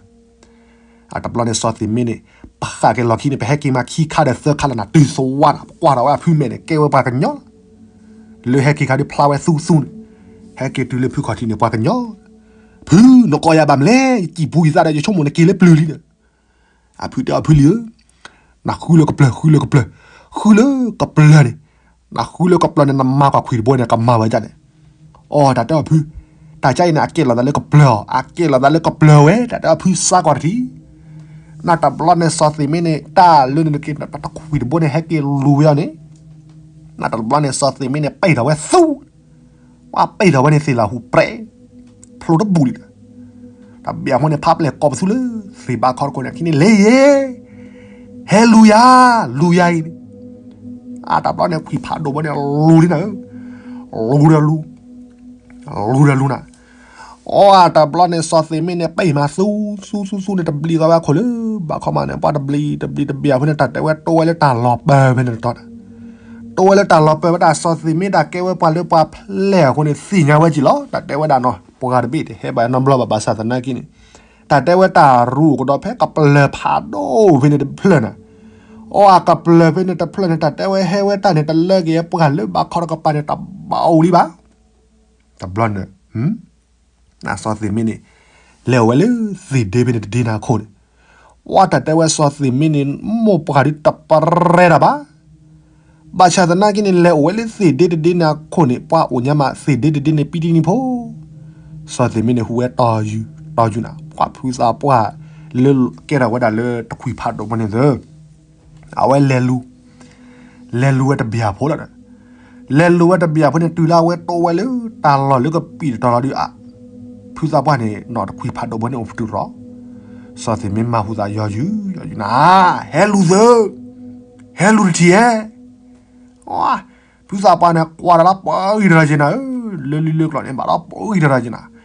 အတဘျီန့ၣ်စီၤသ့ၣ်မ့ၢ်န့ၣ် ပဃၣ်က့ၤလီၢ်ခံန့ၣ် ပဟဲက့ၤမးခံခါဒီးသၢခါလၢနၤ တုၤသဝါနၤ ပကွၢ်ထီၣ်ဝဲအဖုမဲာ်န့ၣ် ကဲဝဲပှၤကညီလီၤ. လၢဟဲက့ၤခါဒုးဖျါဝဲသူသူန့ၣ်, ဟဲက့ၤတုၤလၢဖုခီၣ်ထံးန့ၣ် ပှၤကညီ, ဖု နကိးယၤဘၣ်မနုၤလဲၣ်, ယစံၣ်ပူၤယသးဒီး ယဆိကမိၣ်နက့ၤလၢပျၢၤလံဒီး အဖုတဲအီၤ ဖုလံဧၢ, နဃုလၢကပျၢၤ ဃုလၢကပျၢၤ, ဃုလၢကပျၢၤန့ၣ်, နဃုလၢကပျၢၤန့ၣ် နမၤကွၢ်ခွံၣ်တဘိန့ၣ် ကမၤဝဲဒ်န့ၣ်. အိ တၢ်တဲအီၤဖု, တၢ်ကါအံၤန့ၣ် အကဲလိာ်သးလၢကပျၢၤအီၤ, အကဲလိာ်သးလၢကပျၢၤဝဲ, တၢ်တဲအီၤဖုစါကွၢ်တထံၣ်. နတဘျီန့ၣ် စီၤသ့ၣ်မ့န့ၣ် တၢ်လၢနက့ၤတခွံၣ်တဘိန့ၣ် ဟဲက့ၤလူၤဝဲအီၤန့ၣ်, နတဘျီန့ၣ် စီၤသ့ၣ်မ့န့ၣ် ပ့ၢ်ထီၣ်ဝဲသူ ပှၤပ့ၢ်ထီၣ်ဝဲန့ၣ် သ့ၣ်လၢဟူးပြဲး ဖျိတဘူၣ်လံဒီး, တၢ်ဘၣ်အဃိန့ၣ် ဖးပျဲၢ်ကိးပသူလၢ သ့ၣ်ဘါခီတခိၣ်န့ၣ် ခံန့ၣ် လဲၤယဲ, ဟဲလူၤယၤ, လူၤယၤအံၤန့ၣ်, အတၢ်ဘျီန့ၣ် ခွံၣ်ဖးဒိၣ်ဘိန့ၣ် လူၤလံနၤဧၢ, လူၤဒီးလူၤ, လူၤဒီးလူၤနၤ. အိ အတၢ်ဘျီန့ၣ် စီၤသ့ၣ်မ့န့ၣ် ပ့ၢ်မးသူ သူ သူ သူန့ၣ် တဘျံးဃီဝဲအခိၣ်လၢ ဘၣ်ခီမးန့ၣ် ပှၤတဘျံး တဘျံးတဘျံးအဃိန့ၣ် တၢ်တဲဝဲတိဝဲလၢတၢ်လီၤပၢၤဖဲန့ၣ်တတီၤန့ၣ်, တိဝဲလၢတၢ်လီၤပၢၤဝဲဒၣ် စီၤသ့ၣ်မ့ တၢ်ကဲဝဲပှၤလၢပှၤဖျဲၣ်အဃိန့ၣ် သ့ၣ်ညါဝဲက့ၤလီၤ. တၢ်တဲဝဲဒၣ်နီၤ ပှၤတဘ့ၣ်တဟဲဘၣ်နီတဘျီဘၣ် ဘၣ်ဆၣ်သနာ်က့န့ၣ်, တၢ်တဲဝဲတၢ်ရူးအိၣ်ကဒီးဖဲကပျၢၤဖးဒိၣ်ဖဲန့ၣ်တဖျၢၣ်နၤ. အိ အကပျၢၤဖဲန့ၣ်တဖျၢၣ်န့ၣ် တၢ်တဲဝဲဟဲဝဲတၢ်န့ၣ် တလၢက့ၤပှၤလၢဘၣ်ခီတကပၤန့ၣ် တၢ်ဘၣ်အိၣ်လံဘၣ်. တဘျီန့ၣ် စီၤသ့ၣ်မ့န့ၣ် လဲၤအိၣ်ဝဲလၢသ့ၣ်ဒ့ဖဲန့ၣ်တဒ့န့ၣ်အခိၣ်န့ၣ်, ဝဲတၢ်တဲဝဲစီၤသ့ၣ်မ့န့ၣ် မိၢ်ပှၢ်ဒုးတပရဲတၢ်ဘၣ်. ဘၣ်ဆၣ်သနာ်က့န့ၣ် လဲၤအိၣ်ဝဲလၢသ့ၣ်ဒ့တဒ့န့ၣ်အခိၣ်န့ၣ် ပှၤအိၣ်ညါမးသ့ၣ်ဒ့တဒ့န့ၣ် ပံတံနံဖိ, စီၤသ့ၣ်မ့န့ၣ် ဟူးဝဲတီယူၤ တီယူၤနၤ ပှၤဖုသးပှၢ်လၢကဲထီၣ်ဝဲဒၣ်လၢတခွံၣ်ဖးဒိၣ်ဘိန့ၣ်သၢ အဝဲလဲၤလူၤ, လဲၤလူၤဝဲတဘျီဖိလီၤဒီး, လဲၤလူၤဝဲတဘျီဖိန့ၣ် တုၤလၢအဝဲတိဝဲလၢတၢ်လီၢ်လၢကပံာ်တတီၤလီၤဒုးအါ, ဖုသးပှၢ်န့ၣ် နီၢ်တခွံၣ်ဖးဒိၣ်ဘိန့ၣ်အိၣ်ပတုာ်ထီၣ်, စီၤသ့ၣ်မ့မၤဟူသးယီၤယုာ် ယီၤယုာ်နၤ, ဟဲလူၤသၢ, ဟဲလူၤတထံၣ်ဧဲ ဖုသးပှၢ်န့ၣ် ကွၢ်တၢ်လၢပှၤဂံၢ်တရၢက့ၤနၤဧၢ, လၢလံလၢကျီၢ်န့ၣ် ဘၣ်ဒီးပှၤဂံၢ်တရၢက့ၤနၤ,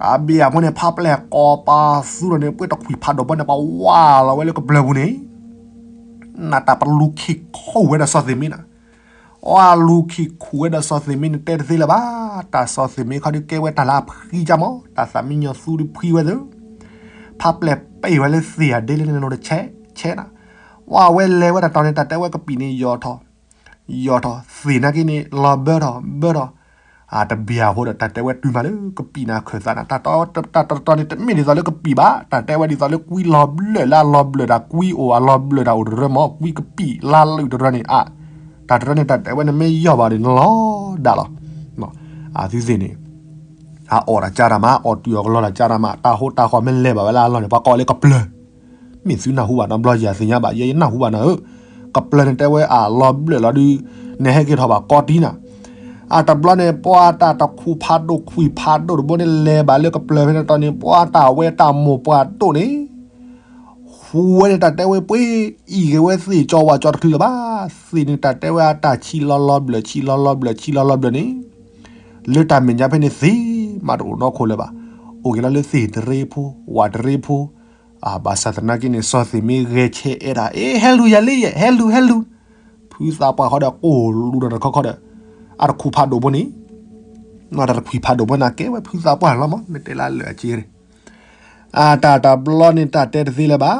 တၢ်ဘၣ်အဃိန့ၣ် ဖးပျဲၢ်ကိးပသူဒီးန့ၣ် ပှၤတခွံၣ်ဖးဒိၣ်ဘိန့ၣ် ပှၤဝးလီၤဝဲလၢကပျၢၤပူၤန့ၣ်, နတၢ်ပလူၤခံခိၣ်ဝဲဒီးစီၤသ့ၣ်မ့နၤ, အလူၤခံခိၣ်ဝဲဒီးစီၤသ့ၣ်မ့န့ၣ် တဲတသ့လၢၤဘၣ်, တၢ်စီၤသ့ၣ်မ့ခီဒုးကဲဝဲတၢ်လၢအဖှံကၢ်မး တၢ်သးမံညီၤသူဒုးဖှံဝဲသၢ ဖးပျဲၢ်ပ့ၢ်ဝဲလၢသ့ၣ်အဒ့လၢန့ၣ် နလိၤတဆဲးဆဲးနၤ, ဝဲအဝဲလဲၤဝဲတတီၤန့ၣ် တၢ်တဲဝဲကပံာ်န့ၣ်ယီၤထီၣ်, ယီၤထီၣ် သ့ၣ်နာ်က့န့ၣ် လီၤဘၢထီၣ်ဘၢထီၣ်, အတဘျီဖိဒီး တၢ်တဲဝဲတုၤမးလၢကပံာ်န့ၣ်အခၢၣ်သးနၤ, တၢ်တတီၤန့ၣ် တမ့ၢ်ဒ်သိးလၢကပံာ်ဘၣ်, တၢ်တဲဝဲဒ်သိးလၢကွံလီၤဘျၢၣ်လၢအလီၤဘျၢၣ်တၢ် ကွံအိၣ်အလီၤဘျၢၣ်တၢ်အိၣ်တရၢမး ကွံကပံာ်လါလုာ်တရၢန့ၣ်အါ, တၢ်တရၢန့ၣ် တၢ်တဲဝဲန့ၣ်မ့ၢ်ယီၢ်ဘၣ်န့ၣ် နလီၤဒၣ်လီၤ, အသုသ့ၣ်န့ၣ် အအီၣ်တၢ်ကၢ်တၢ်မး အီၣ်တုၤအီၣ်ကလီတၢ်ကၢ်တၢ်မး တၢ်ဟိတၢ်ဃီမ့ၢ်လဲၤဘၣ်ဝဲလၢအလီၢ်န့ၣ် ပှၤကိးလၢကပျၢၤ, မ့ၢ်သုနၢ်ဟူဘၣ်နီတဘျီ ယၤသ့ၣ်ညါဘၣ် ယဲယနၢ်ဟူဘၣ်နၤဧၢ, ကပျၢၤန့ၣ်တဲဝဲအလီၤဘျၢၣ်လီၤဒုး, နဟဲက့ၤထီၣ်ဘၣ်ကီတံနၤ, အတဘျီန့ၣ် ပှၤတၢ်တခွံၣ်ဖးဒိၣ်ခွံၣ်ဖးဒိၣ်တဘိန့ၣ် လဲၤဘၣ်လၢကပျၢၤဖဲန့ၣ်တီၤန့ၣ် ပှၤတၢ်ဝဲတၢ်မိၢ်ပှၢ်ဒိၣ်န့ၣ် ဟူးဝဲန့ၣ် တၢ်တဲဝဲပှ့ၤအံၤဂ့ၤဝဲသ့ၣ်ကၠီဝဲကၠီတချုးလၢၤဘၣ်, သ့ၣ်န့ၣ် တၢ်တဲဝဲအတၢ်ဆံးလီၤလီၤဘျၢၣ် ဆံးလီၤလီၤဘျၢၣ် ဆံးလီၤလီၤဘျၢၣ်န့ၣ်, လၢတၢ်မဲာ်ညါဖဲန့ၣ်သ့ၣ်မးတအိၣ်နီတခိၣ်လၢၤဘၣ်, အိၣ်က့ၤလီၤလၢသ့ၣ်တရ့ဖိ ဝၣ်တရ့ဖိ, ဘၣ်ဆၣ်သနာ်က့န့ၣ် စီၤသ့ၣ်မ့ဂဲၤဆဲးအဲၣ်ဒၣ် အ့ ဟဲလူၤယၤလံယဲ ဟဲလူၤ ဟဲလူၤ, ဖုသးပှၢ်ဃီဒီးကိၢ်လူၤဒီးတခီခီဒီး, အတခွံၣ်ဖးဒိၣ်ဘိန့ၣ် တခွံၣ်ဖးဒိၣ်ဘိန့ၣ် ကဲဝဲဖုသးပှၢ်လီၤမး မ့ၢ်တဲလၢလၢအက့ၤ အတၢ်တဘျီန့ၣ် တၢ်တဲတသ့လၢၤဘၣ်,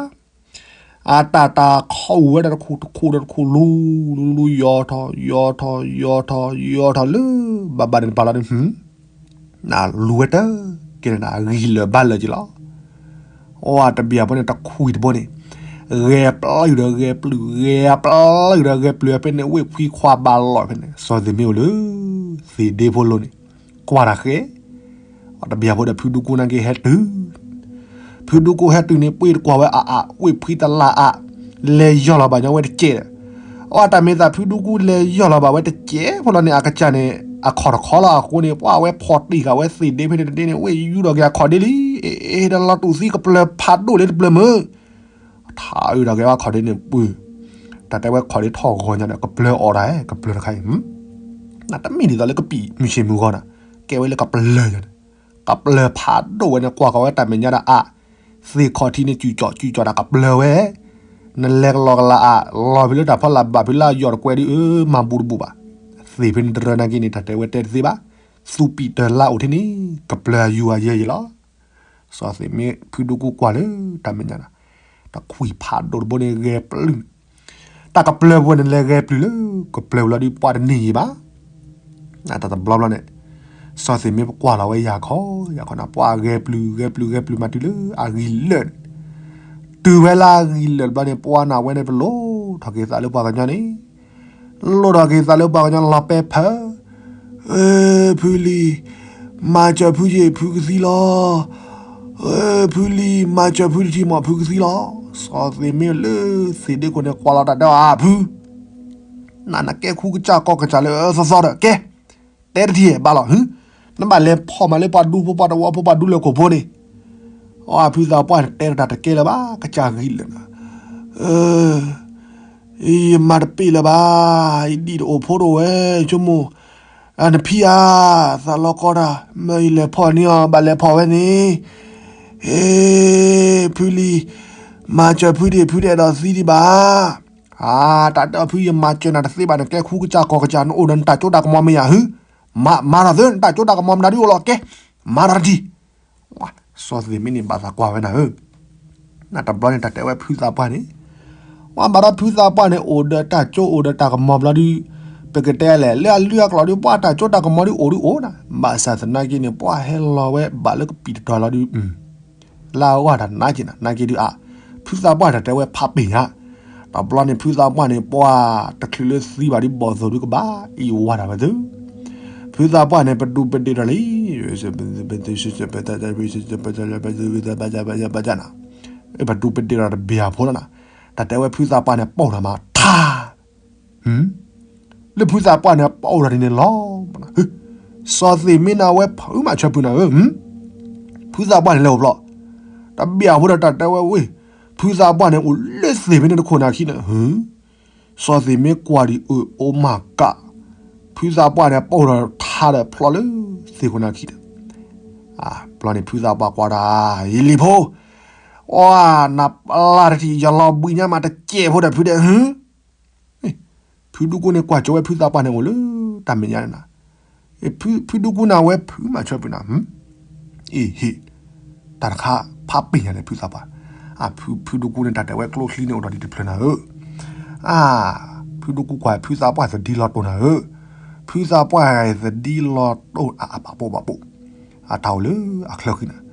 အတၢ်တၢ်ခီအူဝဲဒီးတခိၣ်တခိၣ်ဒီးတခိၣ်လူၤ, လူၤလူၤလူၤ ယီၤထီၣ် ယီၤထီၣ် ယီၤထီၣ် ယီၤထီၣ်လၢ ဘၣ်ဘၣ်န့ၣ်တပၤလီၤဒီး လူၤဝဲတက့ၢ်န့ၣ် ဂံၢ်လၢာ်ဘါလၢာ်က့ၤလီၤ. အိ အတဘျီဖိန့ၣ် တခွံၣ်တဘိန့ၣ် ဂဲၤပျုၢ်ဒီးဂဲၤပျုၢ် ဂဲၤပျုၢ်ဒီးဂဲၤပျုၢ်ဖဲန့ၣ် ဝ့ၢ်ဖှံခွါဘၣ်လီၤဖဲန့ၣ် စီၤသ့ၣ်မ့အိၣ်လၢ သ့ၣ်ဒ့ဖိလိၤန့ၣ် ကွၢ်တၢ်ဃဲ အတဘျီဖိဒီးဖုဒူကူနာ်က့ဟဲတုၤ ဖုဒူကူဟဲတုၤန့ၣ် ပှ့ၤတကွၢ်ဝဲအါအါ ဝ့ၢ်ဖှံတလၢအါ လဲၤယီၢ်လီၤဘၣ်ညီဝဲတကဲးဒီး, အတၢ်မ့ၢ်သးဖုဒူကူလဲၤယီၢ်လီၤဘၣ်ဝဲတကဲးဖိလီၤန့ၣ် အကစၢ်န့ၣ် အခီၣ်တခီလီၤအဃိန့ၣ် ပှၤဝဲဖီၣ်တံၢ်ဃာ်ဝဲသ့ၣ်ဒ့ဖဲန့ၣ်တဒ့န့ၣ် ဝ့ၢ်ယူၢ်ဒီးက့ၤအခီၣ်ဒ့လံ, အ့ ဒီးလီၤတူၢ်သံကပျၢၤဖးဒိၣ်လၢတပျၢၤမုၢ် ထးအုးဒီးက့ၤဝဲခီၣ်ဒ့န့ၣ်ပှ့ၤ, တၢ်တဲဝဲခီၣ်ဒ့ထီၣ်ဂီၤညါဒီး ကပျၢၤအီၣ်တၢ် ကပျၢၤတခါအံၤ တမ့ၢ်ဒ်သိးလၢကပံာ်မုၢ်ဆ့ၣ်မုၢ်ဂီၤနၤ, ကဲဝဲလၢကပျၢၤညါန့ၣ်, ကပျၢၤဖးဒိၣ်ဝဲန့ၣ် ကွၢ်ကီးဝဲတၢ်မဲာ်ညါဒီးအါ, သ့ၣ်ခီၣ်ထံးန့ၣ် စုၣ်ကၠီၣ်စုၣ်ကၠီၣ်တၢ်ကပျၢၤဝဲ, နလဲၤကလီကလီအါ, လီၤဖဲလၢတၢ်ဖီလာ်ဘၣ်ဖဲလၢအယီၢ်တကွဲးဒ်အၢ မၤဘူးတဘူးဘၣ်, သ့ၣ်ဖဲန့ၣ်တရၢနာ်က့န့ၣ် တၢ်တဲဝဲတဲတသ့ဘၣ်, သူၣ်ပံၣ်တၢ်လါအိၣ်ထဲန့ၣ် ကပျၢၤအယူၤအယဲၢ်ယဲၢ်လီၤ. စီၤသ့ၣ်မ့ၢ်ဖုဒူကူကွၢ်လၢတၢ်မဲာ်ညါဒီး တခွံဖးဒိၣ်တဘိန့ၣ်ဂဲၤပျုၢ်, တၢ်ကပျၢၤပူၤန့ၣ်လဲၤဂဲၤပျုၢ်လၢကပျၢၤပူၤလီၤဒုး ပှၢ်တန့ၢ်ယံၤဘၣ်. တၢ်တဘျီဘျီန့ၣ် စီၤသ့ၣ်မ့ၢ်ပကွၢ်လီၤဝဲယၤခီ, ယၤခီန့ၣ် ပှၢ်ဂဲၤပျုၢ် ဂဲၤပျုၢ် ဂဲၤပျုၢ်မးတုၤလၢအဂံၢ်လၢာ်န့ၣ်, တုၤဝဲလၢအဂံၢ်လၢာ်တဘျီန့ၣ် ပှၢ်နၢ်ဝဲန့ၣ် ပလိၣ်ထီၣ်က့ၤသးလၢပှၤကညီန့ၣ်, လိၣ်ထီၣ်က့ၤသးလၢပှၤကညီလီၤပဲဖၢ, ဖုလံၤ, မၤစၢၤဖုယ့ၢ် ဖုကသံလီၤ. ဖုလံၤ မၤစၢၤဖုတထံၣ်မး ဖုကသံလီၤ. စီၤသ့ၣ်မ့ၢ်လၢသ့ၣ်ဒ့ခိၣ်န့ၣ် ကွၢ်လီၤတၢ်တဲအီၤ အဖု, နနကဲခူကစၢ်ကီၢ်ကစၢ်လၢအသီသီဒီး ကဲ, တဲတထံၣ်ဘၣ်လီၤ, နဘၣ်လဲၤဖီၣ်မးလၢပှၤဒူဖိပှၤတဝီဖိ ပှၤဒူလၢခိၣ်ဖိန့ၣ်, အဖုသးပှၢ်န့ၣ် တဲတၢ်တကဲလၢၤဘၣ် ကစၢ်ဂံၢ်လၢာ်နၤ ယမၤတပ့ၢ်လၢၤဘၣ်, ယဒံၣ်တအိၣ်ဖိတအိၣ်ဝဲ, ဆိကမိၣ်, နဖံဧါ, သးလီၤကီတၢ်, မ့ၢ်ယလဲၤဖီၣ်န့ၢ်အီၤ ဘၣ်လဲၤဖီၣ်ဝဲန့ၣ်, ဟ့, ဖုလံၤ, မၤစၢၤဖုဒံး ဖုတအဲၣ်ဒိးသံဒံးဘၣ်. အါ, တၢ်တဲအီၤ ဖုယမၤစၢၤနၤတသ့ဘၣ်, နကဲခူကစၢ်ကီၢ်ကစၢ် နအိၣ်ဒီးနတၢ်စိတၢ်ကမီၤမ့ၢ်ဧါ, မၤ, မၤထီၣ်သု နတၢ်စိတၢ်ကမီၤမနုၤဒုအိၣ်လီၤ ကဲ, မၤထီၣ်တထံၣ် စီၤသ့ၣ်မ့ၢ်န့ၣ် ဘၣ်သးကွၢ်ဝဲနၤဧၢ, နတဘျီန့ၣ် တၢ်တဲဝဲဖုသးပှၢ်န့ၣ်, ဝဲဘၣ်ဒီးဖုသးပှၢ်န့ၣ် အိၣ်ဒီးတၢ်စိအိၣ်ဒီးတၢ်ကမီၤဘျီဒုး, ပကတဲလဲၣ် လၢအလုၢ်အကျိၤဒုး ပှၢ်တၢ်စိတၢ်ကမီၤဒုးအိၣ်ဒုးအိၣ်နၤ, ဘၣ်ဆၣ်သနာ်က့န့ၣ် ပှၢ်ဟဲလီၤဝဲဘၣ်လၢကပံာ်တတီၤလီၤဒုး လၢအဂီၢ်တၢ်နာ်က့နၤ နာ်က့ဒုးအါ, ဖုသးပှၢ်တၢ်တဲဝဲဖးပ့ၢ်ညါ, တဘျီန့ၣ် ဖုသးပှၢ်န့ၣ် ပှၢ်တချုးလၢသံဘၣ်ဒုး ဘီၣ်သိၣ်ဒုးကဘၣ်အံၤဝါတၢ်ဝဲသု, ဖုသးပှၢ်န့ၣ် ပဒူပဒ့ၣ်ဒီးလံ, ပဒူပဒ့ၣ်ဒီးတဘ့ၣ်အဖိလီၤနၤ, တၢ်တဲဝဲဖုသးပှၢ်န့ၣ် ပီၣ်ထီၣ်မးထါ လၢဖုသးပှၢ်န့ၣ် ပီၣ်ထီၣ်ဒ်န့ၣ်လီၤ. စီၤသ့ၣ်မ့ၢ်နၤဝဲဖုးမးဆၢဖုးနၤဧၢ, ဖုသးပှၢ်န့ၣ်လဲၤအိၣ်ဘျီ, တဘ့ၣ်အဖိဒီးတၢ်တဲဝဲဝ့ၢ်, ဖုသးပှၢ်န့ၣ်အိၣ်လၢသ့ၣ်ဖဲန့ၣ်တခိၣ်နၢ်ခံန့ၣ်, စီၤသ့ၣ်မ့ၢ်ကွၢ်ဒံးအၢ အိၣ်မးကး, ဖုသးပှၢ်န့ၣ် ပီၣ်ထီၣ်ထါဒီးဖျီလၢသ့ၣ်ခိၣ်နၢ်ခံဒီး, ဘျီန့ၣ် ဖုသးပှၢ်ကွၢ်တၢ်, ယလံၤဖိ, အီ, နပျၢ်တထံၣ် ယလီၤဘှံးညါမးတစဲးဖိဒီးဖုဒဲး ဖုဒူကူန့ၣ်ကွၢ်ကၠိဝဲဖုသးပှၢ်န့ၣ်အိၣ်လၢတၢ်မဲာ်ညါန့ၣ်နၤ, ဖုဒူကူနၤဝဲဖုးမးဆၢဖုးနၤ, အ့ဟ့ၣ်, တၢ်တခါဖးပ့ၢ်ညါန့ၣ်ဖုသးပှၢ်, ဖုဒူကူန့ၣ်တၢ်တဲဝဲကျိချံန့ၣ်အိၣ်ဒီးဒ်တဖျၢၣ်နၤဧၢ, အါ, ဖုဒူကူကွၢ်ဖုသးပှၢ်သဒံလီၤတိၢ်နၤဧၢ, ဖုသးပှၢ်သဒံလီၤတိၢ်အါအါဘၣ်ဘိၣ်ဘၣ်ဘိၣ်, အတၢ်အိၣ်လၢအချၢဃံနၤ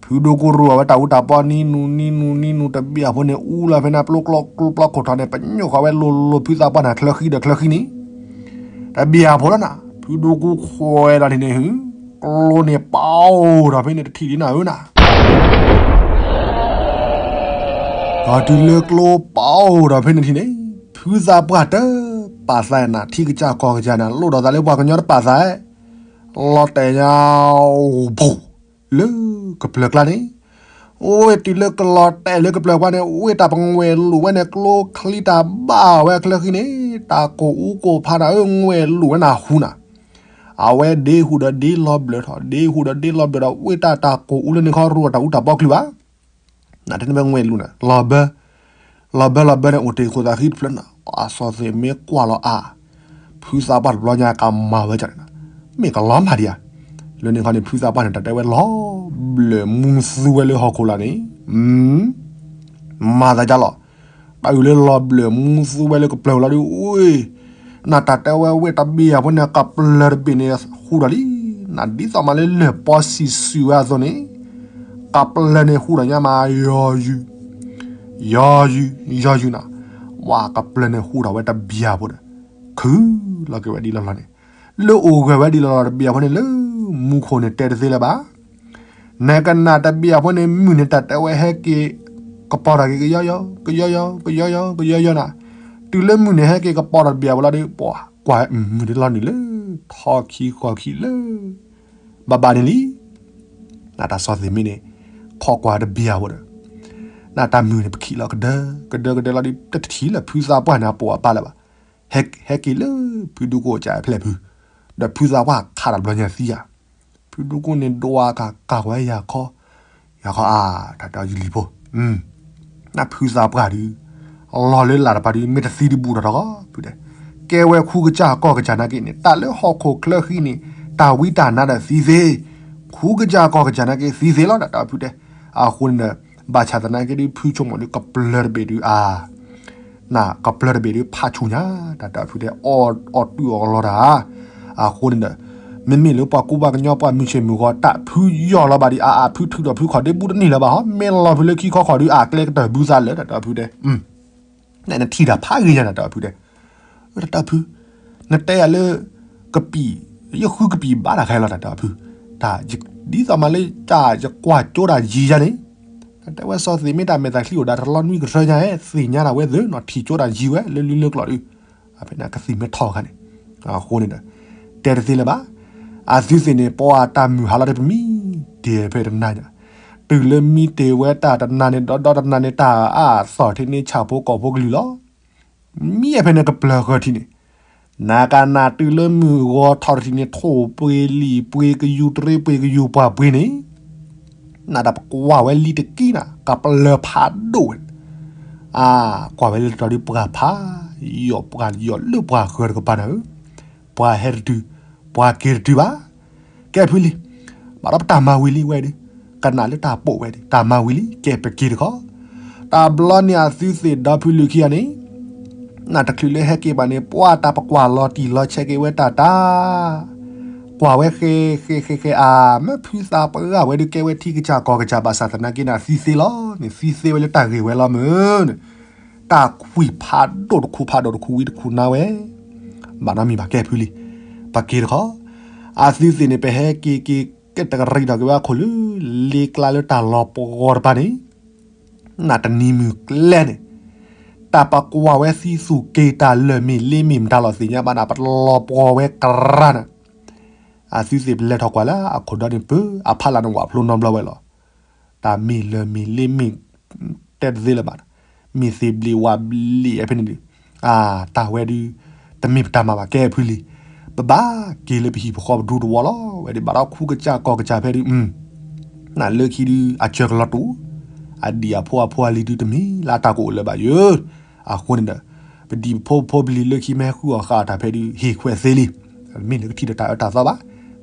ဖုဒိၣ်ကူရိၣ်အဝဲတၢ်အူတၢ်ပီနံနူနံနူနံနူ တဘ့ၣ်အဖိန့ၣ် အူလီၤဖဲန့ၣ် ပျိကျိကျိပျီခိၣ်ထီၣ်န့ၣ် ပညိၣ်ဃီၤဝဲလိၤလိၤ ဖုသးပှၢ်န့ၣ်ချၢဃံဒီးချၢဃံန့ၣ်, တဘ့ၣ်အဖိလီၤနၤ ဖုဒိၣ်ကူခွဲးဒီးန့ၣ်န့ၣ် ကျိန့ၣ်ပီၣ်ဒီးဖဲန့ၣ်တထံၣ်ဒ်နၤဧၢနၤ ဒီးတုၤလၢကျိပီၣ်ဒီးဖဲန့ၣ်ထံၣ်န့ၣ် ဖုသးပှၢ်တပာ်သးနၤ ထံကစၢ်ကီၢ်ကစၢ်နၤ လိၣ်ဒီးသးလၢပှၤကညီတပာ်သး လီၤတဲာ်ညါ အိၣ်ဘူး လၢကပျၢၤကျါန့ၣ်, အိၣ်ဝဲတုၤလၢကလီၤတဲာ်လၢကပျၢၤကျါန့ၣ် အိၣ်ဝဲတၢ်ပငွဲၢ်လူာ်ဝဲန့ၣ် ကျိချံတၢ်ဘၣ်ဝဲချၢဃံန့ၣ် တၢ်ကိၢ်အူကိၢ်ဖးနၤဧၢ ငွဲၢ်လူာ်ဝဲနၤဟူနၤ, အဝဲဒ့ဟူးဒီးဒ့လီၤဘျၢၣ်ထီၣ် ဒ့ဟူးဒီးဒ့လီၤဘျၢၣ်ဒီး အိၣ်ဝဲတၢ်တၢ်ကိၢ်အူလၢန့ၣ်ခီ ရိၣ်တၢ်အူတၢ်ပီချုးဘၣ် နတဲန့ၣ်မ့ၢ်ငွဲၢ်လူၤန့ၣ် လီၤဘၢ, လီၤဘၢလီၤဘၢန့ၣ် အိၣ်တ့ၢ်ခိၣ်သးဃံတဖျၢၣ်န့ၣ် အစီၤသ့ၣ်မ့ၢ်ကွၢ်လီၤအါ, ဖုသးပှၢ်တဘျီညါကမၤဝဲကန့ၣ်, မ့ၢ်ကလီၤမၢ်ဒံးဧါ, လၢန့ၣ်ခီန့ၣ် ဖုသးပှၢ်န့ၣ် တၢ်တဲဝဲလီၤဘျၢၣ်မူသူဝဲလၢဟီၣ်ခိၣ်လာ်န့ၣ်, မၤသးဒ်လီၤ တၢ်အုၣ်လၢလီၤဘျၢၣ်မူသူဝဲလၢကပျၢၤလီၤဒုး အိၣ်, နတၢ်တဲဝဲဝ့ၢ်တဘ့ၣ်အဖိန့ၣ် ကပျၢၤတဘ့ၣ်န့ၣ် ဟူးဒီးလံ, နဒ်သိးမးလၢလၢၢ်ပီစံၣ်စုၤဝဲအသိးန့ၣ်, ကပျၢၤန့ၣ်ဟူးဒီးညါမး ယီၤယုာ်, ယီၤယုာ်, ယီၤယုာ်နၤ, ဝဲကပျၢၤန့ၣ်ဟူးဒီးဝဲတဘ့ၣ်အဖိဒီး, ခုလီၤက့ၤဝဲဒ်လီၤလီၤန့ၣ်, လၢအိၣ်ဂၢၢ်ဝဲဒ်လီၤလီၤတဘ့ၣ်အဖိန့ၣ် လၢမူခိၣ်န့ၣ်တဲတသ့လၢၤဘၣ် နကနၣ်တဘ့ၣ်အဖိန့ၣ် မုၢ်န့ၣ်တၢ်တဲဝဲဟဲက့ၤ ကပီၤထီၣ်က့ၤကယီယီ ကယီယီ ကယီယီ ကယီယီနၤ, တုၤလၢမုၢ်န့ၣ်ဟဲက့ၤကပီၤထီၣ်တဘ့ၣ်အဖိလီၤဒီး ပှၤကွၢ်မုၢ်န့ၣ်လီၤနုာ်လၢ ထီခံဃီခံလၢ ဘၣ်ဘၣ်န့ၣ်လံ, နတၢ်စီၤသ့ၣ်မ့ၢ်န့ၣ် ခိးကွၢ်တဘ့ၣ်အဖိဒီး နတၢ်မုၢ်န့ၣ်ပခံးလီၤကဒၢ ကဒၢကဒၢလီၤဒီး တထံၣ်လၢဖုသးပှၢ်န့ၣ်အပိာ်အပၢ်လၢၤဘၣ် ဟဲက့ၤလၢဖုဒူကိၣ်အကၢ်အဖျဲၣ်ဖု, ဒီးဖုသးပှၢ်ခးတဘျီညါသံဧါ, ဖုဒူကိၣ်န့ၣ်ဒွးကၤကၤဝဲယၤခီ, ယၤခီအါ, တၢ်တဲအီၤယလံၤဖိ, နဖုသးပှၢ်ဒုး, လီၤလၢလာ်တပၤဒုး မ့ၢ်တသံဒုးဘူးထီၣ်ထီၣ်ကီး ဖုတဲ, ကဲဝဲခူကစၢ်ကီၢ်ကစၢ်နာ်က့န့ၣ် တၢ်လၢဟီၣ်ခိၣ်ချၢဃံန့ၣ် တၢ်ဝံတၢ်နါဒီးသံသ့, ခူကစၢ်ကီၢ်ကစၢ်နာ်က့သံသ့လီၤ တၢ်တဲအီၤဖုတဲ, အဃိန့ၣ်ဒီး ဘၣ်ဆၣ်သနာ်က့ဒုး ဖုဆိကမိၣ်ဒုး ကပျၢၤတဘ့ၣ်ဒုး အါ နကပျၢၤတဘ့ၣ်ဒုး ဖးဆူၣ်ညါ တၢ်တၢ်ဖုတဲ အီၣ်တူၢ်အီၣ်လီၤတၢ် အဃိန့ၣ်ဒီး မ့မ့ၢ်လၢပှၤကူပှၤကညီ ပှၤမုၢ်ဆ့ၣ်မုၢ်ဂီၤ တၢ်ဖုယီၢ်လီၤဘၣ်ဒံး အါအါ ဖုထုးထီၣ်ဖုခီၣ်ဒ့ဘူးတန့ၢ်လၢၤဘၣ်ဟီ မ့ၢ်လီၤဖုလၢခံခီခီၣ်ဒုး အကျဲကတၢၢ်ဘုသးလၢာ် တၢ်တၢ်ဖုတဲ နထံၣ်တၢ်ဖးဂ့ၤညါ တၢ်တၢ်ဖုတဲ တၢ်တၢ်ဖု နတဲယၤလၢ ကပံာ် ယဃုကပံာ်ဘၣ်တၢ်ခဲလီၤ တၢ်တၢ်ဖု တၢ် ဒ်သိးမးလၢတၢ်ယကွၢ်ကၠိတၢ်ယံၤယၤန့ၣ် တဲဝဲစီၤသ့ၣ်မ့ၢ်တၢ်မဲာ်တၢ်ချံအိၣ်ဒၣ်တလီၤနွံကထၢညါ သ့ၣ်ညါတၢ်ဝဲသ့ၣ်နီၤ ထံၣ်ကၠိတၢ်ယံၤဝဲလၢလံာ်လၢကျိာ်ဒုး ဖဲန့ၣ်ကသံၣ်မ့ၢ်ထီၣ်အခါန့ၣ် အဃိန့ၣ်ဒီး တဲတသ့လၢၤဘၣ် အသုသ့ၣ်န့ၣ် ပှၤတၢ်မုၢ်ဟါလီၤတပမံ ဒဲးဖဲတနၤညါ တုၤလၢမံတ့ၢ်ဝဲတၢ်တနၤန့ၣ် ဒီဒီတနၤန့ၣ် တၢ်အါအသီၣ်ထံန့ၣ် ဆၣ်ဖိကီၢ်ဖိကလုာ်လီၤ မံဖဲန့ၣ်ကပျၢၤဃၢၤထံန့ၣ် နကနၣ်တုၤလၢမုၢ်ဂီၤထီၣ်တထံၣ်န့ၣ် ထိၣ်ပှ့ၤလံာ်ပှ့ၤကယူၤတရ့ပှ့ၤကယူၤပှၤပှ့ၤန့ၣ် နတၢ်ပကွၢ်ဝဲလံတကံနၤ ကပျၢၤဖးဒိၣ်ဝဲ အါ ကွၢ်ဝဲလၢတတီၤဒုးပှၤဖး ယီၢ်ပှၤယီၢ်လၢပှၤဃၢၤတကပၤနၤဧၢ ပှၤဟဲတတုၤ ပှၤက့ၤတတုၤဘၣ် ကဲဖုလံ ဘၣ်ဒီးပတၢ်မၤဝံၤလံဝဲဒုး ကနၣ်လၢတၢ်ပိာ်ဝဲဒုး တၢ်မၤဝံၤလံ ကဲပက့ၤတခီ တဘျီန့ၣ်အသုသ့ၣ်ဒီဖုလုၢ်ခံဂၤန့ၣ် နတချုးလၢဟဲက့ၤဘၣ်န့ၣ် ပှၤတၢ်ပကွၢ်လီၤတံၢ်လီၤဆဲးက့ၤဝဲတၢ်တၢ် ကွၢ်ဝဲဃဲဃဲဃဲဃဲ အါ မ့ၢ်ဖုသးပှၢ်ဝဲဒုး ကဲဝဲထံကစၢ်ကီၢ်ကစၢ်ဘၣ်ဆၣ်သနာ်က့န့ၣ် သံသ့လီၤန့ၣ် သံသ့ဝဲလၢတၢ်ဂ့ၢ်ဝဲလီၤမ့ၢ်န့ၣ် တၢ်ကွံာ်ဖးဒိၣ်တခူဖးဒိၣ်တခူဝံတခူနါဝဲ ဘၣ်နီတမံၤဘၣ်ကဲဖုလံ ပက့ၤတခီ အသုသ့ၣ်န့ၣ် ပဟဲက့ၤက့ၤကဲတကရံးထီၣ်က့ၤဝဲအခိၣ်လၢ လ့ကျါလၢတၢ်လီၤပှီၤတပၤန့ၣ် နတနံၤမုၢ်ကျဲန့ၣ် တၢ်ပကွၢ်ဝဲသံသူၣ်က့ၤတၢ်လၢာ်မ့ၢ်လ့မ့ၢ်မတၤလီၤသ့ၣ်ညါဘၣ်န့ၣ် ပလီၤပှီၤဝဲကရၢန့ၣ် အသုသ့ၣ်ပလဲၤထီၣ်ကွၢ်လၢအခိၣ်ဒီန့ၣ်ပၢ အဖီလာ်န့ၣ်ဝးဖျိနီတဘျီဝဲလီၤ. တၢ်မ့ၢ်လၢာ်မ့ၢ်လ့မ့ၢ် တဲတသ့လၢၤဘၣ်, မ့ၢ်သ့ၣ်ဘျ့ဝးဘျ့အဖဲန့ၣ်ဒုး, အါ တၢ်ဝဲဒုး တမ့ၢ်ပတၢ်မၤဘၣ်ကဲဖုလံ. ပဘၣ်က့ၤလၢပဟံၣ်ပဃီပဒူသဝီလီၤ. ဝဲဒၣ်ဘၣ်ဒီးခူကစၢ်ကီၢ်ကစၢ်ဖဲဒုး နလၢခံဒုး အစၢၤကလီၤတူာ်, အဒံၣ်အဖိအဖိအလံၤဒုးတမ့ၢ်လၢအတၢ်ကအိၣ်လၢၤဘၣ်ယိၤ. အဃိန့ၣ်ဒီး ပဒံၣ်ဖိဖိပလံၤလၢခံမ့ၢ်ဟဲဃုအီၣ်ဃာ်အီၤတၢ်ဖဲဒုး ဟ့ၣ်ခွဲးသ့လံ. မ့ၢ်နကထံၣ်ဒီးတၢ်အၢတၢ်သီဘၣ်.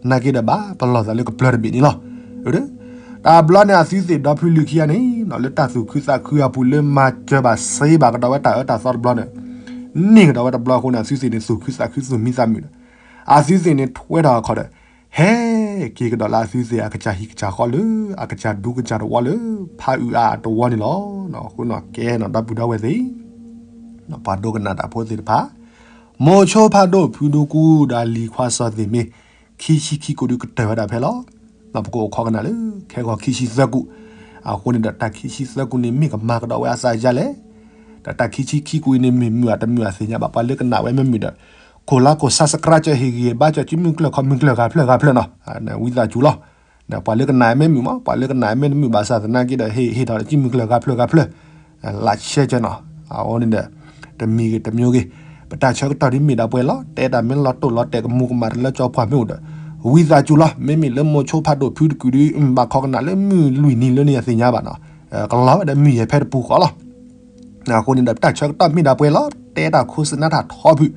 နာ်က့ဒီးဘၣ်ပလီၢ်သးလၢကပျၢၤတဘ့ၣ်န့ၣ်လီၤ. တၢ်ဘျီန့ၣ်အသုသ့ၣ်ဒီဖုလုၢ်ခံဂၤန့ၣ် လၢတၢ်သူၣ်ခုသးခုအပူၤလၢမၤစၢၤဘၣ်စ့ဘၣ်ကဒီးဝဲတၢ်အၢတၢ်သီတဘျီန့ၣ်, န့ၢ်ကဒီးဝဲတဘျီအဃိန့ၣ် အသုသ့ၣ်န့ၣ် သူၣ်ခုသးခုသူၣ်မံသးမုာ်ဒီး အသုသ့ၣ်န့ၣ်ထွဲထီၣ်အခီၣ်ဒီး ဟဲက့ၤကဒီးလၢအသုသ့ၣ်အကစၢ်ဟံၣ်ကစၢ်ဃီလၢ အကစၢ်ဒူကစၢ်တဝီလၢ ဖးအုၣ်အါအတဝီန့ၣ်လီၤ. အဃိန့ၣ်ကဲနီၤ ဒီပုၢ်ဒီဝဲၢ်သ့ၣ် ပှၤဒိကနၣ်တၢ်ဖိသ့ၣ်တဖၣ်, မိၤဆိဖးဒိၣ်ဖုဒူကူဒီးလံၤခွါစီၤသ့ၣ်မ့ၢ် ခံဆံခံကူာ်ဒုးကတၢၢ်ဝဲဒၣ်ဖဲလီၤ. ပကအိၣ်ခိးကနၣ်လၢ ခဲဂီၤခံဆံသၢကူာ်, အဃိန့ၣ်ဒီးတၢ်ခံဆံသၢကူာ်န့ၣ်မ့ၢ်ကမၤကဒီးဝဲအသးယါလဲၣ်. ဒီးတၢ်ခံဆံခံကူာ်အံၤန့ၣ်မ့ၢ်မုာ်အတမုာ်အသ့ၣ်ညါဘၣ်. ပှၤလၢကနၣ်ဝဲမ့ၢ်မုာ်ဒီး ခိၣ်လါခိၣ်ဆါ subscribe ကၢဟ့ၣ်ဂံၢ်ဘါကၢ ကမုၢ်ကျၢၢ်ခီမုၢ်ကျၢၢ် ဂၤဖျၢၣ်ဂၤဖျၢၣ်နီၤ, ဝံသးစူၤလီၤ. ပှၤလၢကနၣ်မ့ၢ်မုာ်မး ပှၤလၢကနၣ်မ့ၢ်တမုာ်ဘၣ်ဆၣ်သနာ်က့ဒီး ဟ့ၣ်ထီၣ်ကမုၢ်ကျၢၢ်ဂၤဖျၢၣ်ဂၤဖျၢၣ် လၢရှဲကၢနီၤ. အဃိန့ၣ်ဒီး တမံၤဂ့ၤတမံၤဂ့ၤ ပတၢ်ဆၢကတီၢ်ဒ်မ့ၢ်ဒၣ်ပှဲၤလီၤ. တဲတၢ်မ့ၢ်လီၤတိၢ်လီၤတဲာ်ကမူၤကမၣ်တလၢကၠီပှၢ်မ့ၢ်အိၣ်ဒီး ဝံသးစူၤလီၤ. မ့မ့ၢ်လၢမိၤဆိဖးဒိၣ်ဖုတကူာ်ဒုး ဘၣ်ခိးကနၣ်လၢမုၢ်လွံၢ်နံၤလၢန့ၣ်အသ့ၣ်ညါဘၣ်နီၤ. ကလီၤဝဲဒီးမုၢ်ယဲၢ်ဖဲတပူၤဃီလီၤ. အဃိန့ၣ်ဒီး ပတၢ်ဆၢကတီၢ်မ့ၢ်ဒၣ်ပှဲၤလီၤ. တဲတၢ်ခိၣ်စနါတၢ်ထီဖုၣ်ဒီး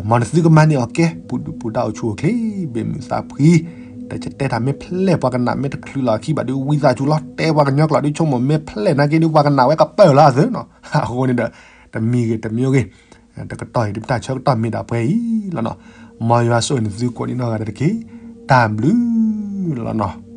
မ်နသုကမၤန့ၢ်အီၤကဲ ပူၤဒုၣ်ပူၤဒါအိၣ်ဆူၣ်အိၣ်ချ့ ဘ့ၣ်မုာ်သးဖှံ, ဒီးကတဲတၢ်မ့ၢ်ဖျဲၣ်ပှၤကနၣ်မ့ၢ်တချုးလီၤခံဘၣ်ဒုး ဝံသးစူၤလီၤ. တဲပှၤကညီကျိာ်ဒုး ဆိကမိၣ်မ့ၢ်ဖျဲၣ်နာ်က့ဒုး ပှၤကနၣ်ဝဲကပၢၢ်လီၤအသးနီၤ. အဃိန့ၣ်ဒီး တမံၤဂ့ၤတမံၤဂ့ၤ တကတီၢ်အံၤဒုး ပတၢ်ဆၢကတီၢ်မ့ၢ်ဒၣ်ပှဲၤအံၤလီၤနီၤ. မ်ယွၤဆိၣ်ဂ့ၤနသုကိးဒံနီၢ်ဂၤဒဲးတက့ၢ်. တၢ်ဘျုးလီၤနီၤ.